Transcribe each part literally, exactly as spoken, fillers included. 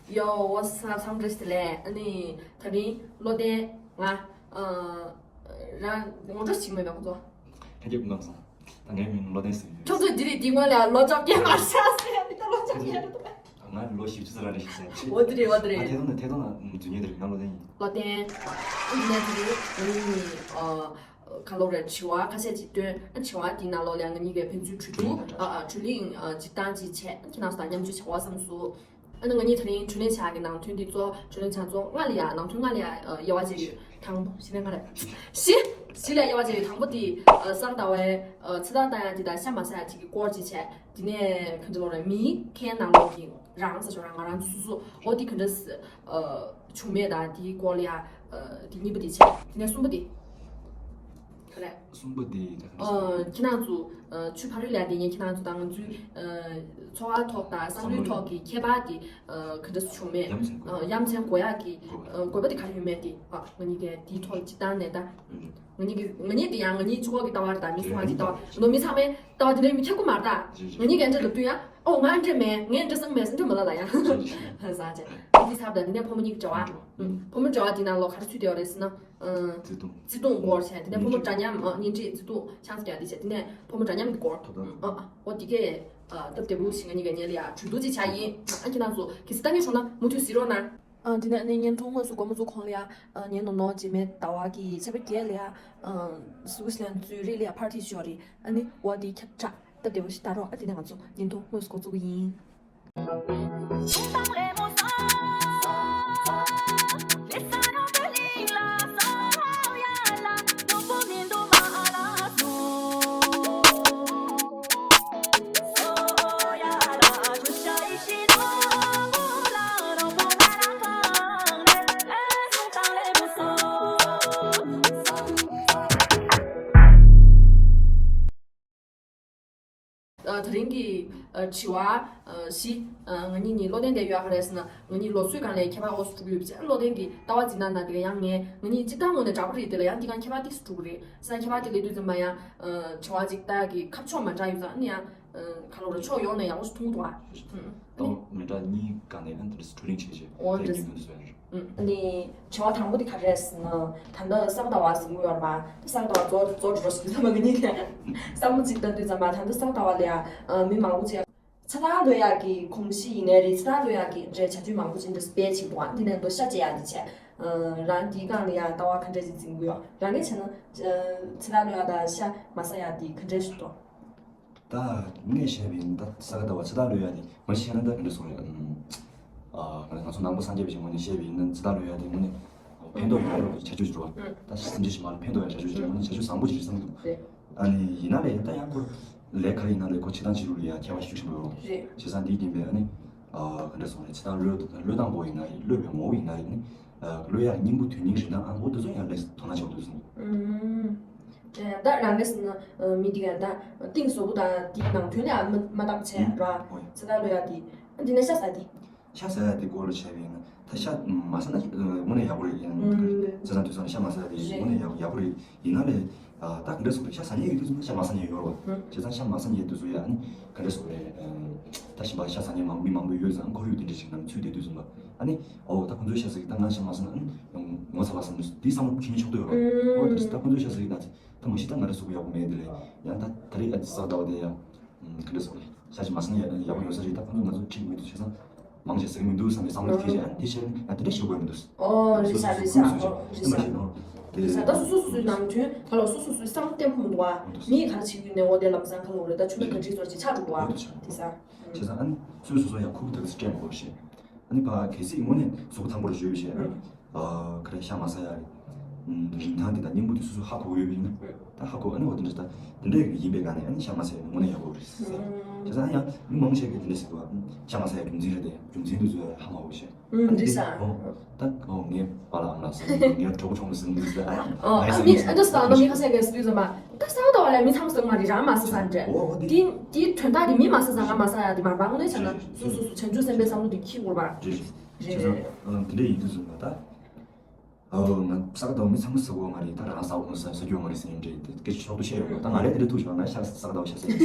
Yo, what's up? འཚམས་འདྲི་ཞུ་ལེ། ཨ་ནི་དེ་རིང་བློ་ལྡན་ང་ཨ་རང་ངོ་སྤྲོད་བྱེད་མེད་པའི་ཁོ་ཚོ། ལྷན་རྒྱས་སྐུ་ཁམས་བཟང་། ད་ངའི་མིང་བློ་ལྡན་ཟེར་གྱི་ཡོད། ཁྱོད་ཚོས་འདི་རེད། འདི་སྔོན་ལ་ལོ་བཅོ་བརྒྱད་མ་ཤག་ཟེར་ཡ། འདི་ད་ལོ་བཅོ་བརྒྱད་རེད་འདུག་ང་ལོ་བཞི་བཅུ་ཙམ་རེད་ཤག་ཟེར་ཡ། འོ་དེ་རེད། འོ་དེ་རེད། ཐད་གཏོང་ནས་ཐད་གཏོང་ལ་འཛུལ་ཉེན་དེ་རེད། ང་བློ་ལྡན་ཡིན། བློ་ལྡན། ཨ་ནི་དེ་རིང་ང་གཉིས་ཨ། ཁ་ལོ་རེ་དྲི་བ་ཁ་ཤས་ཅིག་བཏོན། ཨ་དྲི་བ་དེའི་ནང་ལོགས་ལ་ང་གཉིས་ཀྱི་ཕན་ཚུན་གྲོས་བསྡུར། ཨ་ཨ་གྲོས་གླེང་ཨ་སྤྱིར་བཏང་ཅིག་བྱས། ཨ་ཁྱེད་རང་ཚོ་དང་མཉམ་སྤྱོད་བྱ་བ་བསམ་སོང་། ཨ་ནི་ང་གཉིས་དེ་རིང་གྲོས་གླེང་བྱ་གི་ནང་དོན་དེ་གཙོ་གྲོས་གླེང་བྱ་གཙོ་ལྔ་ལ་ཡ་ནང་དོན་ལྔ་ལ་ཡ་ཨ་དབྱེ་བ་ཕྱེ་ཡོད། དང་པོ་བཞི་ལས་ལྔ་རེད། བཞི། བཞི་ལ་དབྱེ་བ་ཕྱེ་ཡོད། དང་པོ་དེ་ཨ་གསར་ཟླ་བའི་ཨ་ཚེས་བརྟག་བཏང་ཡ་དེ་དང་ཤ་མ་ཟ་ཡ་དེ་གི་སྐོར་ཅིག་བྱས། དེ་ནས་ག་འདྲ་ལབ་རེད། མི་ཁྱེད་ནང་ལོགས་ཀྱི་རང་ས་ཆ་རང་ང་རང་ཚོ་སོ་སོ་འོ་དེ་ག་འདྲ་ཨ་བྱུང་མེད་དང་དེའི་སྐོར་ལ་ཡ་ཨ་དེ་གཉིས་པ་དེ་བྱས། དེ་ནས་གསུམ་པ་དེ། ག་རེ། གསུམ་པ་དེ་ད་ག་འདྲ་ཨ་ཁྱེད་རང་ཚོ་ཨ་ཆུ་ཕ་རོལ་ལ་ཡ་བསྡད་མཁན་ཁྱེད་རང་ཚོ་དང་ང་ཚོའི་ཨ་འཚོ་བ་ཐོག་དང་བསམ་བློའི་ཐོག་གི་ཁྱད་པར་དེ་ཨ་ག་འདྲ་བྱུང་མེད། ཡ་མཚན་དགོས། ཨ་ཡ་མཚན་དགོས་ཡག་གི་ཨ་དགོས་པ་དེ་ག་རེ་ཡོད་མེད་དེ་ཨ་ང་གཉིས་ཀས་དེའི་ཐོག་ལ་སྤྱིར་བཏང་ནས་ད། ང་གཉིས་ཀྱི་ང་གཉིས་དེ་ཡང་ང་གཉིས་གཅིག་པོ་གི་ལྟ་བ་རེད། ད་མི་གསུམ་པ་གི་ལྟ་བ་ནོ་མི་ཚང་མའི་ལྟ་བ་དེ་འདྲའི་མི་ཁྱབ་ཀྱི་མ་རེད་ད། ང་གཉིས་ཀྱི་འདྲ་ལབ་དུས་ཡང་ཨོ་ང་འདྲ་མེད། ངས་འདྲ་བསམ་མེད་ཟེར་འདྲ་མ་ལབ་ལ་ཡང་། བཟང་བྱས། དེ་ཚབ་ད་དེ་ནས་ཕོ་མོ་གཉིས་ཀྱི་འབྲེལ་བ། ཕོ་མོ་འབྲེལ་བ་དེ་ནང་ལོགས་ག་རེ་ཚུད་བསྡད་ཡོད་རེད་ཟེར་ན། བརྩེ་དུང་། བརྩེ་དུང་སྐོར་བྱས། དེ་ནས་ཕོ་མོ་འདྲ་མཉམ་ཨ་གཉེན་སྒྲིག་བརྩེ་དུང་ཆང་ས་རྒྱག་དེ་བྱས། དེ་ནས་ཕོ་མོ་འདྲ་མཉམ་གྱི་སྐོར། ཨ་ཨ་འོ་དེ་གས་ཨ་སྟབས་བདེ་པོ་ཞིག་ང་གཉིས་ཀྱི་ངས་ལ་ཡ་གྲོས་བསྡུར་ཅིག་བྱ་ཡིན། ཨ་ཁྱེད་རང་ཚོ་གལ་སྲིད་ལྟ་མཁན་བྱུང་ན་མུ་མཐུད་གཟིགས་རོགས་གནང་། ཨ་འདི་ནས་ཨ་ནི་བརྙན་ཐུང་དངོས་སུ་མགོ་མ་ཚུགས་གོང་ལ་ཡ་ཨ་ཉིན་ནོ་ནོ་རྗེས་མའི་ཟླ་བ་གི་ཚེས་པ་བརྒྱད་ལ་ཡ་ཨ་སུ་ཤི་ལན་ཛུ་རིག་ལ་ཡ་ཕར་ཊི་ཞིག་ཡོད་རེད། ཨ་ནི་འོ་དེ་ཁྱབ་བསྒྲགས་སྟབས་བདེ་པོ་ཞིག་ལྟ་རོགས། ཨ་འདི་ནས་ང་ཚོ་བརྙན་ཐུང་དངོས་སུ་འགོ་བཙུགས་ཀྱི་ཡིན། ཨ་དེ་རིང་གི་ཨ་དྲི་བ་ཨ་བཞི། ཨ་ང་གཉིས་གཉིས་བློ་ལྡན་དེ་ཡོད་ག་རེད་ཟེར་ན། ང་གཉིས་ལོ་ཚོད་སྒང་ལ་ཁྱད་པར་འོ་སུ་འགྲོ་གི་ཡོད་པ་བྱས། བློ་ལྡན་གྱི་ལྟ་བ་འཛིན་སྟངས་དང་དེ་ག་ཡང་ངས་ང་གཉིས་སྤྱིར་བཏང་ངོས་ནས་འདྲ་པོ་རེད། དེ་ལ་ཡང་དེ་ག་ཁྱད་པར་ཏོག་ཙམ་འགྲོ་གི་རེད་ཟེར་ན། ཁྱད་པར་དེ་སླེབས་དུས་ཙམ་པ་ཡང་ཨ་དྲི་བ་ཅིག་ལྟ་གི་ཁ་ཕྱོགས་མ་འདྲ་ཡོད་ཙང་། ཨ་ནི་ཡང་ཨ་ག་ལབ་རེད། ཕྱོགས་ཡོངས་ནས་ཡག་པོ་ཞིག་མཐོང་གི་འདུག་ཨ། ཨ་ནི་མི་འདྲ་གཉིས་སྒང་ནས་ཨ་འདི་འདྲ་ཚུར་རིང་བྱས་བྱས། འོ་འདི་འདྲ་ཡིན་དུས་སུ་ཡང་རེད། ཨ་ནི་དྲི་བ་དང་པོ་དེ་ག་རེ་རེད་ཟེར་ན། ད་ལྟ་གསར་ཟླ་བ་ཟིན་གྱི་ཡོད་རེད་པ། གསར་ཟླ་བ་རྫོགས་རྫོགས་འགྲོ་ཞིག་ཡོད་ཙང་། ང་གཉིས་ཀས་བསམ་བློ་ཅིག་བཏང་དུས་ཙམ་པ། ད་ལྟ་གསར་ཟླ་བ་ལ་ཡ་ཨ་མི་མང་པོ་ཅིག་ཚེ་ཐར་ལོས་ཡག་གི་གོམས་གཤིས་ཡིན་ནའི་རེད། ཚེ་ཐར་ལོས་ཡག་གི་འདྲའི་བྱ་སྤྱོད་མང་པོ་ཅིག་འདི་སྤེལ་བྱེད་འདུག་ཨ། འདི་ནས་མདོ་ཤ་བཅད་ཡག་འདི་བྱས། ཨ་རང་འདིའི་སྒང་ལ་ཡ་ལྟ་བ་ག་འདྲ་ཅིག་འཛིན་གྱི་ཡོད། རང་གིས་བྱས་ན་ཨ་ཚེ་ཐར་ལོས་ཡག་དང་ཤ་མ་ཟ་ཡག་འདི་ག་འདྲ་ཞིག་འདུག་ད་ངས་བཤད་པ་ཡིན་ན། ད་གསར་ཟླ་བ་ཚེ་ཐར་ལོས་ཡག་དེ་ང་ཞིག་བཤད་ན་ད་ག་འདྲ་སོང་རེད། ཨ་ང་ང་ཚོ་ནང་པ་སངས་རྒྱས་པ་ཞིག་ངོས་ནས་བཤད་པ་ཡིན་ན། ཚེ་ཐར་ལོས་ཡག་དེ་དངོས་གནས་ཕན་ཐོགས་ཡོད་རེད་བྱ་སྤྱོད་ཅིག་རེད་པ། ད་སེམས་ཅན་ཞིག་མ་ལ་ཕན་ཐོགས་ཡག་བྱ་སྤྱོད་ཅིག་རེད། དངོས་གནས་བྱ་སྤྱོད་བཟང་པོ་ཅིག་རེད་བསམ་གྱི་འདུག་ཨ་ནི་ཡིན་ན་ལས་ད་ཡང་ཁོ་ལས་ག་རེ་ཡིན་ན་ལས་ཁོ་བྱེད་སྟངས་བྱེད་ལུགས་ལ་ཡང་ཁྱད་པར་ཤུགས་ཆེན་པོ་ཡོད་རེད། བྱས་ཙང་འདིའི་རྐྱེན་པས་ཨ་ནི་ཨ་ག་འདྲ་སོང་རེད། ཚེ་ཐར་བློས་བློས་བཏང་པོ་ཡིན་ན་རེད། བློས་པའི་ངོ་བོ་ཡིན་ན་རེད། ཨ་ནི་ཨ་བློས་ཡག་སྙིང་པོ་དོན་སྙིང་རིན་ཐང་ཨ་འོ་དེ་ཚོ་ཡང་ལས་དོ་སྣང་ཆེན་པོ་འདུག་བསམ་གྱི་འདུག་ཨུམ། ད་རང་གིས་ཟེར་ན་ཨ་མི་འདི་ག་ད་གཏིང་ཟབ་པོ་དང་དེའི་ནང་དོན་ལ་མ་མ་བརྟག་བྱས་ར། ཨོ་ཡ། ཚེ་ཐར་བློས་ཡག་དེ་ཨ་འདི་ནས་ཤ་ཟ་དེ། ཤ་ཟ་ཡག་དེ་སྐོར་ལ་བཤད་པ་ཡིན་ན། ད་ཤ་མ་ཟ་ན་དངོས་གནས་ཡག་པོ་རེད། ཡིན་ན་ཨུམ། བྱས་ཙང་དུས་ཚོད་ནས་ཤ་མ་ཟ་ཡག་དེ་རེད། དངོས་གནས་ཡག་ཡག་པོ་རེད། ཡིན་ན་ལས་ཨ་ད་ག་འདྲ་སོང་རེད། ཤ་ཟ་མཁན་ཡོད་དུས་ཚོད་ན་ཤ་མ་ཟ་མཁན་ཡོད་རེད་པ། ཨུམ། བྱས་ཙང་ཤ་མ་ཟ་མཁན་ཡོད་དུས་ཚོད་ཡ་ཨ་ནི་ག་འདྲ་སོང་རེད། ཨ་ད་གཞན་པ་ཤ་ཟ་མཁན་མང་མི་མང་པོ་ཡོད་ཙང་ཁོར་ཡུག་དེ་འདྲ་ཞིག་ནང་ཚུད་བསྡད་དུས་ཙམ་པ། ཨ་ནི་ཨོ་ད་ཁོ་ཚོས་ཤ་ཟ་གི། ད་ང་ཤ་མ་ཟ་ན་ཨ་ནི་ངོ་ཚ་བ་ཟ་ནི་དེའི་བསམ་བློ་ཁྱོན་ནས་ཤོར་འདུག་ཡོད་རེད་པ། ཨུམ། ཨོ་ད་ད་ཁོ་ཚོས་ཤ་ཟ་གི་ད་ད་མ་གཞི་ད་ང་རང་གཟུགས་པོ་ཡག་པོ་མེད་དེ་ལས་ཡང་ད་ད་རེས་ཨ་ཙི་གསར་ཟླ་བ་དེ་ཡ། ཨ་ག་འདྲ་སོང་རེད། ཤ་ཅིག་མ་ཟ་ན་ཡག་ཡག་པོ་ཡོང་ས་རེད། ད་ཁོ་ཚོ་ང་ཚོ་ཁྲིད་མི་འདུག་བྱས་ཙང་མང་ཆེ་ཟ་གི་མི་འདུག་བསམ་པའི་བསམ་བློ་སྐྱེས་བྱས། ཨ་ནི་དེ་བྱས་ཨ་ནི་ད་དེ་འདྲ་ཞུ་དགོས་མི་འདུག་ཨོ་རེད་ཤག་རེད་ཤག་ཨོ་རེད་ཤག་ཨ་མ་ཤེས་ནོ། དེ་རེད་ཤག་ད་སོ་སོ་སོ་སོའི་ནང་དོན་ག་ལ་སོ་སོ་སོའི་བསམ་བློ་བརྟན་པོ་མི་འདུག་ཨ། མིས་ག་རེ་བྱེད་ཀྱི་ཡོད་ནའི་འོ་དེ་ལམ་སང་ག་ལ་རེད། ད་ཆུ་ཚོད་ག་འགྲིག་ཚོད་ཅིག་ཆགས་འགྲོ་འདུག་ཨ། དེ་ས་བྱས་ཙང་ཨ་ནི་སོ་སོ་སོ་ཡང་ཁུག་ཐག་ཚིག་སྤྲད་མ་དགོས་ཤེས། ཨ་ནི་ཕ་གལ་སྲིད་དངོས་གནས་གཟུགས་པོ་ཐང་པོ་རེ་བྱོས་བྱས། ཨ་ག་རེ་ཤ་མ་ཟ་ཡག་གི་རིན་ཐང་དེ་དང་སྙིང་པོ་དེ་སོ་སོ་ཧ་གོ་ཡོད་པ་ཡིན་ན། ད་ཧ་གོ། ཨ་ནི་འོ་དེ་འདྲ་ད་དེ་འདྲ་ཡིན་པའི་སྒང་ནས་ཨ་ནི་ཤ་མ་ཟ་ཡག་དེ་དངོས་གནས་ཡག་པོ་རེད་ཟེར། བྱས་ཙང་ཡང་མི་མང་ཆེ་གིས་དེ་འདྲ་ཟེར་གོ། ཤ་མ་ཟ་ཡག་རྒྱུ་མཚན་རེད་དེ། རྒྱུ་མཚན་དེ་ཚོ་ཧ་མ་གོ་ཤེས། ཨ་ནི་རེད་ཤག་ཨོ་ད་ཨོ་ངའི་པཱ་ལགས་ཨ་མ་ལགས་ཟེར། ངའི་གྲོགས་པོ་གྲོགས་མོ་ཟེར་འདི་ཟེར། ཨ་ཨ་ཨ་མི་ཨ་འདྲ་ཟེར་ན་མི་ཁ་ཤས་ཀྱིས་ཟེར་དུས་ཙམ་པ། ད་གསར་ཟླ་བ་ལ་མི་ཚང་མ་ཟེར་མ་རེད། རང་མ་ཟེར་ས་རེད། ཨོ་ཨོ་དེ་དེ་དེའི་དོན་དག་དེ་མི་མ་ཟེར་ས་ང་མ་ཟེར་ཡག་དེ་མ་རེད་པ། དངོས་གནས་བྱས་ན་སོ་སོ་སོ་བྱང་ཆུབ་སེམས་དཔའི་བསམ་བློ་དེ་འཁྱེར་དགོས་པ་རེད། རེད་རེད། བྱས་ཙང་ཨ་དེ་འདྲ་ཡིན་དུས་ཙམ་པ་ད། ཨོ་ང་གསར་ཟླ་བ་མི་ཚང་མ་ཟེར་གོ་མ་རེད། ད་རང་ཟ་འོང་ཟ་ཟ་རྒྱུ་མ་རེད་ཟེར་ཡིན་འདྲ་དེ་སྐད་ཆ་ཤོག་ཏུ་བཤད་ཡོང་གི། ད་ང་ལས་དེ་འདྲ་ཐུག་བྱུང་ང་ཤ་གསར་ཟླ་བ་ཤ་ཟ་ཡིན།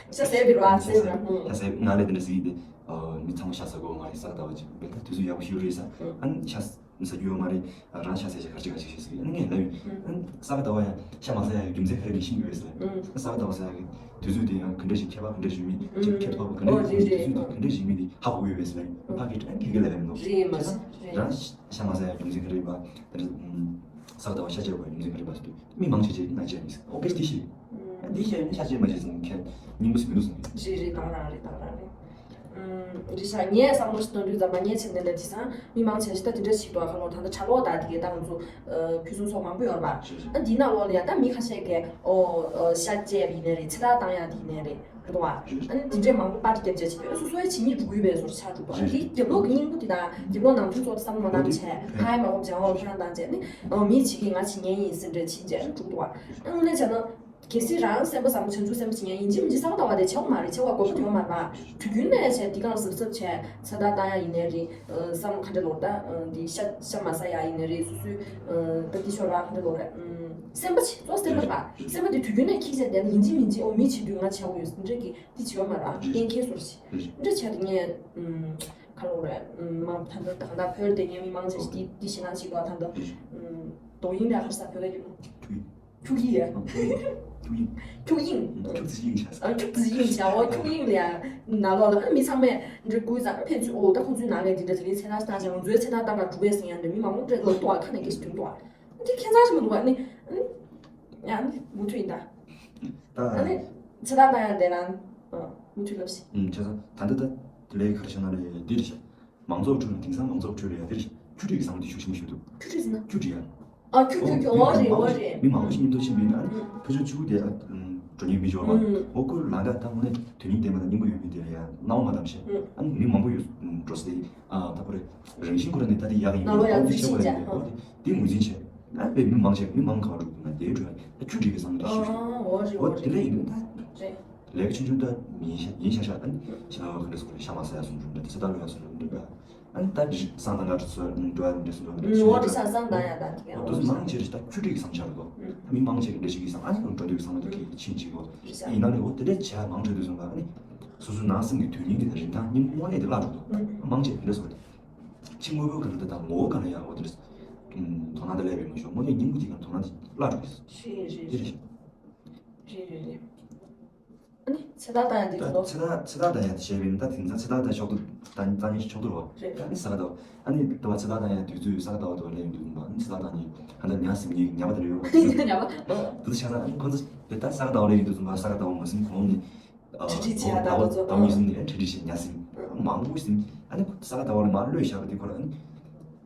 ཤ་ཟ་བའི་ར་ཟེར་ར། ཤ་ཟ་ང་ལས་དེ་འདྲ་ཟེར་ཡིན་དེ། ཨ་མི་ཚང་མ་ཤ་ཟ་དགོས་མ་རེད། ས་ག་ཟླ་བ་ཅིག་བས་ད་དུས་ཚོད་ཡག་པོ་ཞིག་རེད་ས། ཨ་ནི་ཤ་ཟ་རྒྱུ་ཡོད་མ་རེད། རང་ཤ་ཟ་ཆ་ག་ཅིག་ག་ཅིག་ཤེས་ཟེར། ཨ་ནི་ངས་ལབ་ཡོད། ཨ་ནི་ས་ག་ཟླ་བ་ཡང་ཤ་མ་ཟ་ཡ་རྒྱུ་མཚན་ག་རེ་རེད་ཤེས་ཀྱི་ཡོད་ཟེར་ལབ་ཡོད། ཨ་ནི་ས་ག་ཟླ་བ་ཟ་ཡ་གི་དུས་ཚོད་དེ་ཡང་ག་འདྲ་ཞིག་ཁྱད་པར་ག་འདྲ་ཞིག་མེད་ཅིག་ཁྱད་པར་ག་འདྲ་ཞིག་དུས་ཚོད་དེ་ག་འདྲ་ཞིག་མེད་དེ་ཧ་གོ་གི་ཡོད་པས་ཟེར་ལབ་ཡོད། ཕ་གི་ཕྲན་ཁེ་གེ་ལབ་ཡོད་མི་འདུག་རེད་མ་ཟ་རེད། རང་ཤ་མ་ཟ་ཡ་རྒྱུ་མཚན་ག་རེ་རེད་པ། དེ་འདྲ་ས་ག་ཟླ་བ་ཤ་བཅད་དགོས་རྒྱུ་མཚན་ག་རེ་རེད་པ་ཟེར་དུས་མི་མང་ཆེ་ཆེ་ན་བཅད་མི་ཟེར། ཨོ་ཁེ་དེ་ཤི་དེ་ཤི་ཤ་བཅད་མ་བཅད་ཟེར་ཁྱད་སྙིང་པོ་ཟེར་མི་འདུག་ཟེར། རེད་རེད། ད་ག་རང་རེད། ད་ག་རང་རེད། རེད་ཤག་ངས་བསམ་བློ་ཞིག་གཏོང་དུས་ཙམ་པ་ངས་བྱས་ནས་ལབ་དུས་ཙང་མི་མང་ཆེ་ཞིག་ད་དེ་འདྲ་ཞིག་འདུག་ཁ་ལོ་ད་ལྟ་གྲྭ་ལོག་ད་དེ་གའི་ད་ང་ཚོ་ཕུན་སུམ་ཚོགས་མང་པོ་ཡོད་རེད་པ། ཨ་འདི་ནང་ལོགས་ལ་ཡ་ད་མི་ཁ་ཤས་ཀྱིས་ཨོ་ཤ་བཅད་ཡིན་ནའི་རེད། ཚེ་ཐར་བཏང་ཡ་དེ་ཡིན་ནའི་རེད། རེད་པ། ཨ་ནི་དེ་འདྲའི་མང་པོ་པར་ཊི་རྒྱབ་བྱས་བྱས་སོ་སོའི་བྱེད་སྙིང་འདོད་ཀྱི་ཡོད་པའི་བཟོ་འདྲ་ཆགས་འདུག་པ། དེ་རྒྱབ་ལོགས་ཀྱི་སྙིང་པོ་དེ་དང་རྒྱབ་ལོགས་ནང་དོན་ཚོ་བསམ་བློ་མ་བཏང་བྱས་ཁ་ཡ་མ་གོ་བྱ་བ་ཁྱོད་རང་བཏང་བྱས་ནི་མི་བྱེད་ཀྱི་ང་བྱེད་མཁན་ཡིན་ཟེར་འདྲ་བྱེད་བྱས་འགྲོ་འདུག་པ། ཨ་ནི་དངོས་གནས་བྱས་ན། གལ་སྲིད་རང་སེམས་པ་བཟང་པོ་བྱང་ཆུབ་སེམས་པ་ཞིག་ཡིན་ཡིན་གཅིག་མིན་གཅིག་ས་ག་ཟླ་བ་དེ་བྱེད་དགོས་མ་རེད། བྱེད་དགོས་དགོས་པ་དེ་ཡོད་མ་རེད་པ། དུས་རྒྱུན་ནས་བྱས་འདི་གང་གཟབ་གཟབ་བྱས་ཚེ་ཐར་བཏང་ཡ་ཡིན་ནའི་རེད། བསམ་ག་འདྲ་ལོར་ད་འདི་ཤ་ཤ་མ་ཟ་ཡ་ཡིན་ནའི་རེད། སོ་སོའི་ད་འདི་ཤོར་བ་ག་འདྲ་ལོར་རེད། སེམས་པ་ཆེ་གཙོ་སེམས་པ་རེད་པ། སེམས་པ་དེ་དུས་རྒྱུན་ནས་འཁྱེར་བྱས་བསྡད་ན་ཡིན་གཅིག་མིན་གཅིག་ཨོ་མི་བྱེད་དུས་ང་བྱེད་དགོས་ཡོད་འདྲ་གི་འདི་བྱེད་ཡོད་མ་རེད་པ། གཏན་འཁེལ་བཟོ་འདྲ་ཞིག་འདྲ་བྱས་ཏེ་ངས་ག་ལོར་རེད། མ་ད་ལྟ་ད་ལྟ་བོད་དེ་ངའི་མི་མང་ཆེ་ཞིག་འདི་འདི་ཞེད་སྣང་ཞིག་འདུག་ད་ལྟ་འདོགས་ཡིན་པའི་ཧར་ས་བོད་ལ་ཡོད། ཁྱུག་ཡིན། ཁྱུག་ཡིན། ཁྱུག་ཡིན། ཁྱུག་ཡིན། ཁྱུག་ཙི་ཡིན་བྱ། ཨ་ཁྱུག་ཙི་ཡིན་བྱ། འོ་ཁྱུག་ཡིན་ལ་ཡ་ནང་ལོགས་ལ་ཨ་མི་ཚང་མས་འདྲི་དགོས་ཙང་ཕན་ཚུན་ཨོ་ད་ཁོང་ཚོའི་ནང་ལས་འདི་འདྲ་དེ་རིང་ཚེ་ཐར་བཏང་བྱ་ང་ཚོའི་ཚེ་ཐར་བཏང་ག་འགྲོ་བས་ཟེར་ཡང་འདྲ་མི་མང་པོ་འདྲ་ལོ་ཏོ་ཨ་ཁ་ནས་སྐད་ཆ་དོན་ཏོ་ཨ་འདི་ཁྱད་མཚར་ཞིག་མི་འདུག་ཨ་ནི་ཨ་ནི་མུ་མཐུད་ཡིན་ད། ད་ཨ་ནི་ཚེ་ཐར་བཏང་ཡང་བསྡད་ན་མུ་མཐུད་ལབ་ཤིག་ཨུམ་བྱས་ཙང་ད་འདི་ད་དེ་ལས་ག་རེ་བྱས་ན་ལས་འདི་རེད་ཤག་མང་ཚོགས་ཁྲོད་ནས་དེང་སང་མང་ཚོགས་ཁྲོད་ལ་ཡ་དེར་ཆུ་ཊི་གི་བསམ་བློ་དེ་ཤུགས་ཆེན་པོ་ཞིག་འདུག་ཆུ་ཊི་ཟེར་ན། ཆུ་ཊི་ཡ། ཨ་ཁྱུག་ཁྱུག་ཁྱུག་འོ་རེད་འོ་རེད། མི་མང་པོ་ཞིག་མཉམ་དུ་ཕྱིན་པ་ཡིན་ན་ཨ་ནི་ཕ་ཆུ་ཆུ་དེ་འགྲོ་མཁན་མི་འབྱོར་བ་འོ་ཁོ་ལ་ད་ད་དངོས་གནས་དོན་སྙིང་ལྡན་པ་དང་སྙིང་པོ་ཡོད་མཁན་དེ་ལ་ཡ་སྣང་བ་མ་བཏང་ཞེས་ཨ་ནི་མི་མང་པོ་ཡོད་འགྲོ་ས་དེ་ཨ་ད་ཁོ་རེད། རང་བཞིན་ཁོ་ར་ནི་ད་དེ་ཡག་ཡིན་ནང་ལོགས་ཡ་འོ་དེ་ཤེས་པ་ཡིན་འོ་དེ་དེ་ངོས་འཛིན་བྱས་ཨ་པའི་མི་མང་ཆེ་མི་མང་ག་བ་འགྲོ་དགོས་ན་དེའི་འགྲོ་ཡ་ད་ཆུ་ཊི་གི་བསམ་བློ་དེ་ཤུགས་ཆེན་པོ་འོ་དེ་ལས་ཡིན་ད། ལས་ཀ་ཆུང་ཆུང་ད་ཡིན་ཤ་ཡིན་ཤ་ཤ་ཨ་ནི་ཤ་ག་འདྲ་སོང་རེད། ཤ་མ་ཟ་ཡ་སོང་རུང་འདྲ་ཚེ་ཐར་ལོ་ཡ་སོང་རུང་འདྲ་ཨ་ནི་ད་སང་ད་ང་ཚོ་འགྲོ་ཡ་འདྲ་སོང་རུང་འདྲ་འོ་དེ་ས་སང་ད་ཡ་ད་དེ་ག་འོ་དུ་མང་ཆེ་རེད་ད་ཆུ་ཊི་གི་བསམ་འཆར་གོ་མི་མང་ཆེ་གི་འདྲ་ཞིག་གི་བསམ་ཨ་ནི་འགྲོ་འདོད་བསམ་བློ་དེ་གི་ཕྱིན་ཅིག་གོ་ཡིན་ན་ནི་འོ་དེ་འདྲ་བྱ་མང་ཆེ་དུས་སོང་ད་ཨ་ནི་སོ་སོའི་ནང་སེམས་ཀྱི་དོན་སྙིང་དེ་དང་རིན་ཐང་སྙིང་དངོས་གནས་དེ་བརླག་འགྲོ་འདུག་མང་ཆེ་གི་འདྲ་སོང་རེད། ཕྱི་དངོས་པོའི་སྒང་ལ་དང་ངོ་བོ་སྒང་ལ་ཡང་འོ་དེ་འདྲ་དོ་སྣང་དེ་སླེབས་ཡོད་མ་ཤོག་དངོས་གནས་སྙིང་པོ་དེ་གང་དོ་སྣང་དེ་བརླག་འགྲོ་གི་རེད། རེད་རེད་རེད། དེ་རེད། རེད་རེད་རེད། ཨ་ནི་ཚེ་ཐར་བཏང་ཡ་འདི་ད་ཚོ། ཚེ་ཐར་ཚེ་ཐར་བཏང་ཡ་དེ་བཤད་པས་ན་ད་དེང་སང་ཚེ་ཐར་བཏང་ཕྱོགས་བསྡུ་བཏང་བཏང་ཡ་ཕྱོགས་བསྡུ་རོ། རེད། ཨ་ནི་ས་ག་ཟླ་བ་ཨ་ནི་ད་བ་ཚེ་ཐར་བཏང་ཡ་དུས་ཚོད་ས་ག་ཟླ་བ་དུ་བ་ལས་ཡོང་དུས་ཙམ་པ་ཨ་ནི་ཚེ་ཐར་བཏང་ནི་ཧ་ད་ཉ་ཟིན་གྱི་ཉ་པ་དེ་རེད་ཡོད། ཉ་པ། དུ་ཆ་ན་ཨ་ནི་ཁོ་ཚོ་དེ་ད་ས་ག་ཟླ་བ་ལས་ཡོང་དུས་ཙམ་པ་ས་ག་ཟླ་བ་མ་ཟིན་གོང་ནི་ཁྲི་ཁྲི་ཆེ་ད་བ་ཚོ་ཟླ་བ་ཉི་ཟིན་ནི་ཨ་ནི་ཁྲི་ཁྲི་ཆེ་ཉ་ཟིན་མང་པོ་ཟིན་ཨ་ནི་ས་ག་ཟླ་བ་ལ་མ་གློད་བཞག་པ་དེ་ཁོ་ར་ཨ་ནི།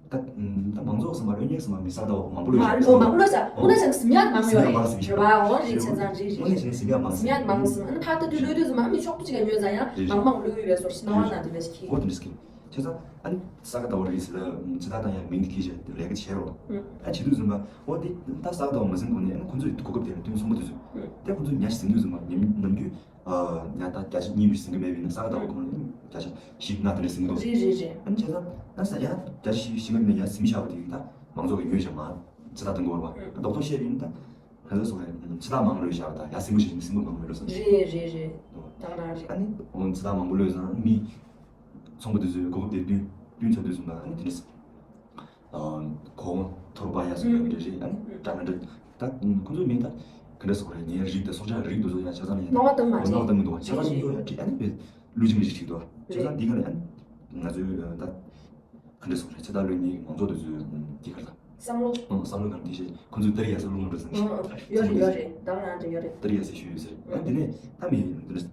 ད་ད་མང་ཚོགས་སམ་པ་གློད་ཉེས་སམ་པ་མི་ས་ག་ཟླ་བ་མང་པོ་གློད་ཨ་བཞག་ཨོ་མང་པོ་གློད་བཞག་ཁོ་ན་ཞག་ཟིན་ཡག་མང་ཡོད་རེད། ཟིན་ཡག་མང་ཟིན་རེད་བ། འོ་རེད་བྱས་ཙང་རེད་རེད། འོ་ནས་བྱས་ན་ཟིན་ཡག་མང་ཟིན་ཟིན་ཡག་མང་ཟིན། ཨ་ནི་ཕར་ལྟ་དུས་གློད་དུས་ཙམ་པ་ཨ་མི་ཕྱོགས་པོ་ཅིག་ག་ཉོས་ཙང་ཡང་རེད་མང་མང་གློད་ཡོད་པའི་བཟོ་ཞིག་སྣང་བ་ན་དེ་འདྲ་ཞིག་གིས། འོ་དེ་འདྲ་ཞིག་གིས་བྱས་ཙང་ཨ་ནི་ས་ག་ཟླ་བ་རེད་ཟེར་ལ་ཚེ་ཐར་བཏང་ཡག་མིང་དེ་ཁྱེར་བྱས་དེ་ལས་ཀ་བྱས་རོགས། ཨ་བྱེད་དུས་ཙམ་པ་འོ་དེ་ད་ས་ག་ཟླ་བ་མ་ཟིན་གོང་ནས་ཨ་ནི་ཁོ་ཚོས་གོ་སྐབས་དེ་ལ་བསྟུན་སོང་པ་དུས་ཚོད་དེ་ཁོ་ཚོས་ཉ་ཞིག་ཟིན་དུས་ཙམ་པ་ནམ་ནམ་རྒྱུན། ཉ་ད་བརྒྱ་ཆ་གཉིས་ལུས་ཟིན་གི་མེད་པ་ཡིན་ན་ས་ག་ཟླ་བ་གོང་ལ་བརྒྱ་ཆ་བཞི་ལྔ་དེ་འདྲ་ཟིན་གི་འདུག་རེད་རེད་རེད། ཨ་ནི་བྱས་ཙང་ད་ས་ཡ་བརྒྱ་ཆ་བཞི་བཞི་ལྔ་ཡིན་ན་ཡ་ཟིན་བཞག་པ་དེ་ད་མང་ཚོགས་ཀྱི་ཉོས་བཞག་མ་ཚེ་ཐར་གཏོང་གི་ཡོད་རེད་པ། ཨ་རྡོག་རྡོག་བཤད་པ་ཡིན་ན་ད་ག་ཚོད་སོང་རེད། ཚེ་ཐར་མང་ལོས་བཞག་པ་ད་ཡ་ཟིན་པོ་ཞིག་ཡིན་ན་ཟིན་པོ་མང་ལོས་སོང་། རེད་རེད་རེད། ད་ག་རང་རེད། ཨ་ནི་འོ་ཚེ་ཐར་མང་པོ་ལོས་སོང་མི་ཚོང་པ་དེ་ཚོས་གོ་སྐབས་དེ་བསྟུན་བསྟུན་ཚར་དུས་སོང་ད་ཨ་ནི་དེ་འདྲ་ཟིན། གོང་ཐོར་པ་ཡ་སོགས་ཡ་འདྲ་རེད། ཨ་ནི་འདྲ་མི་འདྲ་ད་ཁོང་ཚོའི་མིང་ད་ག་འདྲ་སོགས་རེད། ངའི་རིགས་དང་སྲོག་ཆགས་རིགས་དེ་ཚོ་ཡ་ཆ་ཚང་ཡ་སྣང་བ་བཏང་མ་སྣང་བ་བཏང་མི་འདུག་ཆ་ཚང་ཡིན་འགྲོ་ཡ་བྲིས། ཨ་ནི་བས་ཀླུ་ཆེན་གྱི་ཞིག་འདུག་བྱས་ཙང་འདི་ག་ནས་ཨ་ནི་ང་ཚོའི་ད་ག་འདྲ་སོགས་རེད། ཚེ་ཐར་ལོས་ནི་མང་ཚོགས་དེ་ཚོའི་འདི་ག་ལ་བསམ་བློ་བསམ་བློ་གང་དེ་བྱས་ཁོང་ཚོའི་ཏེ་རི་ཡ་སོགས་ལུང་འགྲོ་ཟིན་ཡོད་རེད་ཡོད་རེད། ད་ག་རང་འདྲ་ཡོད་རེད། ཏེ་རི་ཡ་སོགས་ཞུས་ཡོད་ཟེར། ཨ་དེ་ནས་ད་མི་འདི་འདྲ།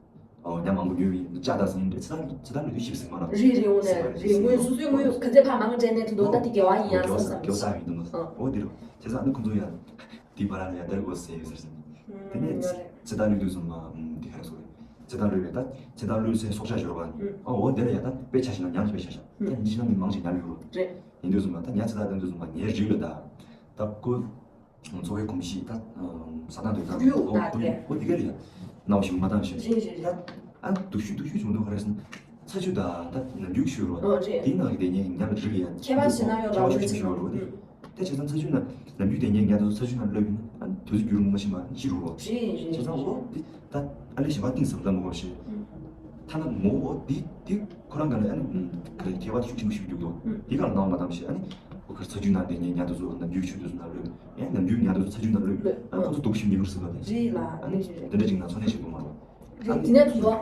ཨོ་ཉ་མང་པོ་ཉོས་པ་ཡིན་ན་ལྕགས་དང་ཟིན་འདྲ་ཚེ་ཐར་ཚེ་ཐར་ལོས་ཤི་བ་ཟིན་མ་ན། རེད་རེད། འོ་ནས་རེད། ངོས་སོ་སོའི་ངོས་ག་ཚད་ཕར་མང་དྲན་ནས་དེ་འདོད་ད་དེ་དགེ་བ་ཡིན་ཡང་བསམ་བསམ་གྱོ་ས་ཡིན་དུ་མ་ཨོ་དེ་རུ་བྱས་ཙང་ཨ་ནི་ཁོང་ཚོ་ཡང་དེ་བར་ལ་ཡང་དེར་དགོས་ཟེར་ཡོད་ཟེར་ཟིན། དེ་ནས་ཚེ་ཐར་ལོས་དུས་སོང་མ་དེ་ག་རེ་སོ་རེད། ཚེ་ཐར་ལོས་པས་ད་ཚེ་ཐར་ལོས་སའི་སྲོག་ཆགས་ཤོར་བ་ནི་ཨོ་དེ་ལ་ཡང་ད་དཔེ་ཆ་ཞིག་ན་ཉམས་དཔེ་ཆ་ཞག་ད་འདི་ཞིག་ན་མི་མང་ཞིག་ཉར་ཡོད་རུ་རེད། ཡིན་དུས་སོང་མ་ད་ཉ་ཚེ་ཐར་དང་དུས་སོང་མ་ངའི་རིགས་ལ་ད་ད་ཁོ། འཚོ་བའི་གོམས་གཤིས་ད་ས་ཏང་དུ་ད་ཡོད་ད་དེ་ཨོ་དེ་ག་རེད་ཡ། ནའོ་ཞིག་མ་བཏང་ཞིག་རེད་རེད་རེད། ད་ཨ་སྡུག་ཤོས་སྡུག་ཤོས་བྱུང་འདུག་ག་རེ་ཟེར་ན། ཚ་ཆུ་ད་ད་ནམ་རྒྱུན་ཤོད་རོགས། ཨོ་རེད། དེའི་ནང་གི་དེ་ཉན་ཉམས་རིག་ཡ། ཁྱད་པར་ཞེ་ན་ཡོད་ཁྱད་པར་ཆུང་ཆུང་ཡོད་རོགས་དེ། དེ་བྱས་ཙང་ཚ་ཆུ་ན་ནམ་རྒྱུན་དེ་ཉན་ཉན་དུ་ཚ་ཆུ་ན་སླེབས་ཡིན་ན་ཨ་དུས་ཚོད་རྒྱུན་རིང་མ་ཕྱིན་པ་ཤི་རུ་རོགས། རེད་རེད། བྱས་ཙང་ཨོ་དེ་ད་ཨ་ལེ་ཞེ་པ་གཏིང་ཟབ་ལ་མ་གོ་ཞེས། ཐ་ན་ངོ་བོ་འདི་འདི་ཁོ་རང་ག་ལ་ཨ་ནི་ཁ་ལ་ཁྱད་པར་ཤུགས་ཆེན་པོ་ཞིག་འདུག་དོ། འདི་ག་ལ་སྣང་བ་མ་བཏང་ཞེས་ཨ་ནི་ཁོ་གར་ཚ་རྒྱུད་ནང་དེ་ངའི་ཉ་དེ་ཚོ་ནམ་རྒྱུན་ཆུ་དེ་ཚོ་ནང་ལོས་ཨ་ནམ་རྒྱུན་ཉ་དེ་ཚོ་ཚ་རྒྱུད་ནང་ལོས་ཨ་ཁོ་ཚོ་སྡུག་ཤིང་མི་འུར་ཟེར་བ་དེ་རེད་ལ། ཨ་ནི་རེད་རེད། དེ་འདྲ་ཅིག་ན་འཚོ་གནས་བྱེད་དགོས་མ་རེད། རེད། དེ་ནས་དུ་དོ་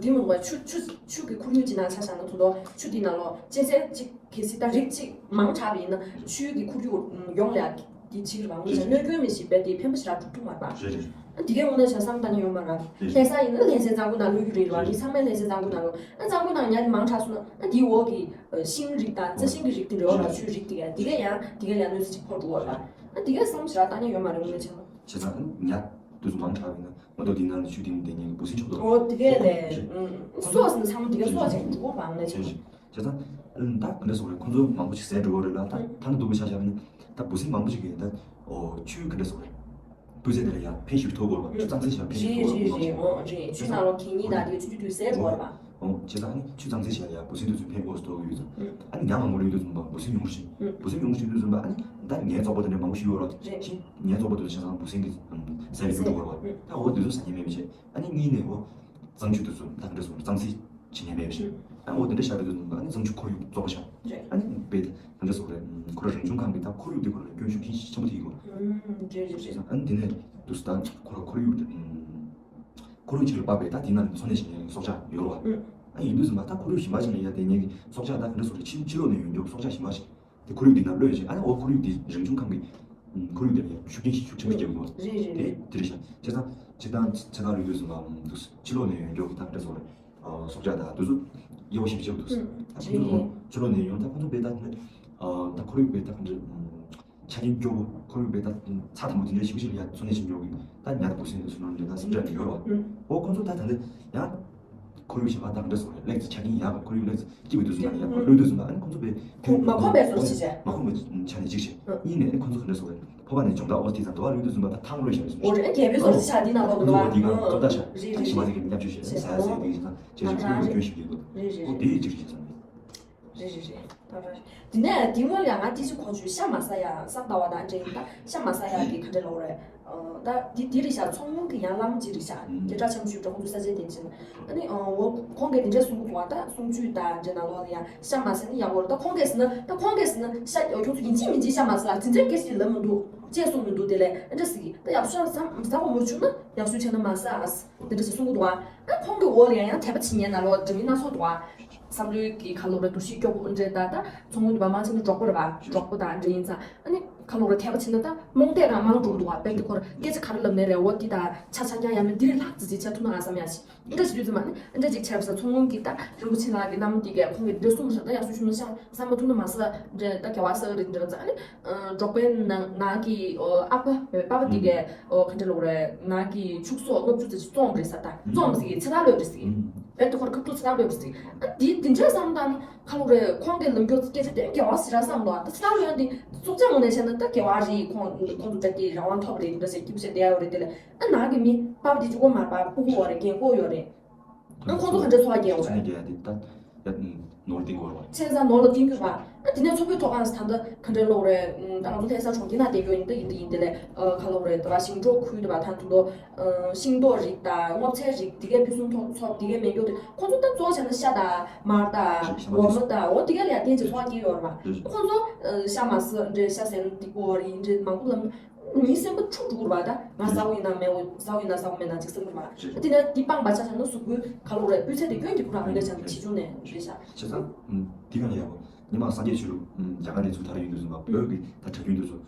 འདི་མོ་བ་ཆུ་ཆུ་ཆུ་གི་ཁོར་ཡུག་ཅིག་ནང་ཆ་བཞག་ན་དུ་དོ་ཆུ་འདི་ནང་ལོ་གཅན་གཟན་གཅིག་གལ་སྲིད་ད་རིགས་གཅིག་མང་དྲགས་པ་ཡིན་ན་ཆུའི་གི་ཁོར་ཡུག་ཡོངས་ལ་ཡ་གི་ཕྱི་རུ་རང་ལུས་ཀྱང་གནོད་སྐྱོན་མི་ཞིག་རྦད་དེ་ཕན་པ་ཞེ་དྲག་འགྲུབ་ཐུབ་མ་རེད་པ། རེད་རེད། ཨ་དེ་གའི་དངོས་གནས་བྱས་བསམ་བཏང་ཡོད་མ་རེད། རེད། ལྷ་ས་ཡིན་ན་ལྷ་སའི་གཙང་པོ་ནང་ལོགས་ཀྱི་རེད་པ། མི་ཚང་མས་ལྷ་སའི་གཙང་པོ་ནང་ལོགས་ཨ་གཙང་པོ་ནང་ཉ་དེ་མང་དྲགས་སོང་ན་ཨ་དེའི་འོག་གི་ཤིང་རིགས་དང་རྩྭ་ཤིང་གི་རིགས་དེ་འདྲ་ཡོད་ར། ཆུའི་རིགས་དེ་ག་དེ་གས་ཡང་དེ་གས་ལ་གནོད་འཚེ་ཅིག་ཕོག་འགྲོ་བ་རེད་པ། ཨ་དེ་གས་བསམ་ཞེ་དྲག་བཏང་ཡོད་མ་རེད། དངོས་གནས་བྱས་ན། བྱས་ཙང་ཉ་དེ་ཚོ་མང་དྲགས་པ་ཡིན་ན་མ་གཏོགས་དེའི་ནང་ལ་ཆུ་དེ་མི་དེ་ཉན་གི་འབུ་སྲིན་ཆོག་ཏོ། འོ་དེ་གས་ལས་སོགས་ཟིན་ཚང་མ་དེ་གས་སོགས་ཅིག་འགྲོ་བ་དངོས་གནས་བྱས་ན། བྱས་ཙང་། ད་ག་འདྲ་སོང་རེད། ཁོང་ཚོ་མང་པོ་ཞིག་ཟས་འགྲོ་གི་རེད་ལ། ད་ཐ་ན་སྡུག་པོ་ཆ་བཞག་ན་ད་འབུ་སྲིན་མང་པོ་ཞིག་གིས་ད་ཨོ་ཆུའི་ག་འདྲ་སོང་རེད། སྤུས་ཚད་དེ་ལ་ཡང་ཕན་ཞིག་ཐོགས་དགོས་རེད་པ། ཆུ་གཙང་སེལ་བྱས་ཕན་ཞིག་རེད་ཐོགས་རེད་དགོས་རེད། རེད། ཆུ་ནང་ལོགས་གད་སྙིགས་དང་དེ་ཆུ་ཆུ་དུས་ཟས་དགོས་རེད་པ། ཨོ་བྱས་ཙང་ཨ་ནི་ཆུ་གཙང་སེལ་བྱས་ལ་ཡང་འབུ་སྲིན་དེ་ཚོས་ཕན་དགོས་སུ་ཐོགས་ཀྱི་ཡོད་ཙང་། ཨ་ནི་ཉ་མང་པོ་ཡོད་དུས་ཙམ་པ་འབུ་སྲིན་ཉུང་རུ་ཕྱིན། འབུ་སྲིན་ཉུང་རུ་ཕྱིན་དུས་ཙམ་པ་ཨ་ནི་ད་ངའི་བཙོག་པ་དེ་འདྲ་མང་པོ་ཞིག་ཡོད་རེད། རེད། ཕྱིན་ངའི་བཙོག་པ་དེ་ཚོ་བྱས་ཙང་འབུ་སྲིན་གྱིས་ཟས་ལ་འགྱུར་འགྲོ་གི་རེད་པ། ད་འོ་དེ་ཚོ་ཟ་ཉན་མེད་པ་བྱས། ཨ་ནི་གཉིས་ནས་འོ། གཙང་ཆུ་དེ་ཚོ་ད་ག་འདྲ་སོང་གཙང་སེལ་བྱེད་མཁན་མེད་པ་ཞིག་ཨ་འོ་དེ་འདྲ་བཞག་པའི་དུས་ཙམ་པ་ཨ་ནི་གཙང་ཆུ་ཁོར་ཡུག་བཙོག་པ་ཤག་རེད། ཨ་ནི་དཔེ་ག་འདྲ་སོང་རེད། ཁོ་རང་རང་བྱུང་ཁམས་ཀྱི་ད་ཁོར་ཡུག་དེ་ཁོ་རང་ལ་སྐྱོན་ཤུགས་ཆེན་པོ་ཐེབས་ཀྱི་ཡོད། རེད་རེད་རེད། ཨ་ནི་དེ་ནས་དུས་ད་ཁོ་རང་ཁོར་ཡུག་ཁོར་ཡུག་ཆེད་ལ་དཔག་པའི་ད་དེ་ནང་འཚོ་གནས་བྱེད་མཁན་སྲོག་ཆགས་ཡོད་རེད་པ། ཨ་ཡིན་དུས་ཙམ་པ་ད་ཁོར་ཡུག་གཞན་པ་ཞིག་ལ་ཡ་དེ་ཉིད་ཀྱི་སྲོག་ཆགས་ད་ག་འདྲ་སོང་རེད། ཕྱི་ཕྱི་ལོགས་ནས་ཡོང་རྒྱུ་སྲོག་ཆགས་གཞན་པ་ཞིག་དེ་ཁོར་ཡུག་འདི་ནང་གློད་བྱས། ཨ་ནི་འོ་ཁོར་ཡུག་འདི་རང་བྱུང་ཁམས་ཀྱི་ཁོར་ཡུག་འདི་ལ་ཡང་ཤུགས་རྐྱེན་ཤུགས་ཆེན་པོ་རྒྱབ་ཡོད། རེད་རེད། དེ་དེ་རེད་ཤག་བྱས་ཙང་ཕྱི་ཐང་ཕྱི་ཐང་རིག་དུས་ཙམ་པ་འདུག་ཕྱི་ལོགས་ནས་ཡོང་རྒྱུ་ད་འདྲ་སོང་རེད། སྲོག་ཆགས་དང་དེ་ཚོ་དབྱེ་བ་ཞིབ་ཞིབ་འདུག་ཨ་ཁོ་ཚོ་ཕྱི་ལོགས་ནས་ཡོང་ད་ཁོ་ཚོ་བས་ད་ནི་ད་ཁོར་ཡུག་བས་ད་ག་འདྲ། ཆ་རྐྱེན་སྐྱོ་པོ་ཁོར་ཡུག་བས་ད་ཚ་དང་པོ་དེ་འདྲའི་ཞིབ་ཞིབ་ལ་ཡང་འཚོ་གནས་བྱེད་མགྱོགས་ཀྱི་ད་ཉ་དང་འབུ་སྲིན་དེ་ཚོ་ནང་འདྲ་ད་སེམས་ཁྲལ་ཡོད་རེད་པ། ཨོ་ཁོ་ཚོ་ད་ད་འདི་ཡང་ཁོར་ཡུག་གཞན་པ་དང་འདྲ་སོང་རེད། ལེགས་ཚེ་ཆ་རྐྱེན་ཡག་པ་ཁོར་ཡུག་ལེགས་ཚེ་སྐྱིད་པའི་དུས་སུ་ཡང་ཡག་པ་བློས་དུས་སུ་ཨ་ནི་ཁོ་ཚོ་བས་ཁོ་མ་ཁོམ་པའི་བཟོ་ཞིག་བྱས། མ་ཁོམ་པའི་ཆ་ནས་གཅིག་བྱས། གཉིས་ནས་ཨ་ནི་ཁོ་ཚོ་ག་འདྲ་སོང་རེད། ཕོར་པ་ནས་སྦྱོང་བརྡར་ཨོ་དེ་ཚང་དུ་བ་བློས་དུས་སུ་ད་ཐང་བློས་བྱས་ནས་སོང་། ཨོ་རེད། རྒྱལ་པོའི་བཟོ་ཞིག་ཆགས་འདི་ན་ལོག་འདུག་བ། འདུག་བ་འདི་ག་ཨོ་ཏོ་ད་ཤ་རེད་ཞི་མ་རེད། ཟེར་གི་མཉམ་སྤྱོད་བྱས་ཟ་ཟེར་དེ་ཚང་བྱས་ཞིག་ཁོར་ཡུག་སྐྱོན་ཞིག་བྱེད་དགོས། རེད་རེད་ཨོ་རེད། དེ་ཡི་གཅིག་རེད་བྱས་ཙང་། རེད་རེད་རེད། ད་རེད། དེ་ནས་དེ་སྔོན་ལ་ང་དེ་ཅི་གོ་ཆུ་ཤ་མ་ཟ་ཡ་བསམ་ལྟ་བ་དང་འདྲ་ཡིན། ད་ཤ་མ་ཟ་ཡ་དེ་ག་འདྲ་ལོག་རེད། ད་དེ་དེ་རེད་ཤག་མཚོ་སྔོན་གྱི་ཡང་བླ་མ་ཅིག་རེད་ཤག་དེ་འདྲ་ཆམ་ཆུ་འགྲོ་ཁོང་ཚོ་ས་ཆའི་དེ་ཕྱིན། ཨ་ནི་འོ་ཁོང་གིས་དེ་འདྲ་གསུང་གི་འདུག་ད་གསུང་ཆུ་དང་འདྲ་ནང་ལོགས་ལ་ཡང་ཤ་མ་ཟ་ནི་ཡག་པོ་རེད། ད་ཁོང་གིས་ཟེར་ན་ད་ཁོང་གིས་ཟེར་ན་ཤ་ཁྱོད་ཚོ་ཡིན་གཅིག་མིན་གཅིག་ཤ་མ་ཟ་ལ་དེ་འདྲ་སྐད་ཆ་ལབ་མི་འདུག་ཅེས་གསུངས་མི་འདུག་དེ་ལས་ཨ་འདྲ་ཟེར་གི་ད་ཡག་ཤ་ཟ་ཟ་དགོས་མ་བྱུང་ན་ཡག་ཤོས་བྱས་ན་མ་ཟ་ཨ་ཟེར་དེ་འདྲ་ཞིག་གསུང་གི་འདུག་ཨ་ཁོང་གི་འོག་ལ་ཡང་ཡང་དད་པ་བྱེད་མཁན་ནང་ལོགས་འདྲ་མིན་སྣ་ཚོགས་འདུག་ཨ། བསམ་བློའི་གི་ཁ་ལོ་རེ་འདུ་ཤེས་སྐྱོ་པོ་འདྲ་ད་ད་ཚོང་དཔོན་དུ་བ་མང་ཆེ་ནི་གྲོགས་པོ་རེད་པ། གྲོགས་པོ་དང་འདྲ་ཡིན་ཙང་ཨ་ནི་ཁ་ལོ་རེ་དད་པ་བྱེད་ན་ད་རྨོངས་དད་རང་མང་འགྲོ་འདུག་བ། དཔེ་འདི་ཁོར་སྐད་ཆ་ག་རེ་ལབ་ནའི་རེད། འོ་འདི་ད་ཆ་ཆ་རྐྱང་ཡང་མིན་འདི་རེད་ལྷག་ཙི་ཙི་ཆ་ཐུབ་ན་ང་བསམ་ཡ་ཞིག་འདྲ་ཞིག་དུས་ཙམ་ཨ་ནི་འདྲ་ཅིག་བྱས་པ་ས་ཚོང་དཔོན་གྱིས་ད་རིན་པོ་ཆེ་ལགས་ཀྱི་མནའ་མ་འདི་གས་ཁོང་གིས་འདྲ་གསུངས་ཤག་ད་ཡག་ཤོས་བྱུང་ན་ཤག་བསམ་པ་ཐུབ་ན་མ་ཟ་འདྲ་ད་དགེ་བ་བསགས་རེད་འདྲ་ཙང་ཨ་ནི་འབྲོག་པའི་ནང་ནང་གི་ཨ་ཕ་བོད་པ་འདི་གས་ཨོ་ག་འདྲ་ལོག་རེད། ནང་གི་ཕྱུགས་ཟོག་ལྔ་བཅུ་ཙམ་ཞིག་བཙོངས་རེད་ས། ད་བཙོངས་ཟེར་གི་ཚེ་ཐར་ལོས་རེད་ཟེར་གི་བོད་དུ་ཁོར་ཁབ་ཏུ་ཚེ་ཐར་ལོས་རེད་ཟེར་གི་ཨ་འདི་འདི་འདྲ་བསམ་ད་ནི། ཁ་ལོ་རེ་ཁོང་གི་ལམ་རྒྱུ་སྐད་ཆ་དེ་དགེ་བ་ཟེར་ར་བསམ་ལོ། ད་ཚེ་ཐར་ལོ་ཡོན་ཏེ་སྲོག་ཆགས་ངོས་ནས་བཤད་ན་ད་དགེ་བ་རེད། ཁོང་ཁོང་ཚོ་ད་དེ་རང་དབང་ཐོབ་རེད་འདྲ་ཟེར་སྐྱིད་པོ་བྱས་བསྡད་ཡོད་རེད། དེ་ལས་ཨ་ནང་གི་མི་པ་ཕ་དེ་གཅིག་པོ་མ་པ་སྤུ་གུ་ཡོད་རེད། རྒན་གོག་ཡོད་རེད། ཨ་ཁོང་ཚོ་ག་འདྲ་འཚོ་བ་སྐྱེལ་ཡོད་རེད། ནོར་ཏིང་གོ་ར་བ། ཚན་ས་ནོར་ལ་ཏིང་གོ་བ། ཨ་དེ་ནས་མཚོ་བོད་མཐོ་སྒང་ད་ལྟ་ག་འདྲ་ལོག་རེད། ད་ང་ཚོ་ལྷ་ས་གྲོང་ཁྱེར་ན་བསྡད་རྒྱུ་ཡིན་ད་ཡིན་ད་ཡིན་དེ་ལས་ཁ་ལོག་རེད། ད་ཞིང་འབྲོག་ཁུལ་དུ་བ་ད་དུ་ལོ། ཤིང་ཏོག་རིགས་དང་སྔོ་ཚལ་རིགས་དེ་གའི་ཕུན་སུམ་ཚོགས་ཚོགས་དེ་གའི་མེ་སྒྱོགས་དེ་ཁོང་ཚོ་ད་གཙོ་བོ་བྱས་ན་ཤ་དང་མར་དང་འོ་མ་དང་འོ་དེ་གའི་ལ་ཡ་བརྟེན་བྱས་འཚོ་བ་སྐྱེལ་ཡོད་རེད་པ། ཁོང་ཚོ་ཤ་མ་ཟ་འདྲེ་ཤ་ཟན་སྡིག་པོ་རེད་འདྲེ་མང་པོ་ལབ་མི་སེམས་པ་འཁྲུག་འགྲོ་གི་རེད་པ། ད་ང་ཟ་བ་ཡིན་ན་མེད་འོ་ཟ་བ་ཡིན་ན་ཟ་བ་མེད་ན་ཅིག་སེམས་པ་རེད་པ། དེ་ནས་འདི་སྤང་བ་ཆ་བཞག་ན་གཟུགས་པོའི་ག་ལོག་རེད། སྤུས་ཚད་དེ་སྐྱོན་གྱི་ཕུགས་རང་ལས་ཀྱང་ཆེ་ཆུང་ནས་རེད་ཤག་བྱས་ཙང་འདི་ག་ལ་ཡ་བོ་ཉི་མ་སངས་རྒྱས་ཆོས་ལུགས་རྒྱ་གར་ནས་ཚུར་དར་ཡོང་དུས་ཙམ་པ་བོད་ཀྱི་ད་གྲྭ་རྒྱུན་དེ་ཚོ།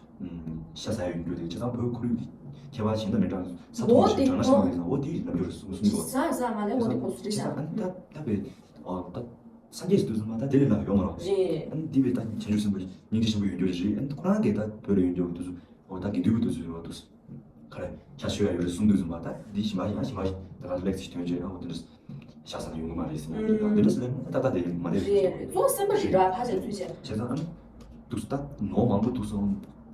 ཤ་ཟ་ཡ་ཡོད་རྒྱུ་དེ་བྱས་ཙང་བོད་ཁོར་ཡུག་གི་ཁྱད་པར་གཞན་དང་མི་འདྲ་ས་མཐོང་ཞིག་གྲང་ན་ཞིག་མ་རེད་ཟེར་ན་འོ་དེ་ལབ་རྒྱུ་རེད་གསུང་གསུང་གི་འདུག་ཟ་ཟ་མ་ལས་འོ་དེ་ཁོ་སུ་རེད་ཤག་ཨ་ནི་ད་ད་བས་ད་སངས་རྒྱས་སུ་དུས་ཙམ་པ་ད་དེ་ལས་ལྷག་ཡོད་མ་རེད། རེད། ཨ་ནི་འདི་བས་ད་བྱང་ཆུབ་སེམས་དཔའ་སྙིང་རྗེ་ཆེན་པོ་ཡོད་རྒྱུ་རེད། ཨ་ནི་ཁོ་རང་གིས་ད་བོད་ལ་ཡོད་རྒྱུ་དུས་ཚོད་འོ་ད་དགེ་འདུན་གྱི་དུས་ཚོད་ཡོད་དུས། ག་རེ། ཤ་ཤོད་ཡ་ཡོད་རེད་གསུང་དུས་ཙམ་པ་ད་འདི་ཞིམ་པ་ཡིན་ཡ་ཞིམ་པ་ཞིག་ད་ག་ལེགས་ཤིག་ཐོན་རྗེས་ཨ་འོ་དེ་འདྲ་ཤ་ཟ་ན་ཡོང་གི་མ་རེད་ཟེར་ཡ་འདི་ད་འདི་འདྲ་ཟེར་ལབ་ན་ཏག་ཏག་དེ་མ་རེད། རེད་རེད། གཙོ་བོ་སེམས་པ་རེད་ར་ཕ་ཞབས་ཚུལ་བྱས། བྱས་ཙང་ཨ་ནི། འདུག་ད་ནོར་མང་པོ་འདུག་སོང་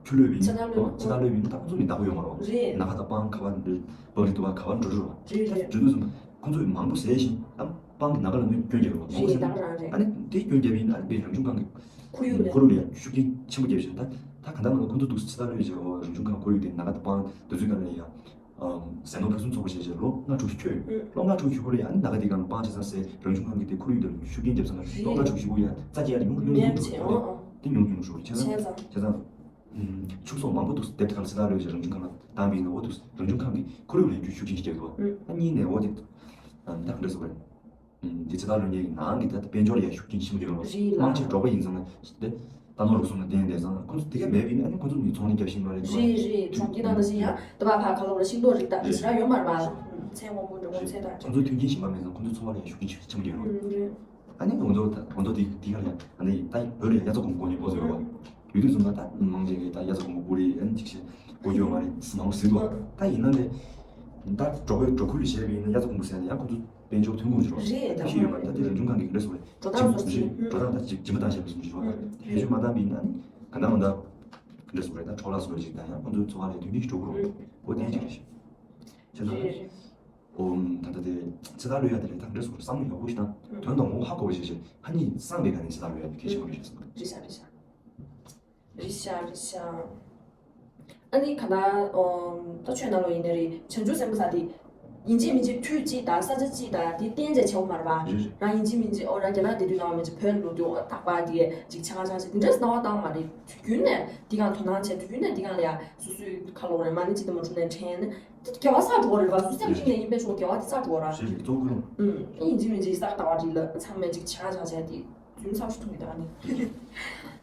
ཆུ་ལོས་བིན་ཚེ་ཐར་ལོས་ཚེ་ཐར་ལོས་བིན་ད་ཁོང་ཚོ་མི་བདག་པོ་ཡོད་མ་རོགས། རེད། ན་ཁ་དང་སྤང་ག་བ་འདྲ་བག་རི་དུ་བ་ག་བ་འགྲོ་འགྲོ་རོགས། རེད་རེད། འགྲོ་དུས་ཙམ་པ་ཁོང་ཚོས་མང་པོ་ཟས་ཤིང་ཨ་སྤང་གི་ན་ཁ་ལ་མི་སྐྱོན་རྒྱག་རོགས་མང་པོ་ཟས་ན་ཨ་ནི་དེ་སྐྱོན་རྒྱབ་ཡིན་ཨ་ནི་པའི་རང་བྱུང་ཁམས་ཀྱི་ཁོར་ཡུག་ལ་ཁོར་ཡུག་ལ་ཡང་ཤུགས་རྐྱེན་ཆེན་པོ་བརྒྱབ་ཤིང་ད་ད་ག་འདྲ་མ་ལ་ཁོང་ཚོ་འདུག་ཚེ་ཐར་ལོས་བྱས་རང་བྱུང་ཁམས་ཁོར་ཡུག་དེ་ན་ཁ་དང་སྤང་དེ་ཚོའི་ནང་ལ་ཡང་། ཟས་ནོར་ཕུན་སུམ་ཚོགས་པ་བྱས་བྱས་ལོ་ལྔ་དྲུག་ཅུ་འཁྱོལ་ཡོད། ལོ་ལྔ་དྲུག་ཅུ་འཁོར་ལ་ཡང་ཨ་ནི་ད་ག་དེ་གང་ལ་སྤང་བྱེད་ས་སའི་རང་བྱུང་ཁམས་ཀྱི་དེ་ཁོར་ཡུག་དང་ཤུགས་རྐྱེན་རྒྱབ་ས་ན་ལོ་ལྔ་དྲུག་ཅུ་འཁོར་ཡང་རྩྭ་སྐྱེ་ཡ་དེ་ཉུང་རུ་ཉུང་རུ་འགྲོ་གི་རེད། དེ་ཉུང་རུ་ཉུང་རུ་ཞུགས་རེད། བྱས་ཙང་བྱས་ཙང་ཕྱུགས་ཟོག་མང་པོ་འདུག་སྡེབ་དེ་གང་ལ་ཚེ་ཐར་ལོས་བྱས་རང་བྱུང་ཁམས་ལ་བཏང་བས་ན་འོ་འདུག་རང་བྱུང་ཁམས་ཀྱི་ཁོར་ཡུག་ལ་རྒྱུ་ཤུགས་རྐྱེན་ཞིག་རྒྱག་འདུག་ཨ་གཉིས་ནས་འོ་དེ་ད་ག་འདྲ་ཟེར་བ་རེད། འདི་ཚེ་ཐར་ལོས་ཉེ་ནང་གི་ད་དཔལ་འབྱོར་ལ་ཡང་ཤུགས་རྐྱེན་ཆེན་པོ་ཡོད་རེད། རེད་ལ། མང་ཆེ་འབྲོག་པ་ཡིན་ཙང་ན་དེ་རྟ་ནོར་རུ་སོང་ན་བརྟེན་བསྡད་ཙང་ཁོ་ཚོ་དེ་ག་མེད་པ་ཡིན་ན་ཨ་ནི་ཁོ་ཚོ་མི་ཚོང་ནི་རྒྱབ་ཤིང་མ་རེད། རེད་རེད། གྲོང་ཁྱེར་ནང་ལ་ཞིག་ཡང་དུ་བ་ཕ་ཁ་ལོ་ར་ཤིང་ཏོག་རིགས་དང་ཞེ་དྲག་ཡོད་མ་རེད་པ། ཚལ་སྔོན་པོ་འབྲོང་པོ་ཚལ་དང་ཁོ་ཚོ་མཐུན་རྐྱེན་གཞན་པ་མེད་ཙང་ཁོ་ཚོ་འཚོ་བ་ལ་ཡང་ཤུགས་རྐྱེན་ཆེན་པོ་ཡོད་རེད། རེད། ཨ་ནི་འོ་ཚོ་ད་འོ་ཚོ་དེ་དེ་ག་ལ་ཡང་ཨ་ནི་ད་བོད་ལ་ཡ་རྩྭ་སྒོར་མོ་གོ་ནི་འོ་ཚོ་ཡོད་པ། ཡུལ་དུས་ཙམ་པ་ད་མང་ཆེ་གི་ད་ཡ་རྩྭ་སྒོར་མོ་གོ་རེད། ཨ་ནི་ཅིག་བྱས་གོ་རྒྱུ་མ་རེད། མང་པོ་ཟིན་འདུག་ད་ཡིན་ན་ལས་ད་འབྲོག་པའི་འབྲོག་ཁུལ་ལ་བྱས་པ་ཡིན་ན་ཡ་རྩྭ་སྒོར་མོ་ཟེར་ན་ཡང་ཁོ་ཚོ་དཔལ་འབྱོར་ཐོན་ཁུངས་ཅིག་རེད། རེད། ད་ཤེས་ཡོད་མ་རེད། ད་དེ་རང་བྱུང་ཁམས་ཀྱི་འགྲོ་སོང་རེད། འགྲོ་སྟངས་སོགས་ཅིག་རེད། འགྲོ་སྟངས་ད་ཅིག་སྦྱིན་པ་བཏང་བྱས་པ་སོང་ཅིག་རེད། ཧེ་ཤུ་མ་བཏང་པ་ཡིན་ན་ནི་ག་འདྲ་མ་འདྲ་འགྲོ་སོང་རེད། ད་འཕྲོ་བརླག་སོགས་རེ་ཅིག་དང་ཡང་ཁོ་ཚོའི་འཚོ་བ་ལ་དོན་རྐྱེན་ཞིག་འགྲོ་གི་རེད། འོ་དེ་ཅིག་རེད་ཤག་བྱས་ཙང་རེད་རེད། ཨོ་ད་ལྟ་དེ་ཚེ་ཐར་ལོས་ཡ་དེ་ལས་ད་འགྲོ་སོང་བསམ་བློ་ཡག་པོ་ཞིག་དང་དོན་དང་ངོ་བོ་ཧ་གོ་བ་ཞིག་བྱས་ཧ་ནི་སངས་པའི་ག་ནས་ཚེ་ཐར་ལོས་ཡ་དེ་གལ་ཆེན་པོ་རེད་བསམ་གི། རེད་ཤག་རེད་ཤག་རེད་ཤག་རེད་ཤག་ཨ་ནི་ག་ད་ཨོ་ད་ཆོས་ནང་ལོགས་ཡིན་ནའི་རེད། བྱང་ཆུབ་སེམས་དཔའ་ས་དེ་ཡིན་གཅིག་མིན་གཅིག་དུས་གཅིག་དང་ས་ཆ་གཅིག་དང་དེ་བརྟེན་བྱས་བྱེད་དགོས་མ་རེད་པ། རེད་རེད། རང་ཡིན་གཅིག་མིན་གཅིག་ཨོ་རང་རྒྱ་ནག་བསྡད་དུས་ནང་མིན་གཅིག་བོད་ལ་ལོག་དུས་ཨོ་རྟག་པར་དེ་ཅིག་ཆ་ག་ཆ་ག་ཞིག་དེ་འདྲས་སྣང་བ་བཏང་མ་རེད། དུས་རྒྱུན་ནས་དེ་གང་དོ་སྣང་བྱས་དུས་རྒྱུན་ནས་དེ་གང་ལ་ཡ་སོ་སོའི་ཁ་ལོག་རེད་མ་ཎི་གཅིག་དང་མ་འཁྲུལ་ནས་དྲན་ནས་དེ་དགེ་བ་བསགས་འགྲོ་གི་རེད་པ། སུ་སེམས་གཅིག་ནས་ཡིན་པའི་ཆོག་དགེ་བ་དེ་བསགས་འགྲོ་གི་ར། རེད་རེད། གཙོ་བོ་ཁོ་རང་། ཨུམ། ཨ་ཡིན་གཅིག་མིན་གཅིག་ས་ལྟ་བ་རེད་ལ་ཚང་མས་ཅིག་ཆ་ག་ཆ་ག་བྱས་དེ། རྒྱུན་ཚབ་ཤིག་ཐུག་མི་འདུག་ཨ་ནི།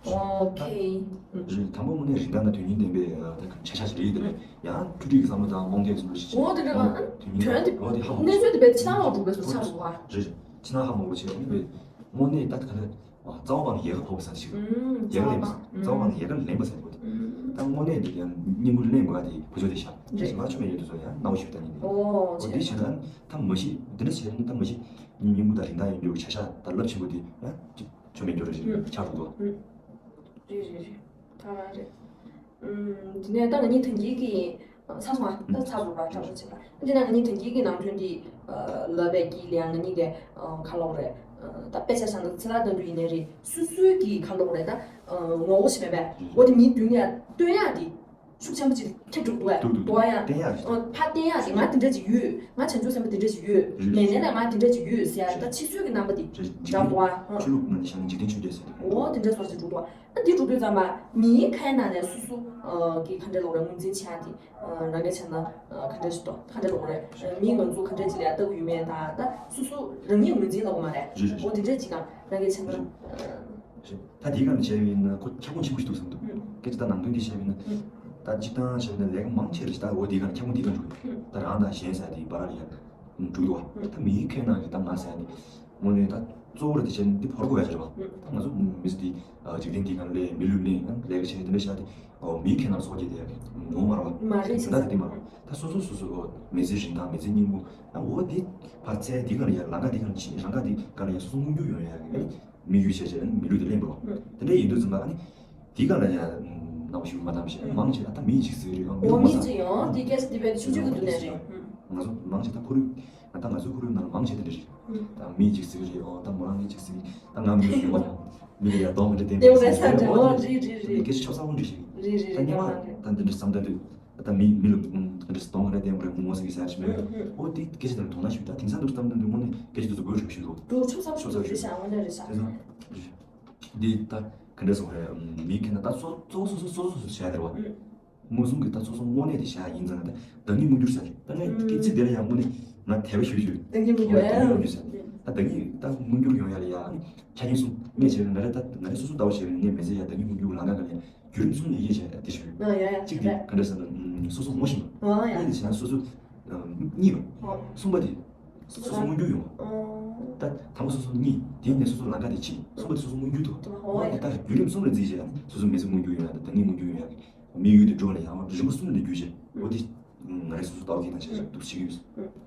ཨོ་ཁེ། རེད། དང་པོ་དངོས་གནས་རིན་ཐང་དང་དོན་སྙིང་ལྡན་པའི་ཨ་ད་བྱ་བཞག་ཞིག་རེད། དེ་ལས་ཡང་འཁྲུལ་སྒྲིག་གི་བསམ་བློ་དང་རྨོངས་དད་བཟོ་འདྲ་ཞིག་ཨོ་དེ་འདྲ་གང་དོན་སྙིང་དོན་དེ་ཨོ་དེ་ཧ་གོ་གནས་ཚུལ་དེ་བས་ཕྱི་ནང་ལོག་འགྲོ་བའི་བཟོ་ཆགས་འདུག་ག་རེད་རེད། ཕྱི་ནང་ཧ་མ་གོ་བྱས་ཨ་ནི་བས་དངོས་གནས་ད་ག་ལ་རྩ་བ་བ་ནས་ཡལ་ག་ཕོག་པ་ས་ཞིག་ཡལ་ག་ལེན་པ་རྩ་བ་བ་ནས་ཡལ་ག་ལེན་པ་ས་ཞིག་ད་དངོས་གནས་འདི་ཡང་སྙིང་པོ་ལེན་དགོས་ཡ་དེ་བུ་ཆོ་དེ་ཤ་རེད། ཞིག་མ་ཆོ་མེད་ཡོད་དུ་བཟོ་ཡ་སྣང་བ་ཞིག་ད་ནི་ཨོ་འོ་དེ་བྱས་ན་ད་མ་གཞི་འདི་འདྲ་བྱས་ན་ད་མ་གཞི་སྙིང་པོ་ད་རིན་ཐང་ཡོད་རྒྱུ་བྱ་བཞག་ད་རླབས་ཆེན་པོ་དེ་ཡང་། ཆོ་མེད་འགྱུར་རེ་ཞིག་ཆགས་འདུག་རེད་རེད་རེད། ད་རེད། ཨུམ། དེ་ནས་ད་ང་གཉིས་ཐང་གི་གི་ཚར་སོང་ཨ། ད་ཚར་སོང་ར་ཚར་སོང་བྱས་པ། དེ་ནས་ང་གཉིས་ཐང་གི་གི་ནང་དོན་འདི་ལབ་པའི་གི་ལས་ང་གཉིས་ཀྱི་ཁ་ལོག་རེད། ད་དཔེ་ཆ་བཞག་ན་ཚེ་ཐར་ལྟ་འདུ་ཡིན་ནའི་རེད། སོ་སོའི་གི་ཁ་ལོག་རེད་ད། ངོ་བོ་ཞིག་མེད་པས། འོ་དེ་མིའི་མདུན་ལ་སྟོན་ཡག་དེ། ཤུགས་ཆེན་པོ་ཅིག་ཁྱབ་འགྲོ་གི་འདུག་གས། འདུག་འདུག་འདུག་ཡ། བསྟན་ཡག་ཞིག་འདུག་ཕ་བསྟན་ཡག་ཞིག་ང་དེ་འདྲ་ཅིག་ཡོད། ང་བྱང་ཆུབ་སེམས་དཔའ་དེ་འདྲ་ཅིག་ཡོད། རེད། མེད་ནས་ལ་ང་དེ་འདྲ་ཅིག་ཡོད་ཟེར་ཡ་ད་ཕྱི་ཚུལ་གྱི་རྣམ་པ་དེ་རེད། འཇིག་རྟེན་འདྲ་འདུག་ཨ། ཆོས་ལུགས་ནང་ནས་བཤད་ན་འཇིག་རྟེན་ཆོས་བརྒྱད་ཟེར་དེ། འོ་དེ་འདྲ་སོགས་ཅིག་འགྲོ་འདུག་ཨ། འདི་འགྲོ་དུས་ཙམ་པ་མིའི་ཁའི་ནང་ནས་སོ་སོ་གི་ག་འདྲ་ལོག་རེད་ངོས་འཛིན་བྱེད་ཡ་དེ། རང་གིས་བྱས་ན་ག་འདྲ་ཞིག་འདུག་ག་འདྲ་ལོག་རེད། མིས་ང་ཚོ་ག་འདྲ་ཅིག་ལ་ཡ་ལྟ་གི་ཡོད་མེད་ད་ད་སོ་སོ་རང་ཉིད་ངོས་འཛིན་ལབ་དགོས་མ་རེད། རེད་རེད། འོ་དེ་འདྲ་ཅིག་གམ་རང་གིས་བྱས་ན། རེད། ད་དེའི་སྒང་ལ་བྱས་པ་ཡིན་ན་ཁོ་ཁྱབ་ཁོངས་ཆེན་པོ་ཞིག་འདུག་བསམ་འདུག་སྐད་ཆ་ད་ནང་དོན་དེ་བྱས་པ་ཡིན་ན། ད་སྤྱིར་བཏང་བྱས་པ་ཡིན་ན་ལས་ཀ་མང་ཆེ་རེད་ད་འོ་དེའི་སྒང་ལ་ཁྱབ་ཁོངས་དེའི་སྒང་འགྲོ་གི་ད་རང་དང་གཞན་ཟེར་དེ་བར་ལ་ཡ་འགྲོ་གི་འདུག་བ། ད་མིའི་ཁའི་ནང་གི་ད་ང་ཟེར་ནི་དངོས་གནས་ད་གཙོ་བོ་རེད་དེ་བྱས་ནི་འདི་བོར་དགོས་ཡ་ཞིག་རེད་བ། ད་ང་ཚོ་མི་ཚེ་འདི་འཇིག་རྟེན་འདིའི་སྒང་ལས་མི་ལུས་ལེན་ལས་ཀ་བྱས་དེ་འདྲ་བྱ་དེ་མིའི་ཁའི་ནང་སོགས་ཀྱི་དེ་ཡོང་མ་རེད་བ། མ་རེད། ད་དེ་མ་རེད། ད་སོ་སོ་སོ་སོ་མི་ཚེའི་རིན་ཐང་མི་ཚེའི་སྙིང་པོ་ད་འོ་དེ་ཕར་ཚད་འདི་སྒང་ལ་ཡ་ལམ་ཁ་འདི་སྒང་ལ་ཕྱིན་རང་ཁ་འདི་སྒང་ལ་ཡ་སོ་སོ་མངོན་འགྱུར་ཡོང་ཡ་གི་དམིགས་ཡུལ་བྱས་བྱས་མི་ལུས་དེ་ལེན་དགོས། དེ་འདྲ་ཡིན་དུས་ཙམ་པ་ཨ་ནི་དེའི་སྒང་ལ་ཡ་རྣམ་ཤེས་མ་བཏང་བྱས་མང་ཆེ་ད་ལྟ་མི་ཡིས་འཇིགས་ཟེར་གི་རེད། ཨོ་མི་ལོག་མི་མ་ཚིག་ཡང་དེ་སྐད་ཆ་དེ་བས་ཆུང་ཆུང་གི་འདུག་ནས་རེད། ང་ཚོ་མང་ཆེ་ད་ཁོར་ཡུག་ད་ལྟ་ང་ཚོའི་ཁོར་ཡུག་ནང་ལ་མང་ཆེ་དེ་འདྲ་རེད། ད་མི་ཡིས་འཇིགས་ཟེར་གི་རེད། ཨོ་ད་མོ་རང་ངས་འཇིགས་ཟེར་གི་ད་ང་མི་ཡིས་ཡོད་མ་མི་ལ་ཡ་གདོང་མི་འདྲ་བསྟན་དེ་འདྲ་ཟེར་གི་རེད། ཨོ་རེད་རེད་རེད། སྐད་ཆ་ཆོབ་ས་བོ་འདྲ་ཞིག་རེད་རེད་རེད། ད་སྙན་མ་ད་འདི་འདྲ་བསམ་ད་དུས། ད་མི་མི་ལ་ཨུམ་ག་འདྲ་སྟོང་ག་འདྲ་བསྟན་པ་རེད་མོ་ཟེར་གི་ཟེར་ཞིག་མེད། ཨོ་དེ་སྐད་ཆ་དེ་ལ་དོ་སྣང་ཞིག་ད་དེང་སང་དུ་བསམ་དུས་དངོས་གནས་སྐད་ཆ་དེ་ཚོ་དགོས་ཞིག་ཞུ་འདུག་འདུག་ཆོབ་ཚ་ཞུ་རེད་ཤག་དངོས་གནས་རེད་ཤག་དེ་ཚོ་འདི་ད་ག་འདྲ་སོང་རེད། མི་ཁེ་ན་ད་སོ་སོ་སོ་སོ་སོ་སོ་བྱས་དེ་རེད་བ། མངོན་སུམ་གྱི་ད་སོ་སོ་དངོས་གནས་དེ་བྱས་ཡིན་ཙང་ད་བདག་ཉིད་མངོན་གྱུར་ཟེར་ད་ངས་སྐད་ཚིག་དེ་ལ་ཡང་དངོས་གནས་ང་དད་པ་ཞུ་ཞུ། བདག་ཉིད་མངོན་གྱུར་ཨེ། བདག་ཉིད་མངོན་གྱུར་ཟེར་ད་བདག་ཉིད་ད་མངོན་གྱུར་ཡོང་ཡ་ལ་ཡ་ཆ་རྐྱེན་གསུམ་ངས་བྱས་ན་ང་རེ་ད་ང་རེ་སོ་སོ་ལྟ་བ་བྱས་ན་ངས་མི་ཚེ་ཡ་བདག་ཉིད་མངོན་གྱུར་ལམ་ཁ་ག་ལ་ཡ། བརྒྱུད་རིམ་གསུམ་ནས་དབྱེ་བྱས་ཏེ་ཞུ། ཨ་ཡ་ཡ་གཅིག་དེ་ག་འདྲ་ཟེར་ན་སོ་སོ་ངོ་ཤེས་པ། ཨ་ཡ། གཉིས་དེ་བྱས་ན་སོ་སོ་རྙེད་པ། གསུམ་པ་དེ་སོ་སོ་མངོན་གྱུར་ཡོང་བ། ད་དང་པོ་སོ་སོ་རྙེད་དེ་ནས་སོ་སོ་ལམ་ཁ་དེ་ཕྱིན་གསུམ་པ་དེ་སོ་སོ་མངོན་གྱུར་དུ་འོ་ད་བརྒྱུད་རིམ་གསུམ་ལ་འཛིན་བྱས་སོ་སོ་མི་ཚེ་མངོན་གྱུར་ཡོང་ཡ་དང་བདག་ཉིད་མངོན་གྱུར་ཡོང་ཡ་རིམ་པ་གསུམ་ལ་བརྒྱུད་བྱས་འོ་དེ་ང་རེ་སོ་སོ་ལྟ་བ་གི་དང་བྱས་འདུག་བྱེད་ཀྱི་ཡོད། བྱས་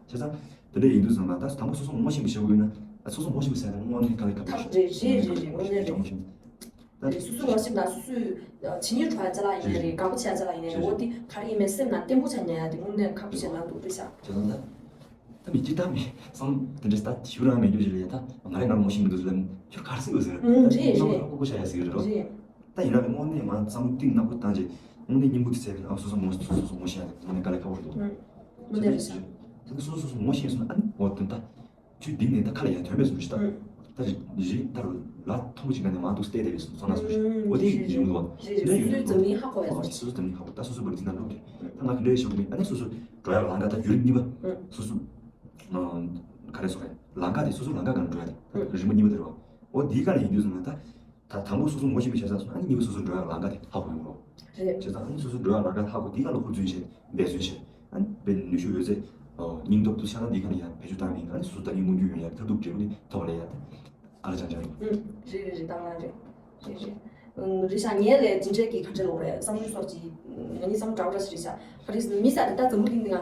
ཙང་དེ་འདྲ་ཡིན་དུས་ཙམ་པ་ད་དང་པོ་སོ་སོ་ངོ་ཤེས་པ་བྱེད་དགོས་ན་སོ་སོ་ངོ་ཤེས་པ་ཟེར་ན་དངོས་གནས་དཀའ་ལས་ཁག་པོ་ཞིག་རེད་རེད་རེད་རེད། དངོས་གནས་རེད། སོ་སོ་ངོ་ཤེས་དང་སོ་སོའི་ཇི་ཉིད་གྲོགས་ཅ་ལག་ཡིན་ནའི་རེད། དགའ་པོ་བྱ་ཅ་ལག་ཡིན་ནའི་རེད། འོ་དེ་ག་རེ་ཡིན་མིན་སེམས་ནང་བརྟན་པོ་ཆགས་ཉན་ཡ་དེ་དངོས་གནས་ཁག་པོ་ཞིག་ལ་འདུག་རེད་ཤག་བྱས་ཙང་ད་ད་མི་སྤྱིར་བཏང་མི་སང་དེ་འདྲ་ད་ཞུ་རང་མེད་རྒྱུ་ཞིག་ལ་ཡ་ད་ང་རེ་ང་ངོ་ཤེས་མི་འདུག་ཟེར་ལ་ཁྱོད་ག་རེ་ཟེར་གི་ཟེར་ཨུམ་རེད་རེད། ལྐོག་གོ་བྱ་ཡ་ཟེར་གི་རེད་རོ། རེད། ད་ཡིན་ན་རེ་དངོས་གནས་མ་བསམ་བློ་གཏིང་ནག་པོ་བཏང་རྗེས་དངོས་གནས་སྙིང་པོ་དེ་ཟེར་གི་ཨ་སོ་སོ་ངོ་སོ་སོ་ངོ་ཤེས་ཡ་དེ་དངོས་གནས་དཀའ་ལས་ཁག་པོ་རེད་འདུག་ཨུམ། མི་ནས་རེད་ཤག་དེ་ནི་སོ་སོ་སོ་སོ་ངོ་ཤེས་སོང་ན། ཨ་ནི་འོ་དེ་ད་ཆུ་ལྡིང་ནས་ད་ཁ་ལ་ཡང་ཐོན་པས་སོང་ཞིག་ད། ཨུ། ད་རི་རི་ད་རུ་ལ་མཐོང་གི་ཅིག་ག་ནས་མ་འདུག་སྟེ་བསྡད་པས་སོང་ན་སོང་ཞིག་འོ་དེ་རི་མི་འདུག་བ། དེ་ད་ཡོད་སོ་སོའི་འཛམ་གླིང་ཧ་གོ་བས་སོང་། སོ་སོ་འཛམ་གླིང་ཧ་གོ། ད་སོ་སོ་བར་འཛིན་ན་འགྲོ་གི། ད་ང་གི་འདྲ་ཞིག་མིན། ཨ་ནི་སོ་སོ་འགྲོ་ཡག་ལམ་ཁ་ད་ཡུན་རིང་གཉིས་པ། སོ་སོ་ག་རེ་ཟེར་རེད། ལམ་ཁ་དེ་སོ་སོ་ལམ་ཁ་གང་འགྲོ་ཡག་དེ་ད་རི་མོ་གཉིས་པ་དེ་རེད་བ། འོ་དེའི་སྒང་ལ་ཡིན་དུས་སོང་ན་ད། ད་དང་པོ་སོ་སོ་ངོ་ཤེས་པའི་བྱས་ཙང་སོང་། ཨ་ནི་གཉིས་པ་སོ་སོ་འགྲོ་ཡག་ལམ་ཁ་དེ་ཧ་གོ་ཡོང་རོགས། རེད། བྱས་ཙང་ཨ་ནི་སོ་སོ་འགྲོ་ཡག་ལམ་ཁ་ཧ་གོ། དེའི་སྒང་ལ་ཧུར་བརྩོན་བྱས། འབད་བརྩོན་བྱས། ཨ་ནི་དཔེ་ནུས་ཤུགས་ཡོད་ཚད། སྙིང་སྟོབས་དུ་ཆགས་ན་དེའི་སྒང་ལ་ཡང་བེད་སྤྱོད་བཏང་ཡིན། ཨ་ནི་སོ་སོ་ད་གིན་མངོན་འགྱུར་ཡོང་ཡག་ཐབས་སྡུག་འབྲས་བུ་དེ་ཐོབ་པ་ལ་ཡག་དེ། ཨ་ལ་ཅང་ཅང་ཡིན། ཨུ། རེད་རེད་རེད། ད་ང་རེད། རེད་རེད། ཨུ། རེད་ཤག་ངས་ལས་འདི་འདྲས་ཀྱི་ག་འདྲས་ལོག་རེད། བསམ་བློ་སོགས་ཀྱི་ང་གཉིས་བསམ་འདྲ་བ་འདྲ་ཞིག་རེད་ཤག་ག་རེ་ཟེར་ན་མི་ས་དེ་ད་འཛམ་བུ་གླིང་འདི་ང་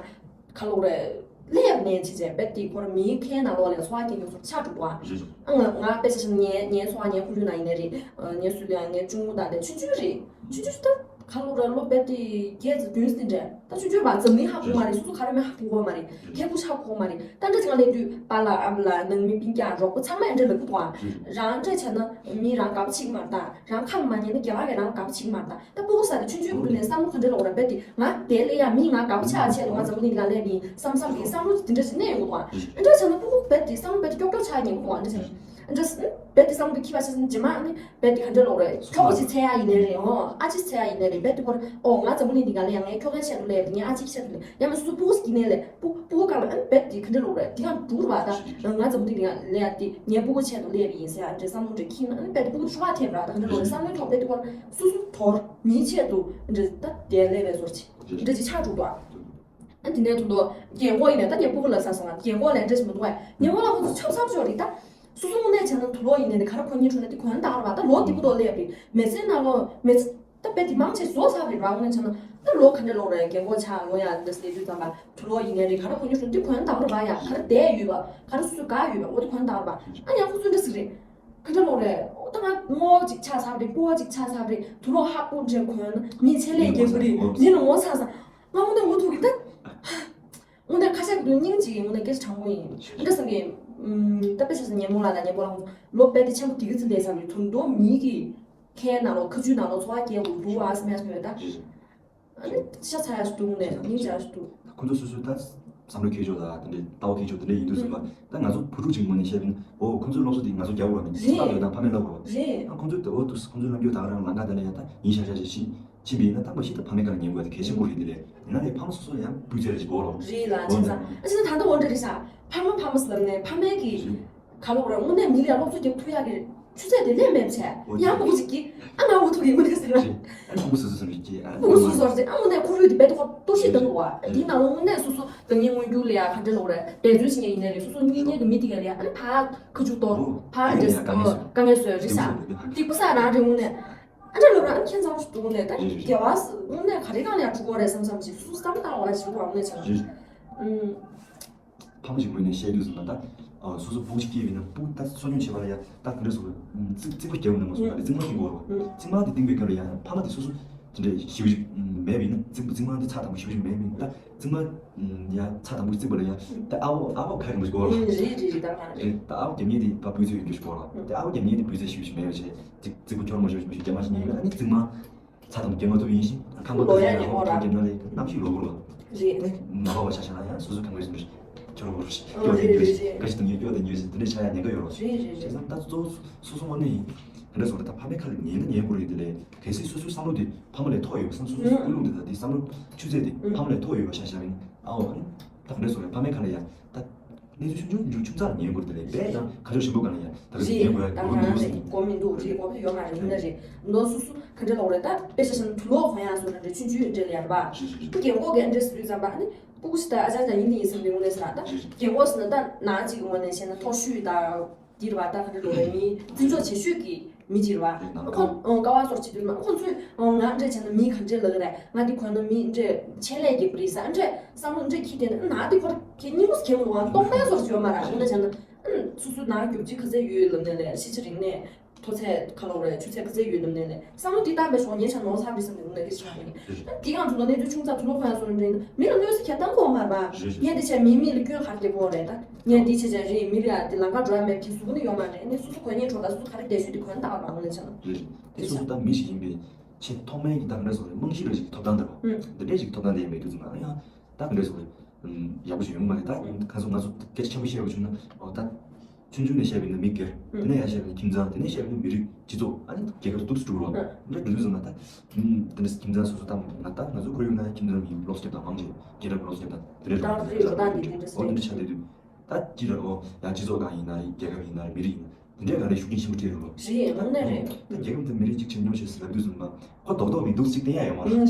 ག་ལོག་རེད། སླེབས་ནས་བྱས་བྱས་རྦད་དེ་ཁོ་རང་མིའི་ཁའི་ནང་ལོགས་ལ་འཚོ་བ་སྐྱེལ་མཁན་ཚོར་ཆགས་འགྲོ་བ། རེད། ཨ་ང་ང་དཔེ་ཆ་བཞག་ན་ངའི་ངའི་འཚོ་བ་ངའི་ཁོར་ཡུག་ནང་ཡིན་ནའི་རེད། ངའི་སུ་ལ་ཡང་ངའི་གཅུང་མོ་དང་དེ་ཆུང་ཆུང་རེད། ཆུང་ཆུང་ད་ག་ལོག་རེད། ལོ་རྦད་དེ་བརྒྱད་ཙམ་བདུན་ཙམ་འདྲ། ད་ཆུང་ཆུང་བ་འཛམ་གླིང་ཧ་གོ་མ་རེད། སོ་སོ་ག་རེ་མིན་ཧ་གོ་མ་རེད། ཁྱད་པར་ཧ་གོ་མ་རེད། ད་འདྲ་ཅིག་སླེབས་དུས་པཱ་ལགས་ཨ་མ་ལགས་ནང་མི་སྤུན་ཀྱག་རོགས་པ་ཚང་མས་འདྲ་ལབ་ཀྱི་འདུག་ཨ། རང་འདྲ་བྱས་ན་མི་རང་དགའ་པོ་བྱེད་ཀྱི་མ་རེད་ད། རང་ཁ་ལ་མ་ཉན་ན་རྒྱ་གར་གྱིས་རང་དགའ་པོ་བྱེད་ཀྱི་མ་རེད་ད། ད་སྤུ་གུ་ས་དེ་ཆུང་ཆུང་གི་དུས་ནས་བསམ་བློ་ག་འདྲ་ལོག་རེད། རྦད་དེ་ང་དེ་ལས་ཡ་མི་ང་དགའ་པོ་ཆགས་ཆེད་དུ་ང་འཛམ་བུ་གླིང་ལ་སླེབས་ཡིན་བསམ་བསམ་གྱི་བསམ་བློ་དེ་འདྲ་ཞིག་གནས་ཡོང་གི་འདུག་ཨ། འདྲ་བྱས་ན་སྤུ་གུ་རྦད་དེ་བསམ་བློ་རྦད་དེ་ཀྱོག་ཀྱོག་ཆགས་ཉེན་གྱི་འདུག་ཨ། འདྲ་བྱས་ན་འདྲ་རྦད་དེ་བསམ་བློ་འཁྱེར་བ་ཆགས་སོང་། རྗེས་མ་ཨ་ནི་རྦད་དེ་ག་འདྲ་ལོག་རེད། ཁྱོ་ག་ཅིག་འཚོལ་ཡག་ཡིན་ནའི་རེད། ཨོ་ཨ་ཅེ་འཚོལ་ཡག་ཡིན་ནའི་རེད། རྦད་དེ་ཁོ་རང་ཨོ་ང་འཛམ་བུ་གླིང་འདི་ག་ལ་ཡ་ངའི་ཁྱོ་གའི་ཆེད་དུ་སླེབས་ཡོད་དེ། ངའི་ཨ་ཅེའི་ཆེད་དུ་སླེབས། ཡང་མིན་སོ་སོ་སྤུ་གུ་ཅིག་སྐྱེས་ནའི་ལས་སྤུ་སྤུ་གུ་སྒང་ལ་ཨ་ནི་རྦད་དེ་ག་འདྲ་ལོག་རེད། དེ་ཡང་འགྲུར་བ་ད། ང་འཛམ་བུ་གླིང་འདི་ག་ལ་ཡ་དེ་ངའི་སྤུ་གུ་ཆེད་དུ་སླེབས་ཡིན་ཟེར་ཡ་འདྲ་བསམ་བློ་འདྲ་འཁྱེར་ན་ཨ་ནི་རྦད་དེ་སྤུ་གུ་འཚོ་བ་ཐེབས་ར། ད་ག་འདྲ་ལོག་རེད། བསམ་བློའི་ཐོག་རྦད་དེ་ཁོ་རང་སོ་སོ་དོར་མིའི་ཆེད་དུ་འདྲ་ད་དེ་སླེབས་པའི་བཟོ་འདྲ་ཅིག་ཆགས་འགྲོ་འདུག་ཨ། ཨ་དེ་ནས་དུ་ལོ་རྒན་གོག་ཡིན་ནས་ད་ངས་སྤུ་གུ་ལ་ཟ་སོང་ང་། རྒན་གོག་ལ་འདྲ་ཞིག་མི་འདུག་བས། ངས་ངོ་ལ་ཁོ་ཚོ་ཆབ་ཆབ་ཆོག་རེད་ད། སོ་སོ་དངོས་གནས་བྱས་ན་དུ་ལོ་ཡིན་ནས་ནི་ག་རེ་གོ་སྙིང་འདོད་ན་དེ་གོན་ད་ག་རེད་བ། ད་ལོ་འདི་པོ་ཏོ་སླེབས་རེད། མི་ཚེ་ནང་ལོ་མི་ཚེ་ད་དཔེ་དེ་མང་ཆེ་བཟོ་ཚར་རེད་བ། དངོས་གནས་བྱས་ན་ད་ལོ་ག་འདྲ་ལོག་རེད། རྒན་གོག་ཆགས་ལོ་ཡང་འདྲ་སླེབས་དུས་ཙམ་པ་དུ་ལོ་ཡིན་ནས་རེད། ག་རེ་གོ་སྙིང་འདོད་ན་དེ་གོན་ད་ག་རེད་བ། ཡ་ག་རེ་བསྡད་ཡོད་བ། ག་རེ་སུ་དགའ་ཡོད་བ། འོ་དེ་གོན་ད་ག་རེད་བ། ཨ་ཡང་ཁོ་ཚོ་འདྲ་ཟིག་རེད། ག་འདྲ་ལོག་རེད། ད་ང་སྔོ་ཅིག་ཆགས་ཚར་རེད། སྤོ་བ་ཅིག་ཆགས་ཚར་རེད། དུ་ལོ་ཧ་པོ་འདྲ་གོན་ན་མི་ཆེ་ལས་རྒྱས་པོ་རེད། མི་ལ་ངོ་ཚ་ས། ང་དངོས་གནས་ངོ་ཐུག་གི་ད། དངོས་གནས་ཁ་ཤས་ཀྱི་སྙིང་རྗེ་ཡིན། དངོས་གནས་སྐད་ཆ་དྲང་པོ་ཡིན། འདྲ་བསམ་གི། ད་དཔེ་ཆ་ས་ཉན་མོ་ལ་ད་ཉན་པོ་ལ་ལོ་རྦད་དེ་ཆེན་པོ་དེ་གི་ཚིག་ལས་བསམ་གི། དུ་འདོ་མི་གི་ཁའི་ནང་ལོགས་ཁ་ཆུའི་ནང་ལོགས་འཚོ་བ་སྐྱེལ་དགོས་འདུག་ཨ་བསམ་ཡ་ཞིག་ཡོད་ད། ཨ་ནི་ཤ་ཚ་ཡ་ཞིག་འདུག་ནས་སྙིང་རྗེ་ཡ་ཞིག་འདུག་ཁོ་ཚོ་སོ་སོའི་ད་བསམ་བློ་འཁྱེར་ཕྱོགས་དང་དེ་འདྲའི་ལྟ་བ་འཁྱེར་ཕྱོགས་དེ་འདྲ་ཡིན་དུས་ཟེར་བ། ད་ང་ཚོ་བུ་ཕྲུག་ཅིག་ངོས་ནས་བཤད་པ་ཡིན་ན། འོ་ཁོ་ཚོའི་སློབ་གསོ་དེ་ང་ཚོ་རྒྱག་དགོས་པ་མིན། རེད། ཕ་མ་ལ་ཕ་མས་ལབ་དགོས་པ། རེད། ཨ་ཁོ་ཚོས་ད་འོ་དུ་ཁོ་ཚོའི་ལམ་རྒྱུད་ད་ག་རང་ལམ་ཁ་དེ་ལ་ཡ་ད་ཡིན་ཤག་ཤག་ཅིག་ཕྱིན་ཕྱིན་པ་ཡིན་ན། དང་པོ་ཤི་ད་ཕ་མའི་བཀའ་ལ་ཉན་དགོས་ཡ་དེ་གལ་ཆེན་པོ་རེད། དེ་ལས་ཡིན་ན་ནི་ཕ་མ་སོ་སོ་ལ་ཡང་སྤུས་ཚད་རེ་ཞིག་དགོས་རོགས། རེད་ལ་བྱས་ཙང་ཨ་ཅེ་ད་ད་འོ་འདྲ་རེད་ཤག་ཕ་མ་ཕ་མ་ཟེར་ནས་ཕ་མའི་གི་ག་ལོག་ར་དངོས་གནས་མི་ལ་ཡ་སློབ་གསོ་རྒྱབ་ཐུབ་ཡ་གི་ཆུ་ཚད་དེ་ལེན་མེད་བྱས། ཡང་སྤུ་གུ་ཅིག་གིས་ཨ་ང་འུ་ཐུག་གི་དངོས་གནས་ཟེར་ར། ཨ་ཕྲུ་གུ་སོ་སོ་སོ་རེད་ཀྱི། ཨ་ཕྲུ་གུ་སོ་སོ་རེད། ཨ་དངོས་གནས་ཁོར་ཡུག་དེ་རྦད་དེ་ཁོ་གཏོར་བཤིག་བཏང་འདུག་བ། དེའི་ནང་ལོགས་དངོས་གནས་སོ་སོ་ད་ངའི་མངོན་འགྱུར་ལ་ཡ་ག་འདྲ་ལོག་རེད། འབད་བརྩོན་བྱེད་མཁན་ཡིན་ནའི་རེད། སོ་སོ་གཉེན་ཉེ་གི་མི་དེ་ག་ལ་ཡ་ཨ་ནི་ཕར་ཁ་མཆུ་གཏོར། ཕར་འདྲ་དཀའ་ངལ་བཟོས། དཀའ་ངལ་བཟོས་རེད་ཤག་སྡིག་པ་བསགས་རང་རེད། དངོས་གནས་ཨ་འདྲ་ལོག་ར་ཨ་ནི་ཁྱེད་ཚང་ཞིག་འདུག་ནས་ད་རྒྱལ་བ་དངོས་གནས་ག་རེ་གང་ལ་ཡ་འགྲོ་གི་རེད་བསམ་བསམ་ཞིག་སོ་སོ་བསམ་བློ་བཏང་བ་ཞིག་འོང་ནས་བྱས་ན། ཕ་མ་ཞིག་ངོས་ནས་བཤད་དུས་ཙམ་པ་ད། ཨ་སོ་སོ་སྤུ་གུ་ཅིག་སྐྱེས་པ་ཡིན་ན་སྤུ་གུ་ད་གསོ་སྐྱོང་བྱེད་པ་ལ་ཡ་ད་དེ་འདྲ་སོ་རྩིག་རྩིག་པ་རྒྱབ་ན་མ་སོང་། ད་རྩིག་མ་ཞིག་དགོས་རོགས། རྩིག་མ་དེ་བཏིང་པའི་སྐབས་ལ་ཡ་ཕ་མ་དེ་སོ་སོ་དེ་འདྲ་ཞེ་པོ་ཅིག་མེད་པ་ཡིན་ན། རྩིག་རྩིག་མ་དེ་ཚ་དང་པོ་ཞེ་པོ་ཅིག་མེད་པ་ཡིན་ན། ད་རྩིག་མ་ཡ་ཚ་དང་པོ་རྩིག་པ་ལ་ཡ་ད་ཨ་བོ་ཨ་བོ་ཁ་རིང་པོ་ཞིག་དགོས་རོགས། རེད་རེད་རེད། ད་ག་རེད། རེད། ད་ཨ་བོ་རྒྱབ་མཁན་དེ་ཕར་སྤུས་ཚད་ཡོད་རྒྱུ་ཞིག་དགོས་རོགས། དེ་ཨ་བོ་རྒྱབ་མཁན་དེ་སྤུས་ཚད་ཞེ་པོ་ཞིག་མེད་པ་བྱས། རྩིག་རྩིག་པ་འཁྱོར་མ་ཞེ་པོ་ཞིག་རྒྱབ་མ་ཞིག་ཉན་ཡོད་ན། ཨ་ནི་རྩིག་མ་ཚ་དང་རྒྱབ་མ་ཐུབ་ཡིན་ཞིང་ཁང་པ་ལོག་ཡ་ཉེན་ཁ་ར། རྒྱབ་ན་ལས་གནམ་གཤིས་ལོག་གི་རེད། རེད། དེ་མ་བབས་པ་ཆ་བཞག་ན་ཡང་སོ་སོ་ཁང་པའི་སུ་འདྲ་ཁྱོད་རང་གོ་རུ་ཞིག་སྐྱོ་དེ་ཉོས་ཞིག་ག་ཞིག་དང་ཉོས་སྐྱོ་དེ་ཉོས་ཞིག་དེ་འདྲ་ཆགས་ཡ་ཉེན་ཁ་ཡོད་རོགས། རེད་རེད་རེད། བྱས་ཙང་ད་གཙོ་བོ་སོ་སོ་ངོས་ནས་ཡིན། ག་འདྲ་སོང་རེད། ད་ཕ་མའི་ཁ་ལ་ཉན་ན་ཉན་དགོས་རེད། དེ་ལས་གལ་སྲིད་སོ་སོའི་བསམ་བློ་དེ་ཕ་མ་ལས་མཐོ་ཡོད་པ་སང་། སོ་སོའི་ཀུན་སློང་དེ་དང་དེ་བསམ་བློ་ཆུ་ཚད་དེ་ཕ་མ་ལས་མཐོ་ཡོད་པ་ཆ་བཞག་ཡིན། ཨ་འོ་ད་ག་འདྲ་སོང་རེད། ཕ་མའི་ཁ་ལ་ཡ་ད། གནས་ཚུལ་ཆུང་ཆུང་ཆུང་ཆུང་ཙག་ཉན་དགོས་དེ་ལས་དཔེ་དང་ཁ་ཕྱོགས་ཞིབ་པོ་གང་ཡང་ད་ག་ཟིག་ཉན་དགོས་ཡ་གོ་མི་འདུག་ཟེར། གོ་མི་འདུག་རེད། གོ་མི་ཡོད་མ་རེད། ཡིན་ན་རེད། མདོ་སོ་སོ་ག་འདྲ་ལོག་རེད། ད་དཔེ་ཆ་བཞག་ན་དུ་ལོག་གོ་ཡང་སོ་ན་རེད། ཆུང་ཆུང་འདྲ་ལ་ཡར་བ་རྒན་གོག་གི་འདྲ་ཟེར་དུས་ཙམ་པ་ཨ་ནི་སྤུ་གུ་ཞིག་ད་ཨ་ཅག་ཅག་ཡིན་དེ་ཡིན་བསམ་པའི་ངོ་ནས་ཟེར་ད། རྒན་གོག་ཟེར་ན་ད་ནང་གཅིག་གི་ངོ་ནས་བཤད་ན་མཐོ་ཤོས་ད་འདིར་བ་ད་ག་འདྲ་ལོག་རེད། མི་བརྩི་འཇོག་བྱེད་ཤོས་ཀྱི་མི་གཅིག་རེད་བ། ཁོ་ཀ་བ་སོར་བྱེད་དུས་མ་ཁོ་ཚོས་ང་འདྲ་བྱས་ན་མི་ག་འདྲ་ལབ་ཀྱི་རེད། ང་འདི་གོན་ན་མི་འདྲ་ཆེད་ལས་ཀྱི་པ་རེད་ཟེར་ཨ་འདྲ་བསམ་བློ་འདྲ་འཁྱེར་བསྡད་ན་ནང་དེ་ཁོ་གི་སྙིང་པོ་ཁྱེར་མི་འདུག་ཨ། སྟོང་པའི་སོར་བྱེད་ཡོད་མ་རེད། ང་འདྲ་བྱས་ན་སོ་སོ་ནང་རྒྱུ་ཅི་ག་ཚད་ཡོད་ལབ་ནས་ལས་ཕྱི་ཕྱི་རིང་ནས་མཐོ་ཚད་ག་ལོག་རེད། ཆུ་ཚད་ག་ཚད་ཡོད་ལབ་ནས་ལས་བསམ་བློ་འདི་བཏང་པའི་ཞོག་ཉེ་ཆར་ནོར་ས་མི་བསམ་ནས་ངུ་ནས་གི་ཆགས་རེད། ད་དེ་གང་དུ་ལ་གནས་ཚུལ་ཆུང་ཙག་དུ་ལོག་ཁོ་ཡང་སོ་རེད། མི་ལ་གནོད་ས་ཁྱེར་བཏང་གོ་མ་རེད་པ། ངས་འདི་བྱས་མི་མི་ལ་སྐྱོན་ག་རེ་རྒྱབ་ཡོད་རེད། ད་ངས་འདི་བྱས་བྱས་རེད། མི་ལ་ཡ་དེ་ལམ་ཁ་འགྲོ་ཡ་མེད་ཁྱེད་གཟུགས་པོ་ནི་ཡོད་མ་རེད། ངས་སོ་སོ་གོན་ཉེན་གྲོགས་དང་སོ་སོ་ག་རེ་བསྡད་ཤོད་དེ་གོན་བཏང་བ་མ་ངོ་ལས་ཆགས་ན། རེད། དེ་སོ་སོ་ད་མི་ཞིག་ཡིན་པའི་ཆེས་ཐོག་མའི་གི་ད་ག་འདྲ་སོང་རེད། རྨང་གཞི་རེ་ཞིག་ཐོབ་ཐང་འདྲ་བ། འདི་འདྲས་ཞིག་ཐོབ་ཐང་དེ་མེད་དུས་ཙམ་པ་ཡང་ད་ག་འདྲ་སོང་རེད། ཡག་པོ་ཞིག་ཡོང་གི་མ་རེད། ད་ཁ་སང་ང་ཚོ་སྐད་ཆ་ཆེན་པོ་བཤད་པ་བྱུང་ན། འོ་ད་ཆུང་ཆུང་ནས་བཤད་པ་ཡིན་ན་མི་སྒེར། དེ་ནས་ཡར་བཤད་པ་ཡིན་ན་ཁྱིམ་ཚང་། དེ་ནས་བཤད་པ་ཡིན་ན་མི་རིགས་སྤྱི་ཚོགས། ཨ་ནི་རྒྱལ་ཁབ་ཏུ་འགྲོ་རོགས། འདྲ་འགྲོ་དུས་ཙམ་ན་ད་དེ་འདྲ་ཁྱིམ་ཚང་སོ་སོ་ད་ང་ད་ང་ཚོ་ཁོར་ཡུག་ན་ཁྱིམ་ཚང་མི་ལོག་སྐྱབས་དང་མང་ཆེ་རྒྱལ་རབས་ལོག་སྐྱབས་དང་དེ་འདྲ་རེད། ད་རེད་ལོ་ད་འདི་དེ་འདྲ་འོ་དེ་འདྲ་ཆགས་བསྡད་དུས། ད་ཅི་རེད། འོ་ཡང་སྤྱི་ཚོགས་སྒང་ཡིན་ན་རེད། རྒྱལ་ཁབ་ཡིན་ན་རེད། མི་རིགས་ཡིན་ན་དེ་འདྲའི་སྒང་ནས་ཤུགས་རྐྱེན་ཆེན་པོ་སྤྲད་རེད་ལོ། རེད། དངོས་གནས་རེད། ད་རྒྱལ་ཁབ་དང་མི་རིགས་གཅིག་བྱེད་མྱོང་བྱེད་ཟེར་ལབ་དུས་ཙམ་པ་ཁོ་རྡོག་རྡོག་མི་འདུག་ཅིག་བསྟན་ཡ་ཡོད་མ་རེད། རེད།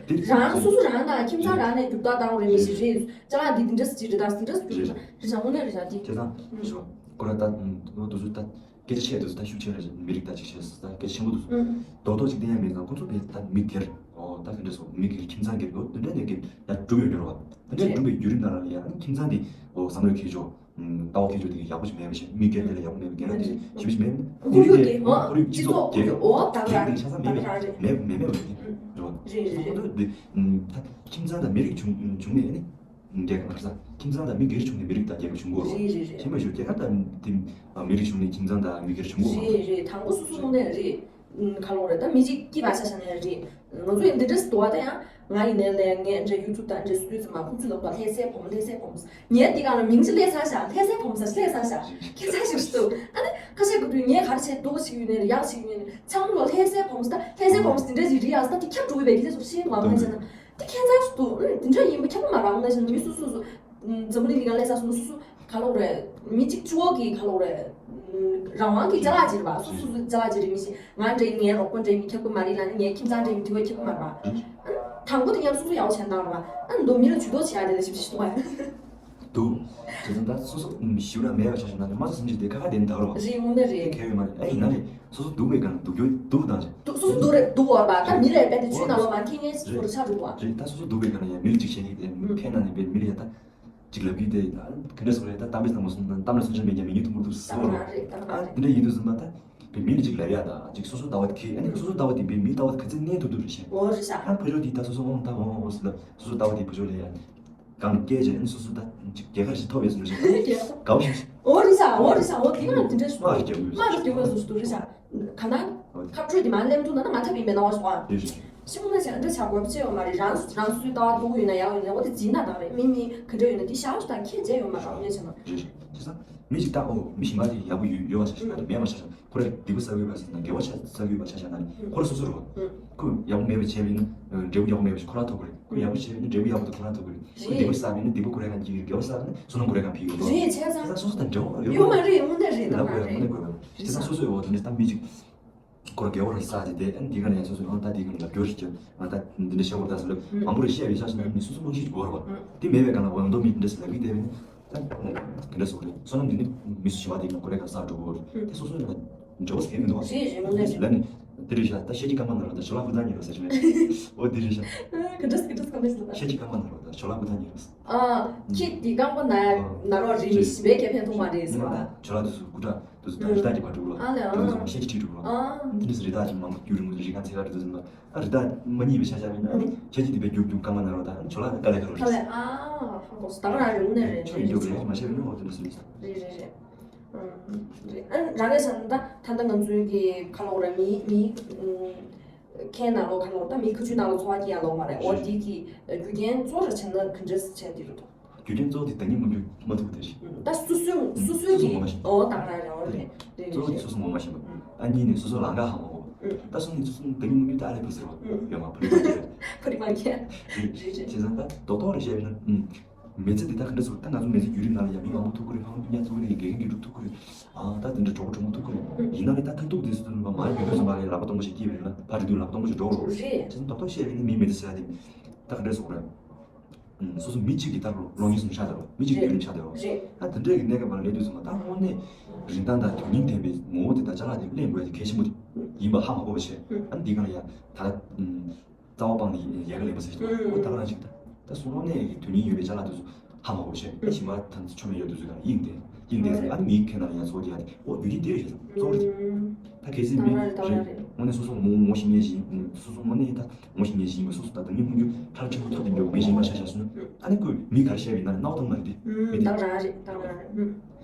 དེ་རེད། སོ་སོ་རང་དང་ཁྱིམ་ཚང་རང་ནས་རྒྱུག་ཐག་བཏང་རེད། མི་ཞིག་རེད། ཅ་ལག་འདི་འདི་འདྲ་ཞིག་རེད། ད་འདི་འདྲ་ཞིག་རེད། རེད་ཤག་དངོས་གནས་རེད་ཤག་དེ། བྱས་ཙང་ཞུ་བ་ཁོ་ར་ད་འདུག་ཟེར་ད། སྐད་ཆ་བཤད་དུས་ད་ཤུགས་ཆེ་རེད། མི་རིགས་ད་ཅིག་བཤད་ད་སྐད་ཆ་ཆེན་པོ་འདུག་ཟེར། རྡོག་རྡོག་ཅིག་བསྟན་ཡ་མེད་ཙང་ཁོ་ཚོ་བས་ད་མི་སྒེར། འོ་ད་དེ་འདྲ་སོང་མི་སྒེར་ཁྱིམ་ཚང་སྒེར་འདུག་དེ་འདྲ་ནས་སྒེར་ཡང་གྲུབ་ཡོད་འགྲོ་བ། དེ་འདྲ་གྲུབ་པའི་བརྒྱུད་རིམ་ནང་ལ་ཡང་ཁྱིམ་ཚང་དེ་འོ་བསམ་བློའི་ཁྱད་ཆོས། ལྟ་བ་ཁྱད་ཆོས་དེ་ག་ཡག་པོ་ཞིག་མེད་པ་ཞིག་མི་སྒེར་དེ་ལ་ཡག་པོ་མེད་པ་གལ་ཏེ་ཞེ་པོ་ཞིག་མེད་ན། ཁོར་ཡུག་དེ་འོ་ཁོར་ཡུག་སྤྱི་ཚོགས་ཁོར་ཡུག་འོ་ད་ག་རང་རེད། ད་ག་རང་རེད། མེད་མེད་མེད་པ་རེད། རེད་བ། རེད་རེད་རེད། ཁོ་ཚོ་དེ་ད་ཁྱིམ་ཚང་དང་མི་རིགས་བྱུང་བྱུང་ནས་ནི། རྒྱལ་ཁབ་ས་ཁྱིམ་ཚང་དང་མི་སྒེར་བྱུང་ནས་མི་རིགས་དང་རྒྱལ་ཁབ་བྱུང་གི་ཡོད་རེད། རེད་རེད་རེད། ཤེས་པ་ཞུ་རྒྱལ་ཁབ་དང་དེ་མི་རིགས་བྱུང་ནས་ཁྱིམ་ཚང་དང་མི་སྒེར་བྱུང་གི་ཡོད་རེད། རེད་རེད། དང་པོ་སོ་སོ་དངོས་གནས་རེད། ཨུམ། ག་ལབ་དགོས་རེད། ད་མི་གཅིག་སྐྱིད་པ་ཆ་བཞག་ནས་རེད། ང་ཚོ་ཡང་འདི་འདྲ་ཞིག་འདུག་བ། ད་ཡང་ང་ཡིན་ནའི་ལས་ངས་འདྲ་ཡུ་ཊུབ་དང་འདྲ་སུ་དུས་ཙམ་མ་ཁོ་ཚོས་ལབ་པ་ལྷ་སའི་བུ་མོ་ལྷ་སའི་བུ་མོ། ངས་འདི་ག་ལ་མིང་ཅིག་སླེབས་ཚར་ཤག་ལྷ་སའི་བུ་མོ་ཟེར་སླེབས་ཚར་ཤག་ཁྱད་མཚར་ཞིག་འདུག་ཨ་ནི་ཁ་ཤས་ཀྱི་དུས་ངས་ག་རེ་བྱས་སྡུག་ཅིག་ཡོད་ནའི་ཡག་ཅིག་ཡོད་ནའི་ཚང་མ་ལོ་ལྷ་སའི་བུ་མོ་ཟེར། ད་ལྷ་སའི་བུ་མོ་ཟེར་འདི་འདྲ་ཞིག་རེད་ཡ་ཟེར། ད་དེ་ཁྱབ་འགྲོ་གི་བས་ཁྱེད་ཚོ་ཤེས་ནོ་མ་ཤེས་ན། དེ་ཁྱད་མཚར་ཞིག་འདུག་ཨ་ནི་འདི་འདྲ་ཡིན་པ་ཁྱབ་མ་རེད། འོ་ན་ཞིག་མི་སོ་སོ་སོ། འཛམ་བུ་གླིང་འདི་ག་ལས་ས་སོ་སོ་སོ་ག་ལབ་དགོས་རེད། མི་གཅིག་གཅིག་པོ་གི་ག་ལབ་དགོས་རེད། རང་དབང་གི་ཅ་ལག་ཅིག་རེད་པ། སོ་སོ་སོ་ཅ་ལག་ཅིག་རེད། མི་ཞིག་ང་འདྲ་ཡིན། ངའི་རོགས་པ་འདྲ་ཡིན། མི་ཁྱབ་ཀྱི་མ་རེད་ལབ་ནི། ངའི་ཁྱིམ་ཚང་འདྲ་ཡིན། དེ་བས་ཁྱབ་ཀྱི་མ་རེད་པ། དང་པོ་དེ་ཉམས་སོ་སོ་ཡག་པོ་བྱས་ན་འདང་རེད་པ། ཨ་མདོ་མི་ལ་ཇུས་གཏོགས་བྱེད་ཡ་དེ་ལ་ཞིབ་ཞིབ་ཞིག་གཏོང་ཡ། འདུག་བྱས་ཙང་ད་སོ་སོ་ཞེ་པོ་ཅིག་མེད་པ་ཆ་བཞག་ན་ནི་མ་སོ་སེམས་ཅིག་དེ་ཁ་ཁ་དེ་འདང་རེད་པ། རེད། དངོས་གནས་རེད། དེ་གལ་ཡོད་མ་རེད། ཨ་ཡིན་ན་རེད། སོ་སོ་སྡུག་པའི་སྒང་ལ་སྡུག་རྒྱུ་སྡུག་བཏང་བྱས། སྡུག་སོ་སོ་སྡུག་རེད། སྡུག་བར་པ་ད་མི་ལས་དཔེ་དེ་ཆུའི་ནང་ལོགས་མར་འཁྱེར་མཁན་སོ་སོ་རེད་ཆགས་འགྲོ་གི་བ། རེད། ད་སོ་སོ་སྡུག་པའི་སྒང་ལ་ཡང་མི་གཅིག་བྱས་ནས་དེ་ཕན་ན་ནི་པའི་མི་ལ་ཡང་ད་གཅིག་ལབ་ཀྱི་དེ་ད་ག་འདྲ་སོང་རེད། ད་གཏམ་དཔེ་བཟང་པོ་གསུངས་ན། གཏམ་ལ་སུན་ཆ་མེད་ཀྱང་མི་ཉུང་དུ་མུར་དུ་ཟེར་བ་རེད། ད་དེ་འདྲ་ཡིན་དུས་ཙམ་པ་ད་པའི་མི་ལ་གཅིག་ལབ་ཡ་ད་གཅིག་སོ་སོ་ལྟ་བ་དེ་གས། ཨ་ནི་སོ་སོ་ལྟ་བ་དེ་པའི་མི་ལྟ་བ་ག་ཚད་གནས་ཐུབ་ཐུབ་རེད་ཤག་འོ་རེད་ཤག་ཨ་ཕ་ཇོ་དེ་ད་སོ་སོ་འོང་ད་འོང་འོང་ཟེར་ལ་སོ་སོ་ལྟ་བ་དེ་ཕ་ཇོ་ལ་ཡ། གང་སྐད་ཆ་ནི་སོ་སོ་ད་ཅིག་རྒྱལ་ཁ་ཞིག་ཐོབ་ཡོད་ཟེར་ནས་ཞིག་དགའ་བོ་ཞིག་འོ་རེད་ཤག་འོ་རེད་ཤག་འོ་དེ་ང་དེ་འདྲ་ཞིག་མ་རེད་རྒྱལ་བོ་མ་རེད་རྒྱལ་བོ་ཞིག་འདུག་རེད་ཤག་ག་ན་ཁ་སྤྲོད་དེ་མ་ལེམ་ཐུག་ན་ན་མ་ཐབས་ཡིན་པའི་སྣང་བ་ཞིག་འདུག་ཨ། རེད་རེད། ཤི་མོ་ན་ཞག་འདྲ་ཆགས་དགོས་པ་ཅི་ཡོད་མ་རེད། རང་རང་སོའི་ལྟ་བ་སྡུག་ཡོད་ན་ཡག་ཡོད་ན་འོ་དེ་འཛིན་ན་དང་རེད། མི་མི་ག་འདྲ་ཡོད་ན་དེ་ཤག་ཞིག་དང་ཁྱད་མཇལ་ཡོད་མ་རེད། ངས་བྱས་ན། རེད་རེད། བྱས་ཙང་མི་ཞིག་ད་འོ་མི་ཞིག་མ་དེ་ཡག་པོ་ཡོད་ཡོད་པ་ཆ་བཞག་ན་རེད། མེད་པ་ཆ་བཞག་ན། ཁོ་རང་སྡིག་པ་བསགས་ཡོད་པ་ཟེར་ན་དགེ་བ་ཆ་བསགས་ཡོད་པ་ཆ་བཞག་ན་ནི་ཁོ་རང་སོ་སོ་རེད་བ། ཁོས་ཡག་པོ་མེད་པ་བྱས་པ་ཡིན་ན་འབྲས་བུ་ཡག་པོ་མེད་པ་ཞིག་ཁོ་རང་ཐོབ་ཀྱི་རེད། ཁོས་ཡག་པོ་བྱས་པ་ཡིན་ན་འབྲས་བུ་ཡག་པོ་དེ་ཁོ་རང་ཐོབ་ཀྱི་རེད། ཁོས་སྡིག་པ་བསགས་པ་ཡིན་ན་སྡིག་པ་ཁོ་རང་གང་འཇིག་གི་རེད། དགེ་བ་བསགས་པ་ཡིན་ན་བསོད་ནམས་ཁོ་རང་གང་ཕིག་གི་རེད། རེད་བྱས་ཙང་། སོ་སོ་དང་འབྲེལ་བ་ཡོད་ཡོད་མ་རེད། དངོས་གནས་རེད། ལབ་དགོས་ཡ་དངོས་གནས་དགོས་པ། བྱས་ཙང་སོ་སོའི་འོག་དེ་འདྲ་ད་མི་གཅིག་ཁོ་རང་དགེ་བ་རེ་བསགས་ཏེ་དེ་ཨ་ནི་དེ་ག་ནས་ཡང་སོ་སོ་ཡང་ད་དེ་ག་ནས་ལབ་སྐྱོར་ཞིག་བྱས། ང་ད་འདི་འདྲ་བྱ་བར་ད་ཟེར་ལབ་མང་པོ་རེ་བཤད་པའི་ཆ་ཞིག་ན་མི་སོ་སོ་རྨང་གཞི་ཅིག་དགོས་རེད་བ། དེ་མེད་པའི་སྒང་ལ་འོ་མདོ་མི་འདི་འདྲ་ཟེར་ལབ་ཀྱི་བསྡད་པས་ན། ད་དེ་འདྲ་སོང་རེད། བསོད་ནམས་འདི་ནི་མི་སུ་ཞིག་བ་དེ་ག་ཁོ་རེ་ག་བསགས་འགྲོ་གི་རེད། དེ་སོ་སོ་ཡང་འབྲེལ་བ་ཟེར་གྱི་མི་འདུག་བ། རེད་རེད། དངོས་གནས་རེད། ལབ་ནས་དེ་རེད་ཤག་ད་ཤེས་ཀྱི་རྐང་པ་ན་རོ་ད་ཇོ་ལགས་སྐུ་ཐང་ཉེ་རོ་ཟེར་གྱི་མེད། འོ་དེ་རེད་ཤག་ག་འདྲ་ག་འདྲ་ག་འདྲ་ཟེར་ལ། ཤེས་ཀྱི་རྐང་པ་ན་རོ་ད་ཇོ་ལགས་སྐུ་ཐང་ཉེ་རོ་ཟེར། ཨ། ཁྱེད་འདི་རྐང་པ་ན་ན་རོགས་རེད། མི་ཞིག་བས་ཁེ་ཕན་ཐོགས་མ་རེད་ཟེར་བ། ཇོ་ལགས་དུས་སུ་སྐུ་དྲག་དུས་སུ་ད་རི་དྭགས་ཀྱི་བར་འགྲོ་ལ། ཨ་ལས། ཨ། དུས་སུ་ཤེས་ཀྱི་ཁྲིད་འགྲོ་ལ། ཨ། འདི་འདྲ་སུ་རི་དྭགས་ཀྱི་མང་པོ་རྒྱུ་རིང་པོ་རི་གང་ཚེ་ག་འགྲོ་དུས་སུ་ད་རི་དྭགས་མ་རྙེད་པའི་ཆ་ཆ་མིན་ན་ནི་ཁྱེད་ཀྱིས་འདི་བས་རྒྱུག་རྒྱུག་རྐང་པ་ན་རོགས་ད་ཇོ་ལགས་དཀའ་ལས་ཁག་རོགས་ཁ་ལས། རེད། ཨ་ཧ་གོ་སོང་། ད་ག་རང་རེད། དངོས་གནས་རེད། ཆོས་ཡིན་རྒྱུ་རེད། མ་ཤེས་རེད། ནོ་དེ་འདྲ་སུ་རེད། རེད་རེད་རེད། ཨ་རང་རེད་བྱས་ན་ད་ད་ལྟ་ང་ཚོའི་གི་ཁ་ལོག་ར་མི་མི། ཁའི་ནང་ལོགས་ཁ་ལོག་ད་མི་ཁ་ཆུའི་ནང་ལོགས་འཚོ་བ་སྐྱེལ་ཡ་ལོག་མ་རེད། འོ་དེ་གི་རྒྱུ་རྐྱེན་གཙོ་བོ་ར་བྱས་ན་ག་འདྲས་བྱས་དེ་རེད་དོ། རྒྱུ་རྐྱེན་གཙོ་བོ་དེ་བདག་ཉིད་མངོན་གྱུར་མ་ཐུབ་པ་དེ་རེད། ད་སོ་སོའི་སོ་སོའི་སོ་སོ་གི་ངོ་མ་ཤེས། འོ་ད་ག་རང་རེད། འོ་རེད་རེད། གཙོ་བོ་དེ་སོ་སོ་ངོ་མ་ཤེས་པ། ཨ་གཉིས་ནས་སོ་སོ་ལང་ཀ་ཧ་མ་གོ། ད་གསུམ་ནས་སོ་སོ་བདག་ཉིད་མངོན་གྱུར་ད་ཨ་ལས་ཕུ་ཟེར་བ་ཡོད་མ་ཕུ་རི་མ་ཁྱེར། ཕུ་རི་མ་ཁྱེར། རེད་རེད། བྱས་ཙང་ད་རྡོག་རྡོག་རེ་བཤད་པ་ཡིན་ན། མི་ཚེ་འདི་ད་ག་འདྲ་ཟེར། ད་ང་ཚོ་མི་ཚེ་བརྒྱུད་རིམ་ནང་ལ་ཡང་མི་མང་པོ་ཐུག་གི་རེད། ཕ་མ་སྤུན་ཀྱག་ཐུག་གི་རེད། དགེ་རྒན་དགེ་ཕྲུག་ཐུག་གི་རེད། ཨ་ད་དེ་འདྲ་གྲོགས་པོ་གྲོགས་མོ་ཐུག་གི་རེད། ཡིན་ན་ནི་ད་མཐར་ཐུག་དེ་ཚོ་མར་ཡོང་དུས་ཙམ་པ་ལ་ལག་པ་སྟོང་པ་ཞིག་སྐྱེས་པ་རེད་ལ། ཕར་འགྲོ་དུས་ལག་པ་སྟོང་པ་ཞིག་འགྲོ་གི་རེད། རེད། བྱས་ཙང་རྡོག་རྡོག་བཤད་པ་ཡིན་ན་མིའི་མི་ཚེ་ཟེར་ཡ་དེ་ད་ག་འདྲ་ཟེར་དགོས་རེད། སོ་སོ་མི་གཅིག་གི་ད་ལོ་ལོ་ཉིས་གསུམ་ཆགས་བསྡད་རོགས། མི་གཅིག་གི་རྒྱུན་ཆགས་བསྡད་རོགས། ཨ་དེ་འདྲ་གི་གནས་སྐབས་ལ་སླེབས་དུས་ཙམ་པ་ད་དངོས་གནས་རིན་ཐང་དང་དོན་སྙིང་ལྡན་པའི་ངོ་བོ་དེ་དང་ཅ་ལག་དེ་ལེན་དགོས་ཡ་དེ་གལ་ཆེན་པོ་དེ་ཡིན་པ་ཧ་མ་གོ་བ་བྱས། ཨ་འདི་ག་ལ་ཡ་ད་ལྟ་རྩ་བ་སྤངས་ནས་ཡལ་ག་ལེན་པ་ཟེར་གྱི་འདུག་ཨོ་ད་ག་རང་ཅིག་ད་ད་སོ་སོ་ནས་དོན་སྙིང་ཡོད་པའི་ཅ་ལག་དེ་ཚོ་ཧ་མ་གོ་བ་བྱས། ཨ་ཞིམ་པ་ད་ཆོ་མེད་ཡོད་དུས་ཚོད་ག་ལ་དབྱིངས་དེ་དབྱིངས་དེ་ཨ་ནི་མིའི་ཁེ་ནང་ལ་ཡ་ཚོགས་ཀྱི་ཡ་དེ་ཨོ་རྒྱུ་རྐྱེན་དེ་ཡོད་ཤག་ཚོགས་རེད། ད་གལ་སྲིད་མི་རེད། དངོས་གནས་སོ་སོ་ངོ་ངོ་ཤེས་མཁན་ཞིག་ཡིན། སོ་སོ་དངོས་གནས་ད་ངོ་ཤེས་མཁན་ཞིག་ཡིན་པ། སོ་སོ་ད་དོན་སྙིང་མངོན་གྱུར་ཁྲ་ཁྲིག་པོ་ཐོབ་དེ་འདྲ་མི་ཞིག་མ་ཤ་ཤ་སོང་ན་ཨ་ནི་ཁོས་མི་ག་རེ་བཤད་པ་ཡིན་ན་རྣ་བ་གཏོང་མ་རེད་དེ། མི་དེ་ད་ག་རང་རེད། ད་ག་རང་རེད།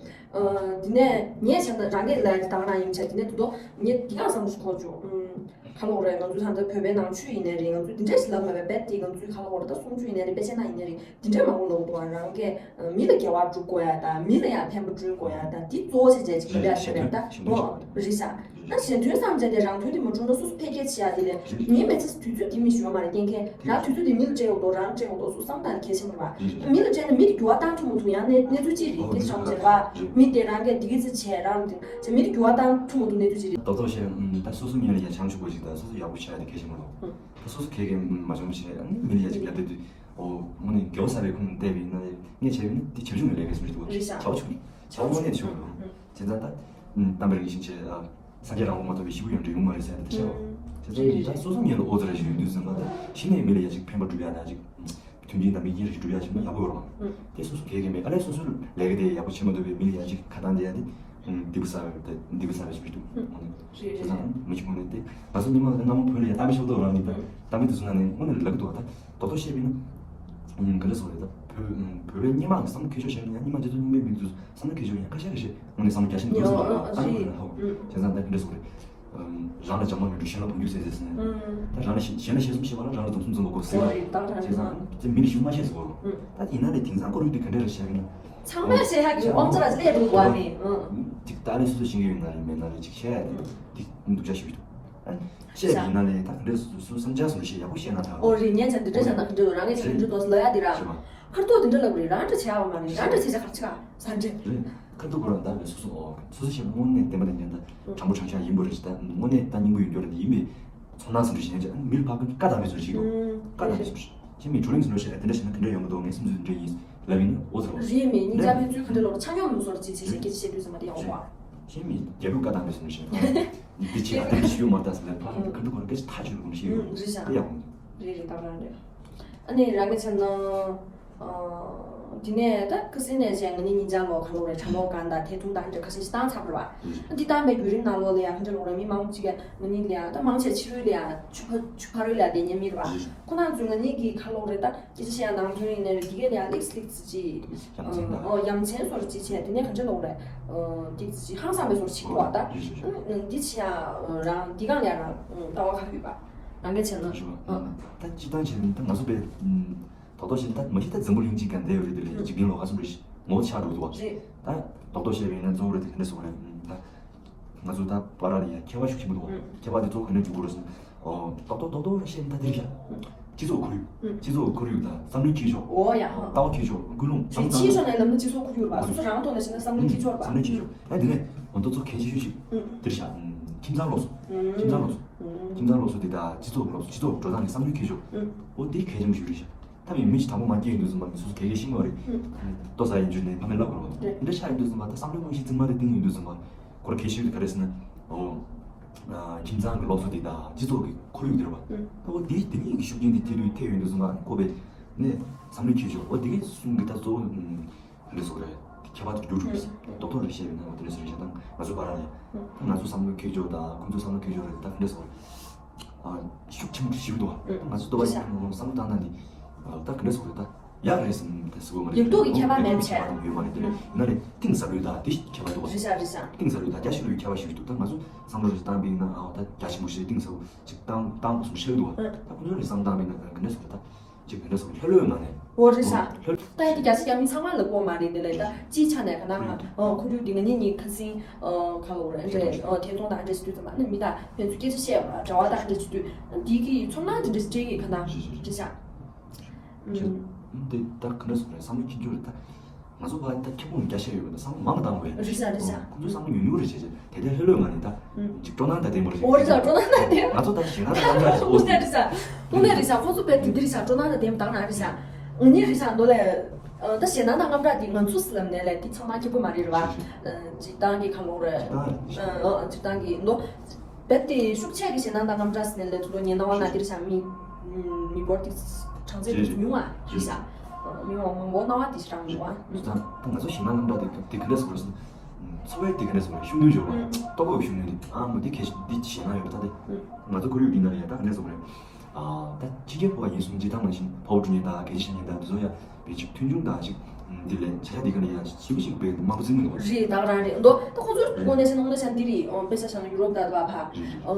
ཨ། དེ་ནས་ངས་བྱས་ན་རང་གི་ལས་ཀ་དང་རང་ཡིན་ཆ་དེ་ནས་དུ་དོ་ངས་དེ་ག་བསམ་བློ་ཞིག་འཁོར་བྱུང་། ཨུམ། ག་ལོག་རེད། ང་ཚོ་ད་ལྟ་བོད་པའི་ནང་ཆོས་ཡིན་ནའི་རེད། ང་ཚོ་དེ་འདྲ་ཞིག་ལབ་མ་བས་རྦད་དེ་ང་ཚོའི་ག་ལོག་རེད། ད་གསུང་ཆོས་ཡིན་ནའི་རེད། དཔེ་ཆ་ནང་ཡིན་ནའི་རེད། དེ་འདྲ་མང་པོ་ལབ་འདུག་ཨ། རང་གིས་མི་ལ་དགེ་བ་སྒྲུབ་དགོས་ཡ་དང་མི་ལ་ཡང་ཕན་པ་སྐྲུན་དགོས་ཡ་དང་དེ་གཙོ་བོ་བྱས་བྱས་ཅིག་ལབ་ཡ་ཞིག་རེད། ད་ཞེ་འདོད་ཞེ་འདོད་ཞེ་འདོད་ཞེ་འདོད་རེད་ཤག་རེད་ཤག་ད་ཞེ་འདོད་བསམ་བྱས་ཏེ་རང་དོན་དེ་མ་བྱུང་ན་སོ་སོ་ཕལ་སྐད་ཆེ་ཡ་དེ་ལས་ངའི་མི་ཚེ་དུས་ཚོད་དེ་མི་ཞུ་བ་མ་རེད། རྐྱེན་གལ་རང་དུས་ཚོད་དེ་མི་ལ་སྤྲད་ཡོད་དོ་རང་སྤྲད་ཡོད་དོ་སོ་བསམ་བཏང་གལ་ཆེན་པོ་རེད་པ། མི་ལ་སྤྲད་ན་མི་དེ་འགྱུར་བ་བཏང་ཐུབ་མ་ཐུབ་ཡང་གནས་གནས་ཚུལ་ཅི་རེད་སྐད་ཆ་དྲང་པོ་བྱས་པ། མི་དེ་རང་གིས་དེ་གི་ཚེ་བྱས་རང་དེ་མི་དེ་འགྱུར་བ་བཏང་ཐུབ་མ་ཐུབ་གནས་ཚུལ་ཅི་རེད། རྡོག་རྡོག་བཤད་ད་སོ་སོ་ཉིད་ལ་ཡ་བྱང་ཆུབ་པ་ཞིག་དང་སོ་སོ་ཡག་པོ་བྱས་ཏེ་གལ་ཆེན་པོ་རེད། ད་སོ་སོ་གས་གས་མ་བྱུང་བ་བྱས་ཨ་ནི་མི་ལ་ཡ་ཅིག་ཡ་དེ་དུས། ཨོ། དངོས་གནས་དགེ་བ་བསགས་པའི་ཁུངས་བལྟས་པ་ཡིན་ན་ངས་བྱས་པ་ཡིན་ན་འདི་བྱབ་ཆུང་གི་ལས་ཀ་ཞིག་མི་འདུག་བ། རེད་ཤག་བྱ་བ་ཆུང་ནི་བྱ་བ་དངོས་གནས་ཆུང་རེད། བྱས་ཙང་ད་གཏམ་དཔེ་རང་བཞིན་བྱས་ཨ། སངས་རྒྱས་རང་དབང་མ་ཐོབ་པའི་ཤི་བོ་ཡང་འདྲ་ཡོང་མ་རེད་ཟེར་ཡ་དེ་ཁྱེད་བ། བྱས་ཙང་འདི་ད་སོ་སོ་ཉིད་ལ་ཨོ་ཙི་ར་ཞིག་ཡོད་དུས་ཙམ་པ་ད་གཞི་ནས་མི་ལ་ཡ་ཅིག་ཕན་པ་སྒྲུབ་ཡ་ད་ཅིག་མཐུན་རྐྱེན་དང་མི་རྐྱེན་རེ་ཞིག་སྒྲུབ་ཡ་ཞིག་ན་ཡག་པོ་ཡོད་རེད་བ། དེ་སོ་སོ་གས་གས་མེད་ཨ་ལས་སོ་སོའི་ལས་ཀ་དེ་ཡག་པོ་བྱེད་མ་ཐུབ་པའི་མི་ལ་ཡ་ཅིག་ཁ་བཏང་དེ་ཡ་དེ་སྡིག་པ་བསགས་པའི་སྡིག་པ་བསགས་པའི་ཞིག་མི་འདུག་དངོས་གནས། བྱས་ཙང་མི་གཅིག་དངོས་གནས་དེ་ང་ཚོ་ཉི་མ་སྔ་མོ་བོད་ལ་ཡ་གཏམ་དཔེ་ཤོབ་ཏོ་རང་ནི་ད་གཏམ་དཔེ་དེ་ཚོ་ནང་ནས་དངོས་གནས་ལབ་ཀྱི་འདུག་བ། ད་རྡོག་རྡོག་བཤད་པ་ཡིན་ན། ག་འདྲ་སོང་རེད་ད་བོད་བོད་པའི་སྔོན་མ་གི་བསམ་བློ་འཁྱེར་ཕྱོགས་བཤད་ན་ཡང་སྔོན་མ་སྤྱི་ཚོགས་རྙིང་པའི་མི་ཚོས་བསམ་བློ་འཁྱེར་ཕྱོགས་ཡང་ཁ་ཤས་ཁ་ཤས་དངོས་གནས་བསམ་བློ་རྒྱ་ཆེན་པོ་ཡོད་ཟེར་བ་ཨ་ནི་ཁོ་ན་ཧོ། བྱས་ཙང་ད་ག་འདྲ་སོང་རེད། རང་ལ་བྱམས་པ་མི་འགྲུབ་གཞན་ལ་བང་རྒྱུག་ཟེར་ཟེར་ཟེར་ནས། ད་རང་ལ་ཞེ་གཞན་ལ་ཞེ་ཚོམ་བྱེད་པ་ལ་རང་ལ་སྡུག་སོང་འཛོམས་པ་གོ་ཟེར་བ། བྱས་ཙང་དེ་མི་ལ་ཞུ་མ་ཤེས་ཟེར་བ། ད་ཡིན་ན་ལས་དེང་སང་ཁོར་ཡུག་དེ་ག་འདྲ་རེད་བཤད་ན། ཚང་མས་བཤད་ཡག་གི་དབང་ཆ་ལ་སླེབས་འདུག་བ་ནི། ཅིག་ད་ལས་སོ་སོ་ཤེས་ཀྱི་ཡོད་ན་རེད་མེད་ན་རེད་ཅིག་བཤད་ཡ་དེ་དེ་སྡུག་ཅག་ཞིག་འདུག་བཤད་ཡིན་ན་ལས་ད་ག་འདྲ་སོ་སོ་བསམ་འཆར་སོ་སོ་ཡག་པོ་བཤད་ན་ད། ཨོ་རེད། ངས་ཀྱང་འདི་འདྲ་བྱས་ན་ག་འདྲ་འདུག་རང་གིས་ཀྱང་འདི་འདྲ་འདུག་ལབ་ཡ་འདི་ར། ཁར་ཐོག་འདི་འདྲ་ལབ་རེད། རང་འདྲ་བྱེད་ཡ་བ་མ་རེད། རང་འདྲ་བྱེད་བྱ་གར་ཆེ་ག་ས་འདྲ། རེད། ཁ་ཐུག་ཁོ་རང་ད་བས་སོ་སོ་ཨོ་སོ་སོ་ཞེས་དངོས་གནས་བདེན་པ་དེ་ཉན་ད་དྲང་པོ་དྲང་བཞག་ཡིན་པ་རེད་ད་དངོས་གནས་ད་སྙིང་པོ་ཡོད་འགྱུར་རེད་ཡིན་པས་ཚོར་སྣང་ཟིན་འགྲོ་བཞིན་ཅི་མི་ལ་ཕ་ཀུན་བཀའ་དང་པའི་ཚོར་ཞིག་ཡོད། བཀའ་དང་པའི་ཚོར་ཞིག་མི་བགྲོ་གླེང་ཟིན་འགྲོ་ཞེས་དེ་འདྲ་བྱས་ན་དེ་འདྲ་ཡོང་གི་འདུག་ངའི་སེམས་ཚོར་དེ་འདྲ་ཡིན་ལབ་ཡིན་ན་ཨོ་ཟེར་བ། རེད་མེད་སྙིང་རྗེ་ཕན་ཚུན་ག་འདྲ་ལོག་ཆ་སྙོམས་ལུགས་སོར་ཅིག་བྱེད་ཤེས་སྐད་ཆ་བཤད་དུས་ཙམ་པ་དེ་ཡག་པོ་བ། ཞེས་མི་རྒྱལ་པོའི་བཀའ་དང་པའི་ཚོར་ཞིག་དེ་ཅི་ཡང་དེ་འདྲ་ཞིག་ཡོད་མ་རེད་ད་ཟེར་ལབ་ཕ་ཀུན་ཁ་ཐུག་ཁོ་རང་སྐད་ཆ་ཐག་ཆོད་རུ་ཞིག་ཡོད་རེད་ཤག་དེ་ཡག་པོ། རེད་རེད་ད་ག་རང་རེད། ཨ་ནི་རང་གི་བྱས་ན། དེ་ནས་ད་ཁ་སང་ནས་བྱས་ང་གཉིས་ཉིན་ལྕགས་ལོ་ག་ལོ་རེད་དྲ་ལོ་གང་དང་ཐད་ཐུང་དང་འདྲ་ཁ་ཤས་ཤིག་བཏང་ཚར་བ་རེད་བ། འདི་བཏང་པའི་བརྒྱུད་རིམ་ནང་ལོགས་ལ་ཡང་འདྲ་ལོ་རེད་མི་མང་པོ་ཅིག་གིས་ང་གཉིས་ལ་ཡང་ད་མང་ཆེ་ཕྱི་རོལ་ལ་ཡང་ཆུ་ཕ་ཆུ་ཕ་རོལ་ལ་བསྡད་མཁན་མི་རེད་བ། ཁོ་རང་ཚོས་ང་གཉིས་ཀྱི་ག་ལོ་རེད་ད་སྐད་ཆ་བཤད་ཡང་ནང་དོན་ཡིན་ནའི་རེད་འདི་གས་ལ་ཡང་ལེགས་ལེགས་ཅིག་ཡ་མཚན་དང་ཨོ་ཡ་མཚན་བཟོ་འདྲ་ཅིག་བྱས་དེ་ནས་ག་འདྲ་ལོ་རེད་ཏིག་ཅིག་ཧང་སང་པའི་བཟོ་འདྲ་ཅིག་འདུག་བ་ད། འདི་བྱས་ཡང་རང་འདི་གང་ལ་ཡང་རང་ལྟ་བ་ག་ཡོད་པ་རང་གས་བྱས་ན། ད་སྤྱིར་བཏང་བྱས་ན་ད་ང་ཚོ་པའི། རྡོག་རྡོག་བཤད་ན་ད་མ་གཞི་ད་འཛམ་བུ་གླིང་གཅིག་ག་འདས་ཡོད་རེད་དེ་ལས་འཇིག་རྟེན་ལོ་ག་ཚོད་རེད་ངོ་བོ་ཆགས་འགྲོ་འདུག་བ། རེད། ད་རྡོག་རྡོག་བཤད་པ་ཡིན་ན་གཙོ་བོ་རེད་དེ་ག་འདྲ་ཟེར་བ་རེད་ད། ང་ཚོ་ད་བར་ལ་ཡང་ཁྱད་པར་ཤུགས་ཆེན་པོ་འདུག་བ། ཁྱད་པར་དེ་གཙོ་བོ་ག་ནས་འཇུག་དགོས་རེད་ཟེར་ན། རྡོག་རྡོག་རྡོག་རྡོག་བཤད་ན་ད་དེ་རེད་ཤག་སྤྱི་ཚོགས་ཁོར་ཡུག་སྤྱི་ཚོགས་ཁོར་ཡུག་དང་བསམ་བློའི་འཁྱེར་ཕྱོགས། ཨོ་ཡ་ཧ། ལྟ་བ་འཁྱེར་ཕྱོགས་ཀུན་སློང་བསམ་བློ་ཕྱིའི་ཕྱོགས་ནས་ལབ་ན་སྤྱི་ཚོགས་ཁོར་ཡུག་རེད་བ་སོ་སོ་རང་ཐོག་ནས་བཤད་ན་བསམ་བློའི་འཁྱེར་ཕྱོགས་རེད་བ། བསམ་བློའི་འཁྱེར་ཕྱོགས་ཨ་དེ་ནས་ང་ཚོ་གཙོ་གལ་ཆེ་ཤོས་ཤིག་དེ་རེད་ཤག་ཁྱིམ་ཚང་སློབ་གསོ། ཁྱིམ་ཚང་སློབ་གསོ། ཁྱིམ་ཚང་སློབ་གསོ་དེ་དང་སྤྱི་ཚོགས་སློབ་གསོ་སྤྱི་ཚོགས་འགྲོ་སྟངས་ཀྱི་བསམ་བློའི་འཁྱེར་ཕྱོགས། ཨོ་དེ་གལ་ཆེན་པོ་ཞིག་རེད་ཤག་ད་མི་མི་ཞིག་དང་པོ་མ་སྐྱེས་ཡོང་དུས་ཙམ་པ་མི་སོ་སོ་གལ་གལ་ཤེས་ཀྱི་རེད། ལྟོ་ཟ་ཡིན་རྒྱུ་ནས་ཕ་མས་ལབ་དགོས་རེད། འདི་འདྲ་ཆགས་ཡོང་དུས་ཙམ་པ་ད་བསམ་བློའི་དངོས་གཞི་རྫུན་མ་དེ་བཏིང་ཡོང་དུས་ཙམ་པ་ཁོ་རང་གལ་ཆེ་ཤོས་དེ་ག་རེ་ཟེར་ན། ཨོ། ཁྱིམ་ཚང་གི་སློབ་གསོ་དེ་དང་སྤྱི་ཚོགས་ཀྱི་ཁོར་ཡུག་དེ་རེད་པ། ད་འོ་དེ་དེ་གཉིས་ཀྱི་ཤུགས་རྐྱེན་དེ་ཐེབས་དུས་ཐེབས་ཡོང་དུས་ཙམ་པ་ཁོ་པས་ནས་བསམ་བློའི་འཁྱེར་ཕྱོགས་འོ་དེ་གས་གསུམ་གྱི་ད་གཙོ་བོ་ག་རེ་ཟེར་དགོས་རེད། ཁྱད་པར་དེ་འགྱུར་འགྲོ་གི་རེད། རྡོག་རྡོག་རེ་བཤད་པ་ཡིན་ན་འོ་དེ་འདྲ་ཟེར་རེད་ཤག་ད་ང་ཚོ་བར་ལ་ཡ། ད་ང་ཚོ་བསམ་བློའི་འཁྱེར་ཕྱོགས་དང་ཁོང་ཚོའི་བསམ་བློའི་འཁྱེར་ཕྱོགས་རེད་ད་ག་འདྲ་ཟེར་དགོས་རེད། ཤུགས་ཆེན་པོ་ཞིག་འདུག་བ། ང་ཚོ་ལྟོ་བ་ཡིན་ན་བསམ་བློ་བཏང་ན་འདི། ད་ག་འདྲ་ཟེར་དགོས་རེད་ད། ཡག་རེད་ཟེར་ནས་ཟེར་དགོས་མ་རེད། ཡག་སྡུག་གི་ཁྱད་པར་མེད་པ་བྱས། ཡོད་མ་རེད་དེ་ནས་ན་རེད་གཏིང་ཟབ་ལོས་ད་དེ་ཁྱད་པར་འདུག་བ། རེད་ཤག་རེད་ཤག་གཏིང་ཟབ་ལོས་ད་རྒྱ་ཆེ་ལོས་ཁྱད་པར་ཞིག་འདུག་ད་ང་ཚོ་བསམ་བློ་རེ་བཏང་པ་ཡིན་ན་ཨ་ད་རྒྱ་ཆེན་པོ་ཞིག་གཏིང་ཟབ་ཅིག་བཏང་བཏང་དགོས་སོང་ཤེས་འདུག་བ། ད་ཁོ་ཚོ་རེ་བསམ་བཏང་པ་ཡིན་ན་ག་འདྲ་ཟེར་ད་ཅིག་ག་འདྲ་ཟེར་ལྷོད་ལྷོད་ངང་ནས། འོ་རེད་ཤག་ལྷོད། ད་ཡིན་དེ་རྒྱ་ཆེ་རྒྱ་མི་ཚང་མ་ལ་གོ་མ་རེད་དེ་ལས་ད་སྤྱིའི་ཆ་ནས་ག་ན་ང་ཁོར་ཡུག་འདི་ང་གཉིས་གཉིས་ཁ་སང་ག་ལོ་རེད་འདྲ་ཐད་གཏོང་དང་འདྲ་ཞིག་དུས་ཙམ་པ་ནི་མི་དང་ཕན་ཚུན་སྐད་ཆ་བཤད་པ་འབྲེལ་བ་དང་འདྲ་ཞིག་དུས་འདི་གི་ཚོར་སྣང་དེ་འདྲ་ཞིག་སྤྲད་ཀྱི་ག་ན་རེད་ཤག་ཁྱེད་འདི་ད་ག་འདྲ་སོང་རེད་བསམ་བློ་ཁྱེད་ཚོ་རེད་ད། ང་ཚོ་བ་ད་ཁྱེད་ཁོང་རྒྱ་ཆེ་ཡོད་པ་ད་བསམ་བློ་མང་བཏང་དགོས། རེད་ཤག་རེད་ཤག་ཁོང་ཚོ་བསམ་བློ་ཉུང་ཉུང་རེད་བྱས་བྱས་དེ་དེ་ལྷོད་ལྷོད་ང་ནི་ད། ཅིག་སྤྲོ་སྣང་ད་ལྡན་པོ་རེད། འོ་རེད་ཤག་སྤྲོ་སྣང་ད་ལྡན། ང་ཚོ་ད་ཞེད་སྣང་དང་རྔམ་སྐྲག་ཞིག་འོ་དེ་རེད་ཤག་དངོས་གནས་རེད་ཤག་ཁོང་ཚོ་དཔེ་དེ་འདི་རེད་ཤག་སྤྲོ་སྣང་ད་ལྡན་པ་དང་ན་རེད་ཤག་ང་གཉིས་རེད་ཤག་མདོ་ལས། ད་ཞེད་སྣང་དང་རྔམ་སྐྲག་དེ་ང་ཚོ་སི་ལབ་ནས་ལས་དེ་ཚང་མ་ཁྱེད་པོ་མ་རེད་རེད་བ། སྤྱིར་བཏང་གི་ཁ་ལོ་རེད། སྤྱིར་བཏང་གི་མདོ། རྦད་དེ་ཤུགས་ཆེ་གི་ཞེད་སྣང་དང་རྔམ་སྐྲག་ཟེར་ནས་ལས་ཚུར་ལོ་ཉེ་ན་བ་ན་དེ་རེད་ཤག་མི། མི་འབོར་དེ་གྲངས་ཚད་དེ་ཉུང་བ་རེད་ཤག་མི་མང་མང་པོ་སྣང་བ་དེ་ཞིག་རང་ཡོད་བ། ད་ང་ཚོ་ཞེད་སྣང་རྔམ་སྐྲག་དེ་དེ་ག་འདྲ་ཟེར་དགོས་རེད་ཟེར་ན། འཚོ་བའི་དེ་ག་འདྲ་ཟེར་དགོས་རེད་ཤུགས་འདོན་བྱེད་དགོས་རེད། ལྟོ་གོས་ཀྱི་ཤུགས་འདོན་དེ་ཨ་མ་དེ་གལ་ཆེ་འདི་ཞེད་སྣང་ཡོད་པ་ད་དེ། ང་ཚོ་ཁོར་ཡུག་འདི་ན་ཡ་ད་ག་འདྲ་ཟེར་དགོས་རེད། ད་ཕྱི་རྒྱལ་བ་ཡིན་གསུང་སྤྱིར་བཏང་ནང་བཞིན་ཕ་བུ་སྤྲུལ་ཉན་དང་རྒན་ཤེས་ཉན་དང་དེ་ཚོ་ཡ་བེད་ཅིག་མཐུན་འཇུག་དང་ཅིག་ འདི་ལས་བྱ་བྱ་འདི་ག་ནས་ཡང་ཞིབ་ཞིབ་པའི་དམའ་པོ་ཟིན་མི་འདུག་རེད། ད་ག་རང་རེད་འདུག་ད་ཁོ་ཚོར་དངོས་གནས་བྱས་ན་དངོས་གནས་བྱས་ན་འདི་རེད། ཨོ་དཔེ་ཆ་བཞག་ན་ཡུ་རོབ་ད་དུ་བ་ཕ་རེད་རེད། ཨོ་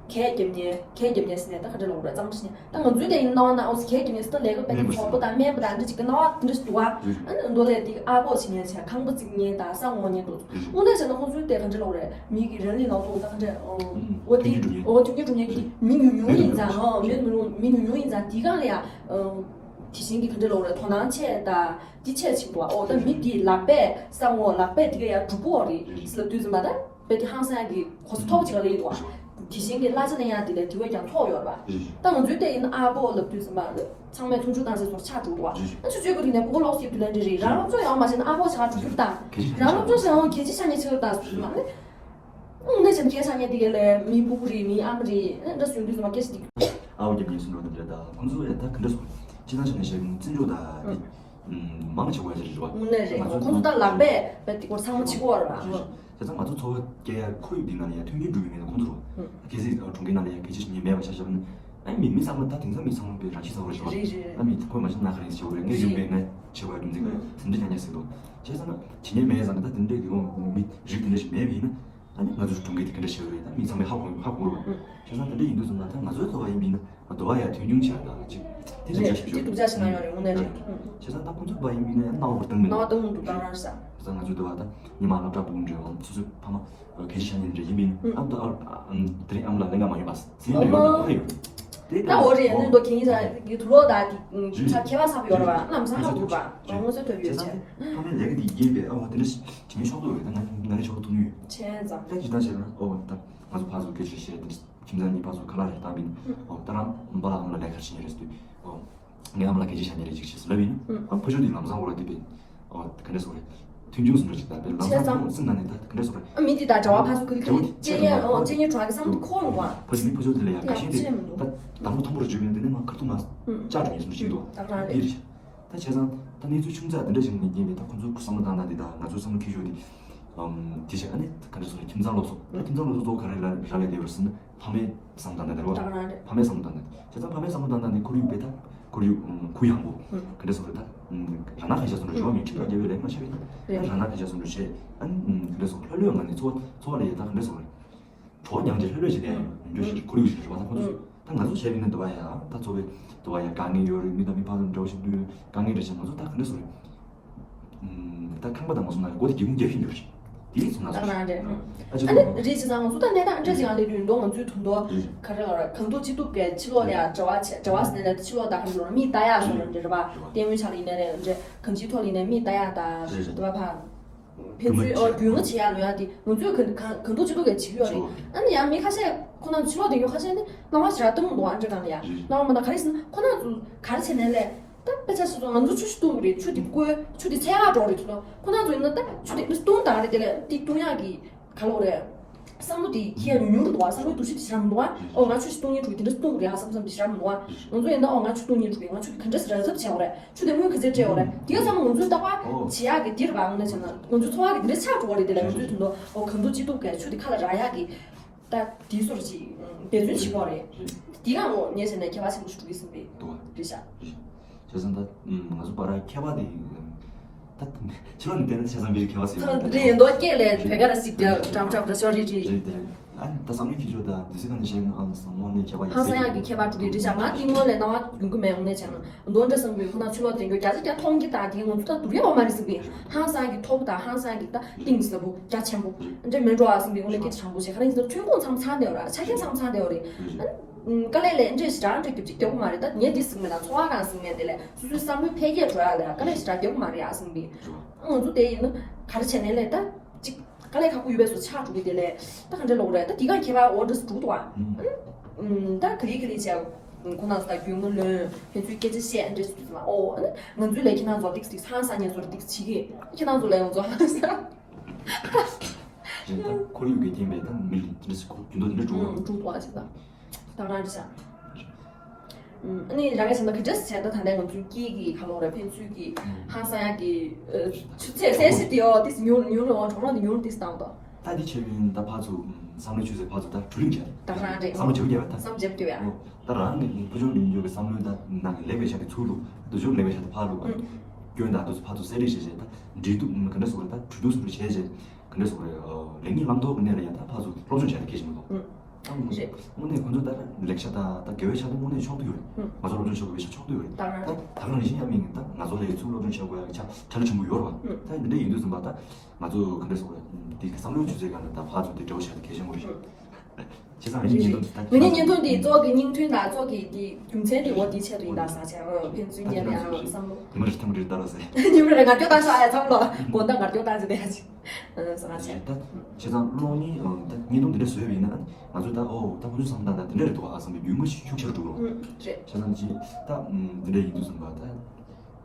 གད་རྒྱབ་ཉེ་གད་རྒྱབ་ཉེ་ཟེར་ནས་ད་ག་འདྲ་ལབ་དགོས་རེད། གཙང་མ་ཤི་ཉེ་ད་ང་ཚོའི་དེ་ཡིན་སྣང་བ་ན་ཨོ་གད་རྒྱབ་ཉེ་ཟེར་ད་ལས་ཀ་དཔེ་དེ་ཚོགས་པ་དང་སྨན་པ་དང་འདྲ་ཅིག་གི་སྣང་བ་འདི་འདྲ་ཞིག་འདུག་བ། ཨ་ནི་འདུག་ལས་དེ་ཨ་ཕོག་བྱེད་ཉེ་བྱས་ཁང་པ་བརྩིགས་ཉེ་དང་ས་ངོ་ཉེ་འདུག་དངོས་གནས་བྱས་ན་ཁོ་ཚོའི་དེ་ག་འདྲ་ལབ་དགོས་རེད། མི་གི་རང་ལུས་ལ་ཐོག་ད་ག་འདྲ་ཨོ་དེ་ཨོ་དེ་མཐུན་རྐྱེན་སྒྲུབ་ཉེ་ཨོ་མཐུན་རྐྱེན་སྒྲུབ་ཉེ་གི་མི་ཉུང་ཉུང་ཡིན་ཙང་ཨོ་མི་མི་ཉུང་ཡིན་ཙང་དེ་ག་ལ་ཡ་ཨོ་དེ་བཞིན་གི་ག་འདྲ་ལབ་དགོས་རེད། དོ་སྣང་ཆེ་ད། འདི་ཆེ་ཆེ་འདུག་ཨོ་ད་མི་འདི་ལག་པས་ས་ངོ་ལག་པས་འདི་ག་ཡར་འགྲུབ་པོ་རེད་ཟེར་ལབ་དུས་ཙམ་པ་ད་དཔེ་དེ་ཧང་སང་གི་གོ་ས་མཐོ་པོ་ཅིག་ལ་སླེབས་འདུག་དེ་བཞིན་གི་གླ་ཆ་ལེན་ཡག་དེ་ལས་དེ་བས་ཀྱང་མཐོ་ཡོད་རེད་པ། ད་ང་ཚོའི་ལྟས་ཡིན་ན་ཨ་ཕོ་ལབ་དུས་ཙམ་པ་ཚང་མས་མཐོང་ཆུང་བཏང་ས་ཚོར་ཆགས་འགྲོ་འདུག་ཨ་ཆུ་ཚོད་ཀྱི་རིང་ནས་ཀོ་ལོག་སི་དུ་ལན་འདྲ་རེད། རང་སློབ་སྦྱོང་ཡང་མ་བྱས་ན་ཨ་ཕོ་ཆགས་འགྲོ་རྒྱུ་དང་རང་སློབ་སྦྱོང་བྱས་ཡང་གལ་ཆེ་ཆགས་ངེས་ཆགས་ད་ཟེར་དུས་ཙམ་པ་ནི། ཨང་ནས་བྱས་ན་ཁྱེད་ཚང་ངས་དེ་ག་ལས་མི་སྤུ་གུ་རེད་མི་ཨ་མ་རེད་ཨ་འདྲ་ཟེར་དུས་ཙམ་པ་སྐད་ཆ་དེ། ཨ་བོ་རྒྱབ་ཉེ་སུ་འགྲོ་དང་འདྲ་ད་ཁོང་ཚོ་ཡ་ད་ག་འདྲ་སོང་། ཅི་ལྟར་བྱས་ན་ཞེས་བརྩི་འཇོག་ད་དེ་མང་ཆེ་བ་ཞིག་རེད་བ། དངོས་གནས་རེད། ང་ཚོ་ཁོང་ཚོ་ད་ལག་པས་བལ་ཏི་སྐོར་ཚང་མ་བྱེད་ཀྱི་ཡོད་རེད་བ། བྱས་ཙང་ང་ཚོ་འཚོ་བ་སྐྱེལ་ཡ་ཁོར་ཡུག་འདི་ནང་ལ་ཡ་མཐུན་རྐྱེན་སྒྲུབ་ཡོད་མེད་ལ་ཁོང་ཚོ་རོ། གལ་སྲིད་གྲོང་ཁྱེར་ནང་ལ་ཡ་གལ་ཆེ་ཞིག་ཉེ་མེད་པ་ཆ་བཞག་ན། ཨ་མི་མི་ཚང་མ་ད་དེང་སང་མི་ཚང་མ་པའི་རང་ཤི་ཚ་བ་རེད་བ། རེད་རེད། ཨ་མི་ཁོས་མ་ཤི་ན་ག་རེ་ཡིན་ཟེར་བ་རེད། ངས་ཡོང་པའི་ངས་བྱེད་པ་རྒྱུ་མཚན་ག་རེ་ཟིན་བྲིས་ཀྱང་ཉེ་ཟེར་དོ། བྱས་ཙང་ན་ཇི་ཉེ་མེད་ཙང་ད་དེ་འདྲས་ཀྱི་འོང་མི་རིགས་དེ་འདྲས་ཞིག་མེད་པ་ཡིན་ན། ཨ་ནི་ང་ཚོའི་གྲོང་ཁྱེར་དེ་ག་འདྲ་ཞིག་རེད་ད་མི་ཚང་མས་ཧ་གོ་ཧ་གོ་རོགས། བྱས་ཙང་དེ་འདྲ་ཡིན་དུས་ཙམ་ན་ད་ང་ཚོའི་འཚོ་བ་ཡིན་པ་ཡིན་ན་འཚོ་བ་ཡ་དུས་འགྱུར་ཆགས་ད་ཅིག་དེ་འདྲ་ཡིན་ཞིག་རེད། དེ་སྡུག་ཅག་ཞིག་ན་ཡོད་རེད་དངོས་གནས་རེད། བྱས་ཙང་ད་ཁོང་ཚོའི་འཚོ་བ་ཡིན་པ་ཡིན་ན་ཡང་སྣང་བ་སྟོང་མི་འདུག་སྣང་བ་སྟོང་མི་འདུག་ད་རང་རེད་ས། བྱས་ཙང་ང་ཚོའི་འཚོ་བ་ད་ཉི་མ་སློབ་གྲྭ་སྤུ་གུ་འདྲ་ཡོང་སོ་སོའི་ཕ་མ་གལ་ཆེ་ཤ་ཉེ་འདྲ་ཡིན་པ་ཡིན་ན་ཨ་ད་ཨ་དེ་རིང་ཨ་མ་ལ་ལས་ཀ་མ་ཡོད་པ་ཟིན་ཡོད་ཡོད་ད་ཡོད། དེ་ད་འོ་རེད། ཨ་ནི་མདོ་གན་ཡིན་ས་གི་དུ་ལོག་ད་དེ་ཚ་ཁྱད་པར་ཚ་པོ་ཡོད་རེད་བ། ལམ་སང་ཧ་གོ་བ་ང་ངོ་ཚ་ཐོབ་ཡོད་ཆེ། ཕ་མའི་ལས་ཀ་དེ་རྒྱས་པས་ཨ་བ་དེ་འདྲ་ཞིག་བྱེད་མི་ཆོག་ཏུ་ཡོད་ད་ང་ང་ནི་ཆོག་ཐུབ་ཡོད། ཆེ་ཙང་ད་ཅི་ད་བྱས་ན་ཨོ་ད་ང་ཚོ་ཕར་ཚུར་སྐད་ཆ་བཤད་དེ་ཁྱིམ་ཚང་གཉིས་ཕར་ཚུར་ཁ་ལག་རེ་བཏང་བིན་ཨོ་ད་རང་པ་ལགས་ཨ་མ་ལ་ལས་ཀ་བྱེད་ཉེ་རེད་ཟེར་དུས་ཨོ་ངའི་ཨ་མ་ལ་སྐད་ཆ་བཤད་ཉེ་རེད་ཅིག་བྱས་ཟེར་ལབ་ཡིན། ཨ་ཕ་ཆོས་དེ་ལམ་སང་འོ་ར་དེ་པས་ཨོ་ག་འདྲ་སོགས་རེད། མཐུན་འཇུག་སུ་འགྲོ་ཅིག་ད་པས་ལམ་བྱས་སང་ཙང་སེམས་ནང་ནས་ད་ག་འདྲ་སོགས་རེད། ཨ་མི་དེ་ད་གྲྭ་བ་ཕར་ཚུར་ཁུལ་ཁུལ་སྐྱེ་ཡས་ཨོ་སྐྱེ་ཉེ་གྲྭ་གི་བསམ་དུ་འཁོར་འོང་བ། ཕ་ཆོས་མི་ཕ་ཆོས་དེ་ལ་ཡང་ཁ་ཤས་དེ་ད་དང་པོ་མཐོན་པོ་རུ་བརྗོད་པའི་འདི་ནས་མ་ཁ་ཐུག་མ་བཅག་འགྲོ་ངེས་སུ་འདུག་ཅིག་འདུག་ད་ག་རང་རེད། དེ་རེད། ད་བྱས་ཙང་ད་གནས་ཚུལ་ཆུང་ཙག་དེ་འདྲ་ཞིག་ནས་རྐྱེན་པས་ད་ཁོ་ཚོ་བསམ་བློ་བཏང་ན་འདི་ད་ང་ཚོ་བསམ་བློ་འཁྱེར་ཤོག་དེ། ཨམ་དེ་བཞིན་ཨ་ནི་ག་འདྲ་སོང་ན་ཁྱིམ་ཚང་སློབ་གསོ་ད་ཁྱིམ་ཚང་སློབ་གསོ་གཙོ་བོ་ག་རེ་ལ་རག་ལས་བསྡད་པར་སོང་ན་ཕ་མའི་བསམ་བློ་བཏང་ན་འདི་རེད་བ། ད་ག་རང་རེད། ཕ་མའི་བསམ་བློ་བཏང་ན་བྱས་ཙང་ཕ་མའི་བསམ་བློ་བཏང་ན་འདི་ཁོར་ཡུག་དཔེ་ད་ཁོར་ཡུག་ཁོར་ཡུག་ཧང་པོ་ག་འདྲ་སོང་རེད་ད། རང་ན་ག་ཤ་སོང་རེད་ཞོག་མི་ཁྱིམ་ཚང་རྒྱབ་པའི་ལས་མ་བྱས་པས་ད་རང་ན་ག་ཤ་སོང་རེད་བྱས་ཨ་ནི་ག་འདྲ་སོང་ལྷོད་ལྷོད་ངང་ནས་འཚོ་བ་འཚོ་བ་ལ་ཡོད་ད་ག་འདྲ་སོང་རེད། གྲོགས་མཉམ་གྱི་ལྷོད་ལྷོད་བྱས་ཏེ་ཡང་ཡོང་རྒྱུ་ཞིག་ཁོར་ཡུག་ཞིག་རེད་བ། ད་ཁོ་ཚོ་ད་ང་ཚོ་བྱས་པའི་ནི་འདུག་བ་ཡ་ད་འཚོ་བའི་འདུག་བ་ཡ་དཀའ་ངལ་ཡོད་རེད། མི་དང་མི་ཕར་ཚུར་འབྲེལ་བ་ཞིག་འདུག་དཀའ་ངལ་འདྲ་ཞིག་ང་ཚོ་ད་ག་འདྲ་སོང་རེད། ད་ཁང་པ་དང་མ་སོང་ན་སྒོ་དེ་སྒེའུ་ཁུང་བརྒྱབ་ཤིང་འདུག་ཞིག་དེ་སོང་ན་ད་སོང་རང་རེད། ཨ་ཅེ་ཨ་ནི་རེད་བྱས་ཙང་ང་ཚོ་ད་གནས་སྟངས་འདྲ་ཞིག་ཡང་སླེབས་དུས་འདུག་ང་ཚོའི་དུ་འདུག་ག་རེ་ལ་ར་གང་ཐུབ་ཅི་ཐུབ་གས་ཕྱི་ལོགས་ལ་ཡ་འབྲེལ་བ་བྱས་འབྲེལ་བ་ཟེར་ནས་ད་ཕྱི་ལོགས་ད་ག་འདྲ་ལ་མི་ལྟ་ཡག་སོང་ར་འདྲ་རེད་བ། ལྟད་མོ་ཆ་ལ་ཡིན་ནའི་རེད་འདྲ་གང་ཅིའི་ཐོག་ལ་ཡིན་ནའི་མི་ལྟ་ཡག་ད་རེད་བ་ཕ། ཕན་ཚུན་ཨོ་རྒྱུས་མངའ་བྱེད་ཡག་ལོ་ཡག་དེ་ང་ཚོས་གང་གང་ཐུབ་ཅི་ཐུབ་གས་བྱེད་ཀྱི་ཡོད་རེད། ཨ་ནི་ཡང་མི་ཁ་ཤས་ཁོ་ན་ཕྱི་ལོགས་དེ་ཡོད་ཁ་ཤས་ནི་སྣང་བ་ཞེ་དྲག་སྟོན་གི་འདུག་ཨ་འདྲ་གང་ལ་ཡ་སྣང་བ་མ་ན་ག་རེ་ཟེར་ན་ཁོ་ན་ཚོ་ག་རེ་བྱས་ནས་ལས་ད་དཔེ་ཆ་སོ་སོ་ང་ཚོ་ཆུ་ཞིག་བཏུང་གི་རེད། ཆུ་དེ་བསྐོལ་ཆུ་དེ་ཚད་ཡག་འགྲོ་རེད་ཚོ་ཁོ་ན་ཚོ་ཡིན་ན་ད་ཆུ་དེ་བཏུང་དང་རེད་དེ་ལས་དེ་བཏུང་ཡག་གི་ག་ལོ་རེད། བསམ་བློ་དེ་ཁྱེད་ཉུང་ཉུང་རུ་འདུག་བ། བསམ་བློའི་འདུ་ཤེས་དེ་ཞེ་དྲག་མི་འདུག་བ། ཨོ་ང་ཆུ་ཞིག་བཏུང་སྙིང་བྲོ་གི་དེ་འདྲ་བཏུང་དགོས་རེད་ཨ་བསམ་བསམ་དེ་ཞེ་དྲག་མི་འདུག་བ། ང་ཚོ་ཡིན་ན་ཨོ་ང་ཆུ་བཏུང་སྙིང་བྲོ་གི་ང་ཆུ་དེ་ག་འདྲ་སེ་ར་ཟབ་བྱས་ཡོད་རེད། ཆུ་དེ་སྔོན་ག་ཚད་སྤྲད་ཡོད་རེད། དེ་ག་ཚང་མ་ང་ཚོའི་ལྟ་བ་ཨོ་བྱེད་ཡག་གི་འདིར་བ་ང་ནས་བྱས་ན་ང་ཚོའི་འཚོ་བ་གི་འདི་འདྲ་ཆགས་འགྲོ་བ་རེད། དེ་ལ་ང་ཚོའི་དོན་དུ་ཨོ་གང་ཐུབ་ཅི་ཐུབ་གས་ཆུ་དེ་ཁ་ལ་རག་ཡག་གི་ད་དེའི་སོར་ཅིག་འབད་བརྩོན་བྱེད་དགོས་རེད། དེ་ག་ཨོ་ངས་བྱས་ན་ཁྱད་པར་ཆེན་པོ་ཞིག་འགྲོ་གི་ཟིན་པས་འདུག་བ། རེད་ཤག་བྱས་ཙང་ད་ང་ཚོ་བར་ཁྱད་པར་དེ་ད་ཕྱི་ལོགས་ནས་བལྟས་ན་བྱས་ཙང་མི་རིགས་ཁྱད་པར་ཟེར་ཡོད་རེད། རེད་འདུག་སྐད་ལས་བོད་སྐད་ལ་ཞིག་ཀྱང་འགྲམ་འགྲམ་འདྲ་ཤོར་རེད་རེད། རེད་དེ་རེད། ཨ་ནི་ད་བསམ་བློའི་འཁྱེར་ཕྱོགས་དང་དུས་ཚོད་གང་ནས་བཤད་ན་ཨང་སང་ནོར་ནས་ཁྱད་པར་ཡོད་ཧང་སང་ཡག་གི་ཁྱད་པར་འགྲོ་གི་རེད་ཤག་ང་གཏིང་མོ་ལས་སྣང་བ་ཡོང་གི་མེད། འོང་ནས་བྱས་ན་མདོ་འདྲ་བསམ་གི་ཁོ་ན་ཆུ་ལོག་དེ་འགྱོ་རྒྱ་ཆ་རྒྱ་མཐོང་གི་དང་དེ་ང་ཚོ་ད་དུར་ཡོད་མ་རེད་ཟིན་པས། ཧང་སང་གི་ཐོག་དང་ཧང་སང་གི་ད་གཏིང་ཟབ་པོ་རྒྱ་ཆེན་པོ་འདྲ་མེད་འགྲོ་ཨ་ཟིན་པས། འོང་ནས་སྐད་ཆ་དྲང་པོ་བྱས་ཁ་རིང་ཟིན་ཐོན་ཁུངས་ཚང་ཚང་བསྡད་ཡོད་ར་ཆ་རྐྱེན་ཚང་ཚང་བསྡད་ཡོད་རེད། དཀའ་ལས་ལས་འདྲ་ཞེ་དྲག་འདྲ་རྒྱབ་ཅིག་རྒྱབ་གི་མ་རེད། ད་ངས་འདི་ཟིན་མེད་ད་འཚོ་བ་གང་ཟིན་མེད་དེ་ལས་སོ་སོའི་བསམ་བློའི་འཕེལ་རྒྱས་འགྲོ་ཡག་ལ་དཀའ་ལས་ཞེ་དྲག་རྒྱབ་གི་མ་རེད་ཨ་ཟིན་པས། ང་ཚོ་དེ་ཡིན་ན་ག་རེ་བྱས་ནས་ལས་ད་ཅིག་དཀའ་ལས་ཁག་པོ་ཡོད་པའི་བཟོ་ཆགས་འགྲོ་གི་དེ་ལས་ད་ག་འདྲ་ལོག་རེད། ད་དེ་གང་ཁྱད་པར་འོ་འདྲ་སུ་འགྲོ་འདུག་ཨ། ཨ་ནི་ད་ག་ལེ་ག་ལེ་བྱས་ཁོ་ན་ཚོ་ད་རྒྱུས་མངའ་ལོན་ཕན་ཚུན་སྐད་ཆ་བཤད་འདྲ་སུ་འདུག་ཨ། ཨོ་ཨ་ནི་ང་ཚོའི་ལས་ཁྱེད་རང་ཚོ་ཏིག་ཏིག་ཧང་སང་ངས་ཚོ་ཏིག་བྱེད་ཀྱི་ཁྱེད་རང་ཚོ་ལས་ང་ཚོ་ཧང་སང་། རེད་ད་ཁོར་ཡུག་གི་རྐྱེན་པས་ད་མི་ལ་འདྲ་སུ་ཁོ་རྒྱུ་མདོ་འདི་འདྲ་འགྲོ་འགྲོ་འདུག་ཨ་ཅེ་ད་ད་ག་རང་རེད་ཤག་ཨ་ནི་རང་གི་བྱས་ན་ག་འདྲ་བྱས་ན་ད་ལྟ་ང་ཚོའི་སྐད་ཀྱི་ཁ་ལོ་རེད་ཕན་ཚུན་གྱི་ཧང་སང་ཡག་གི་ཆུ་ཚད་གསལ་བཤད་དེ་ཡོད་དེ་ཉུང་ཉུང་ལོ་གྲོགས་རོགས་དེ་ཉུང་དེ་བཏང་དོ། ད་དེ་ཆེ་བའི་ད་ཕར་ཚུར་བསམ་བློ་ཆུ་ཚད་ཕར་ཚུར་ད་གྲུ་རིམ་བྱས་ད་ག་རང་རེད། བསམ་བློ་བྱེད་དགོས་ཡ་ད་བསམ་བྱེད་དགོས་ཡ། ད་རང་གི་ཕུ་ཆུང་ལུས་འཇོག་གི་བསམ་བློ་ད་ནང་གི་ལེགས་པའི་ཆ་དེ་ཚུར་ལུག་དུ་ཆུ་ལེགས་པའི་ཆ་དེ་ཕར་ལུག་ཨ། སྐྱོན་དང་དེ་ཚོ་ཕར་ཚུར་གསལ་རེས་བྱས་བྱས། ད་འབྲེལ་གཏུག་ག་འདྲ་ཟེར་དགོས་རེད། ད་གྲོས་བསྡུར་ཟེར་བྱས་བྱས་ག་འདྲ་ཟེར་དགོས་རེད། ལེགས་ཉེས་བླང་དོར་གི་གནས་ལ་ཡང་ད་ཕར་ཚུར་སློབ་སྦྱོང་བྱས་ཏེ་གལ་ཆེན་པོ་འདུག་ཨུ། རེད། དངོས་གནས་ཁོང་ཚོ་ད་ལེགས་ཆ་དང་ད་དགེ་བའི་ཆ་དེ་དངོས་གནས་ཕྱོགས་བསྡུས་ཡོད་རེད། ཨུ། ང་ཚོ་སློབ་སྦྱོང་བྱེད་དགོས་པའི་ཆ་ཕྱོགས་བསྡུས་ཡོད་རེད། ད་ད་ག་རང་བཞིན་ཡང་མིན་ད་ང་ཚོ་ལ་ཡང་ཚུར་སློབ་སྦྱོང་བྱེད་དགོས་ཡག་ཆ་ཕྲ་ལ་ཆེན་པོ་ཡོད་རེད་བ། ཨུ། ད་འདི་འདྲ་ཡིན་དུས་ཙམ་པ་ད་ང་ཚོ་ག་འདྲ་ཟེར་དགོས་རེད། འདི་གི་བསམ་བློའི་ཆུ་ཚད་སྒང་ལ་ད་ཕར་ཚུར་དེ་འབྲེལ་བ་བྱས་ཏེ་གལ་ཆེན་པོ་རེད། ཨུ། བྱས་ཙང་ངེད་གཉིས་བརྙན་ཐུང་འདི་ད་ངེད་གཉིས་བརྙན་ཐུང་འདི་གཙོ་གི་སྙིང་དོན་དང་གཙོ་གི་འདི་རྒྱུ་མཚན་འདི་འོ་འདི་ཆེད་དུ་ཡིན་ད་ཟེར་བྱས། ཨོ་ཕན་ཚུན་ད་གཉིས་ལ་ཡང་བསམ་བློ། དེ་མ་རེད་ཐེངས་མ་རེད་ད་ར་ཟེར། ཉིན་མོ་རེ་ངར་སྐྱོ་བཏང་ཤག་ཨ་ཡ་ཚང་མ་ལོ་དགོང་དག་ངར་སྐྱོ་བཏང་ཟེར་བསྡད་ཡ་ཅིག་ཨ་ཟེར་བྱས། ད་བྱས་ཙང་གློག་བརྙན་ཨ་ད་བརྙན་ཐུང་འདི་འདྲ་བཟོས་པ་ཡིན་ན་ང་ཚོས་ད་ཨོ་ད་ཁོ་ཚོའི་བསམ་སྟངས་ད་འདི་འདྲ་རེད་འདུག་ཨ་བསམ་པའི་འགྱུར་བ་ཞིག་ཤུགས་ཆེ་རུ་འགྲོ་གི་རེད། ཨུ་རེད། བྱས་ཙང་ཅི་ད་འདི་འདྲ་ཡིན་དུས་ཙམ་པ་ད།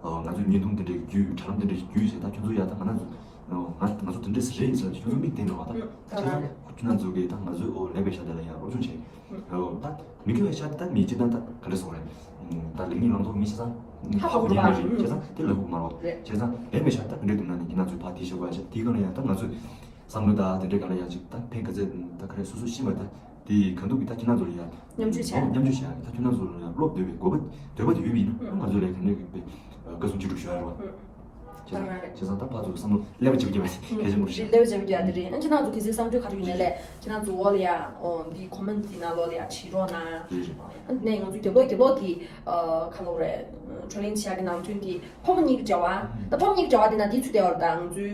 ང་ཚོས་བརྙན་ཐུང་དེ་འདྲའི་བརྒྱུད་དྲ་ལམ་དེ་འདྲའི་བརྒྱུད་བྱས་ད་ཁྱོད་ཚོ་ཡ་ད་ང་རང་ཚོ་ང་ང་ཚོ་དེ་འདྲས་རེད་ཟེར་ཁྱོད་ཚོ་མིག་བསྟན་འགྲོ་བ་ད། ད་ཁྱེད་ཚོ་ཁྱོད་རང་ཚོ་གིས་ད་ང་ཚོའི་ཨོ་ལེགས་པའི་ཆ་དེ་ལ་ཡང་སློབ་སྦྱོང་བྱེད། ད་མི་དགེ་བའི་ཆ་ད་མི་སྤྱི་ད་ད་ག་འདྲས་སོང་རེད། ད་ལེགས་ཉེས་བླང་དོར་མི་བྱེད་ཙང་ཧ་གོ་ཉན་མེད་རེད་བྱས་ཙང་དེ་ལ་ཧུག་མ་རོགས་བྱས་ཙང་ལེགས་པའི་ཆ་ད་ག་འདྲས་འདུག་ན་ནི་ཁྱེད་རང་ཚོས་ཕར་དེ་བྱེད་དགོས་ཡ་ཆ་དེའི་སྒང་ལ་ཡང་ད་ང་ཚོས། བསམ་བློ་དང་དེ་འདྲའི་སྒང་ལ་ཡང་ཅིག་ད་ཕན་ག་ཚད་ད་ག་རེ་སོ་སོ་ཤེས་པ་ད་དེ་ག་འདུག་གི་ད་ཁྱེད་རང་ཚོ་ལ་ཡང་མཉམ་སྤྱོད་བྱས། མཉམ་སྤྱོད་བྱས་ད་ཁྱེད་རང་ཚོ་ལ་ཡང་སློབ་འདོད་པའི་དགོས་པ་འདོད་པ་དེ་ཡོད་པ་ཡིན་ན་ང་ཚོ་ལ་ག་འདྲ་གི་དཔེ་བཀའ་གསུང་ཅི་སྒྲུབ་ཞུ་ཡ་རེད་བ། བྱས་ཙང་བྱས་ཙང་ད་ཕར་ཚུར་བསམ་བློ་ལེགས་པ་བྱེད་དགོས་པ་གལ་ཆེན་པོ་རེད། ལེགས་པ་བྱེད་དགོས་ཡ་དེ་རེད། ཨ་ཁྱེད་རང་ཚོ་གལ་སྲིད་བསམ་ཚུལ་ག་རེ་ཡོད་ན་ལས་ཁྱེད་རང་ཚོ་འོག་ལ་ཡ་འདི་ཁོ་མེན་ཊི་འདི་ནང་ལོགས་ལ་ཡ་བྲིས་རོགས་གནང་། ཨ་ནས་ང་ཚོའི་རྒྱབ་ལོགས་རྒྱབ་ལོགས་ཀྱི་ག་ལབ་རེད། ཊི་རོ་ལིང་བྱེད་ཡ་གི་ནང་དོན་འདི་ཕོ་མོ་གཉིས་ཀྱི་འབྲེལ་བ་ད་ཕོ་མོ་གཉིས་ཀྱི་འབྲེལ་བ་འདི་ན་འདི་ཚུད་བསྡད་ཡོད་རེད། ད་ང་ཚོའི་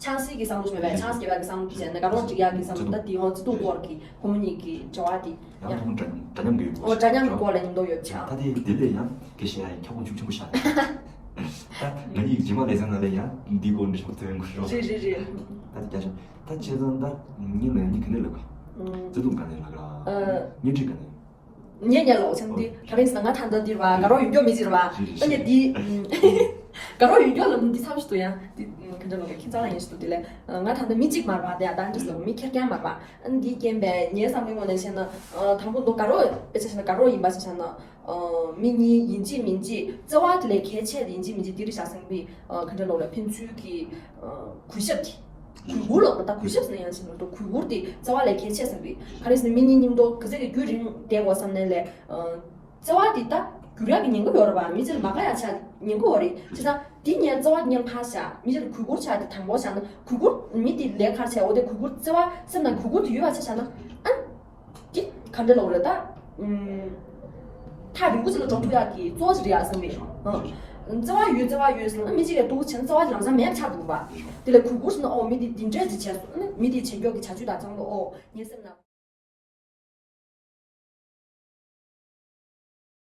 ཆང་སྲིད་ཀྱི་བསམ་བློ་ཞིག་མེད་པས། ཆང་སྲིད་ཀྱི་བསམ་བློ་བྱས་ནས་དགའ་རོགས་འགྲིག་ཡག་གི་བསམ་བློ་ད་དེ་ཡང་བརྩེ་དུང་སྐོར་གྱི་ཕོ་མོ་གཉིས་ཀྱི་འབྲེལ་བ་དེ་ཡང་ཡང་ཐུན་མོང་འདྲ་འདྲ་མཉམ་གྱི་ཡོད་པ། འོ་འདྲ་མཉམ་གྱི་སྐོར་ལ་སྙིང་སྟོབས་ཡོད་ཆགས། ད་དེ་དེ་ལས་ཡང་སྐད་ཆ་ཡང་ཁྱབ་ཁོངས་ཆུང་ཆུང་པོ་ཤར། ད་ང་གཉིས་རྗེས་མ་ལེ་ཚན་ནང་ལ་ཡང་འདི་སྐོར་འདྲ་ཞིག་ཐོན་དགོས་རེད། རེད་རེད་རེད། ད་དེ་རྒྱ་ཆེན་ད་བྱས་ཙང་ད་ངས་ལ་ཡང་གཉིས་ག་ནས་ལབ་ག་བརྩེ་དུང་ག་ནས་ལབ་ག་བརྙན་འཕྲིན་ག་ནས། ངས་ཉན་ལོ་ཚང་འདི་ད་རིང་སང་ང་ད་ལྟ་འདིར་བ་དགའ་རོགས་ཡོད་མགྱོགས་མི་ཟེར་བ། ཨ་ནི་འདི་དགའ་རོགས་ཡོད་མགྱོགས་ལ་འདི་ཚང་ཞིག་ཏུ་ཡང་འདི་ཁ་འདྲ་ལོ་ཁྱིམ་ཚང་ལ་ཡིན་ཞིག་ཏུ་དེ་ལས་ང་ད་ལྟ་མི་གཅིག་མར་བ་དེ་ཡང་ད་འདྲི་སོང་མི་ཁེར་རྐྱང་མར་བ། ཨ་ནི་འདི་རྐྱེན་པས་ངའི་བསམ་བློའི་ངོས་ནས་བཤད་ན་དང་པོ་འདུག་དགའ་རོགས་དཔེ་ཆ་བཤད་ན་དགའ་རོགས་ཡིན་པ་ཞིག་བཤད་ན། མི་གཉིས་ཡིན་གཅིག་མིན་གཅིག་བརྩེ་བ་དེ་ལས་གལ་ཆེ་ཡིན་གཅིག་མིན་གཅིག་འདི་རེད་བཞག་སེང་པི་ཁ་འདྲ་ལོ་ལ་ཕན་ཚུན་གྱི་གུས་ཞབས་དེ། གུས་བཀུར་ལོག་པ་ད་གུས་ཞབས་ཟེར་ན་ཡང་ཞིག་ལོ་ད་གུས་བཀུར་དེ་བརྩེ་བ་ལས་གལ་ཆེ་ཟེར་བའི་ག་རེ་ཟེར་ན་མི་གཉིས་མཉམ་དུ་ག་ཚད་ཀྱི་རྒྱུན་རིང་བསྡད་དགོས་བསམ་ནས་ལས། བརྩེ་བ་དེ་ད་གུས་རག་གི་ཉེན་ཁ་ཡོད་རེད་བ། མི་ཚེ་ལ་མ་དགའ་ཡ་ཆགས་ཉེན་ཁ་ཡོད་རེད། བྱས་ཙང་དེ་ཉན་བརྩེ་བ་ཉན་ཕར་བཞག་མི་ཚེ་ལ་གུས་བཀུར་ཆགས་དེ་དང་པོ་བཞག་ན་གུས་བཀུར་མི་དེ་ལས་ཁར་ཆགས་འོ་དེ་གུས་བཀུར་བརྩེ་བ་སེམས་ནང་གུས་བཀུར་དེ་ཡོད་པ་ཆ་བཞག་ན་ཨ། དེ་ག་འདྲ་ལོ་རེད་ད། ཐག་རིང་པོ་ཅིག་ལ་འགྲོ་ཐུབ་ཡག་གི་གཙོ་བོ་ཅིག་རེད་ཡ་བསམ་གི། བརྩེ་བ་ཡོད་བརྩེ་བ་ཡོད་ཟེར་ན་མི་གཅིག་ལ་སྡུག་བྱས་ན་བརྩེ་བ་ལམ་སང་མེད་པ་ཆགས་འདུག་པ། དེ་ལས་གུས་བཀུར་ཟེར་ན་ཨོ་མི་དེ་འདི་འདྲས་ཅིག་བྱས་སོང་ཨ་ནི་མི་དེ་བྱེད་མགྱོགས་ཀྱི་བྱ་སྤྱོད་དང་ཚང་ལ་ཨོ་ངའི་སེམས་ནང་།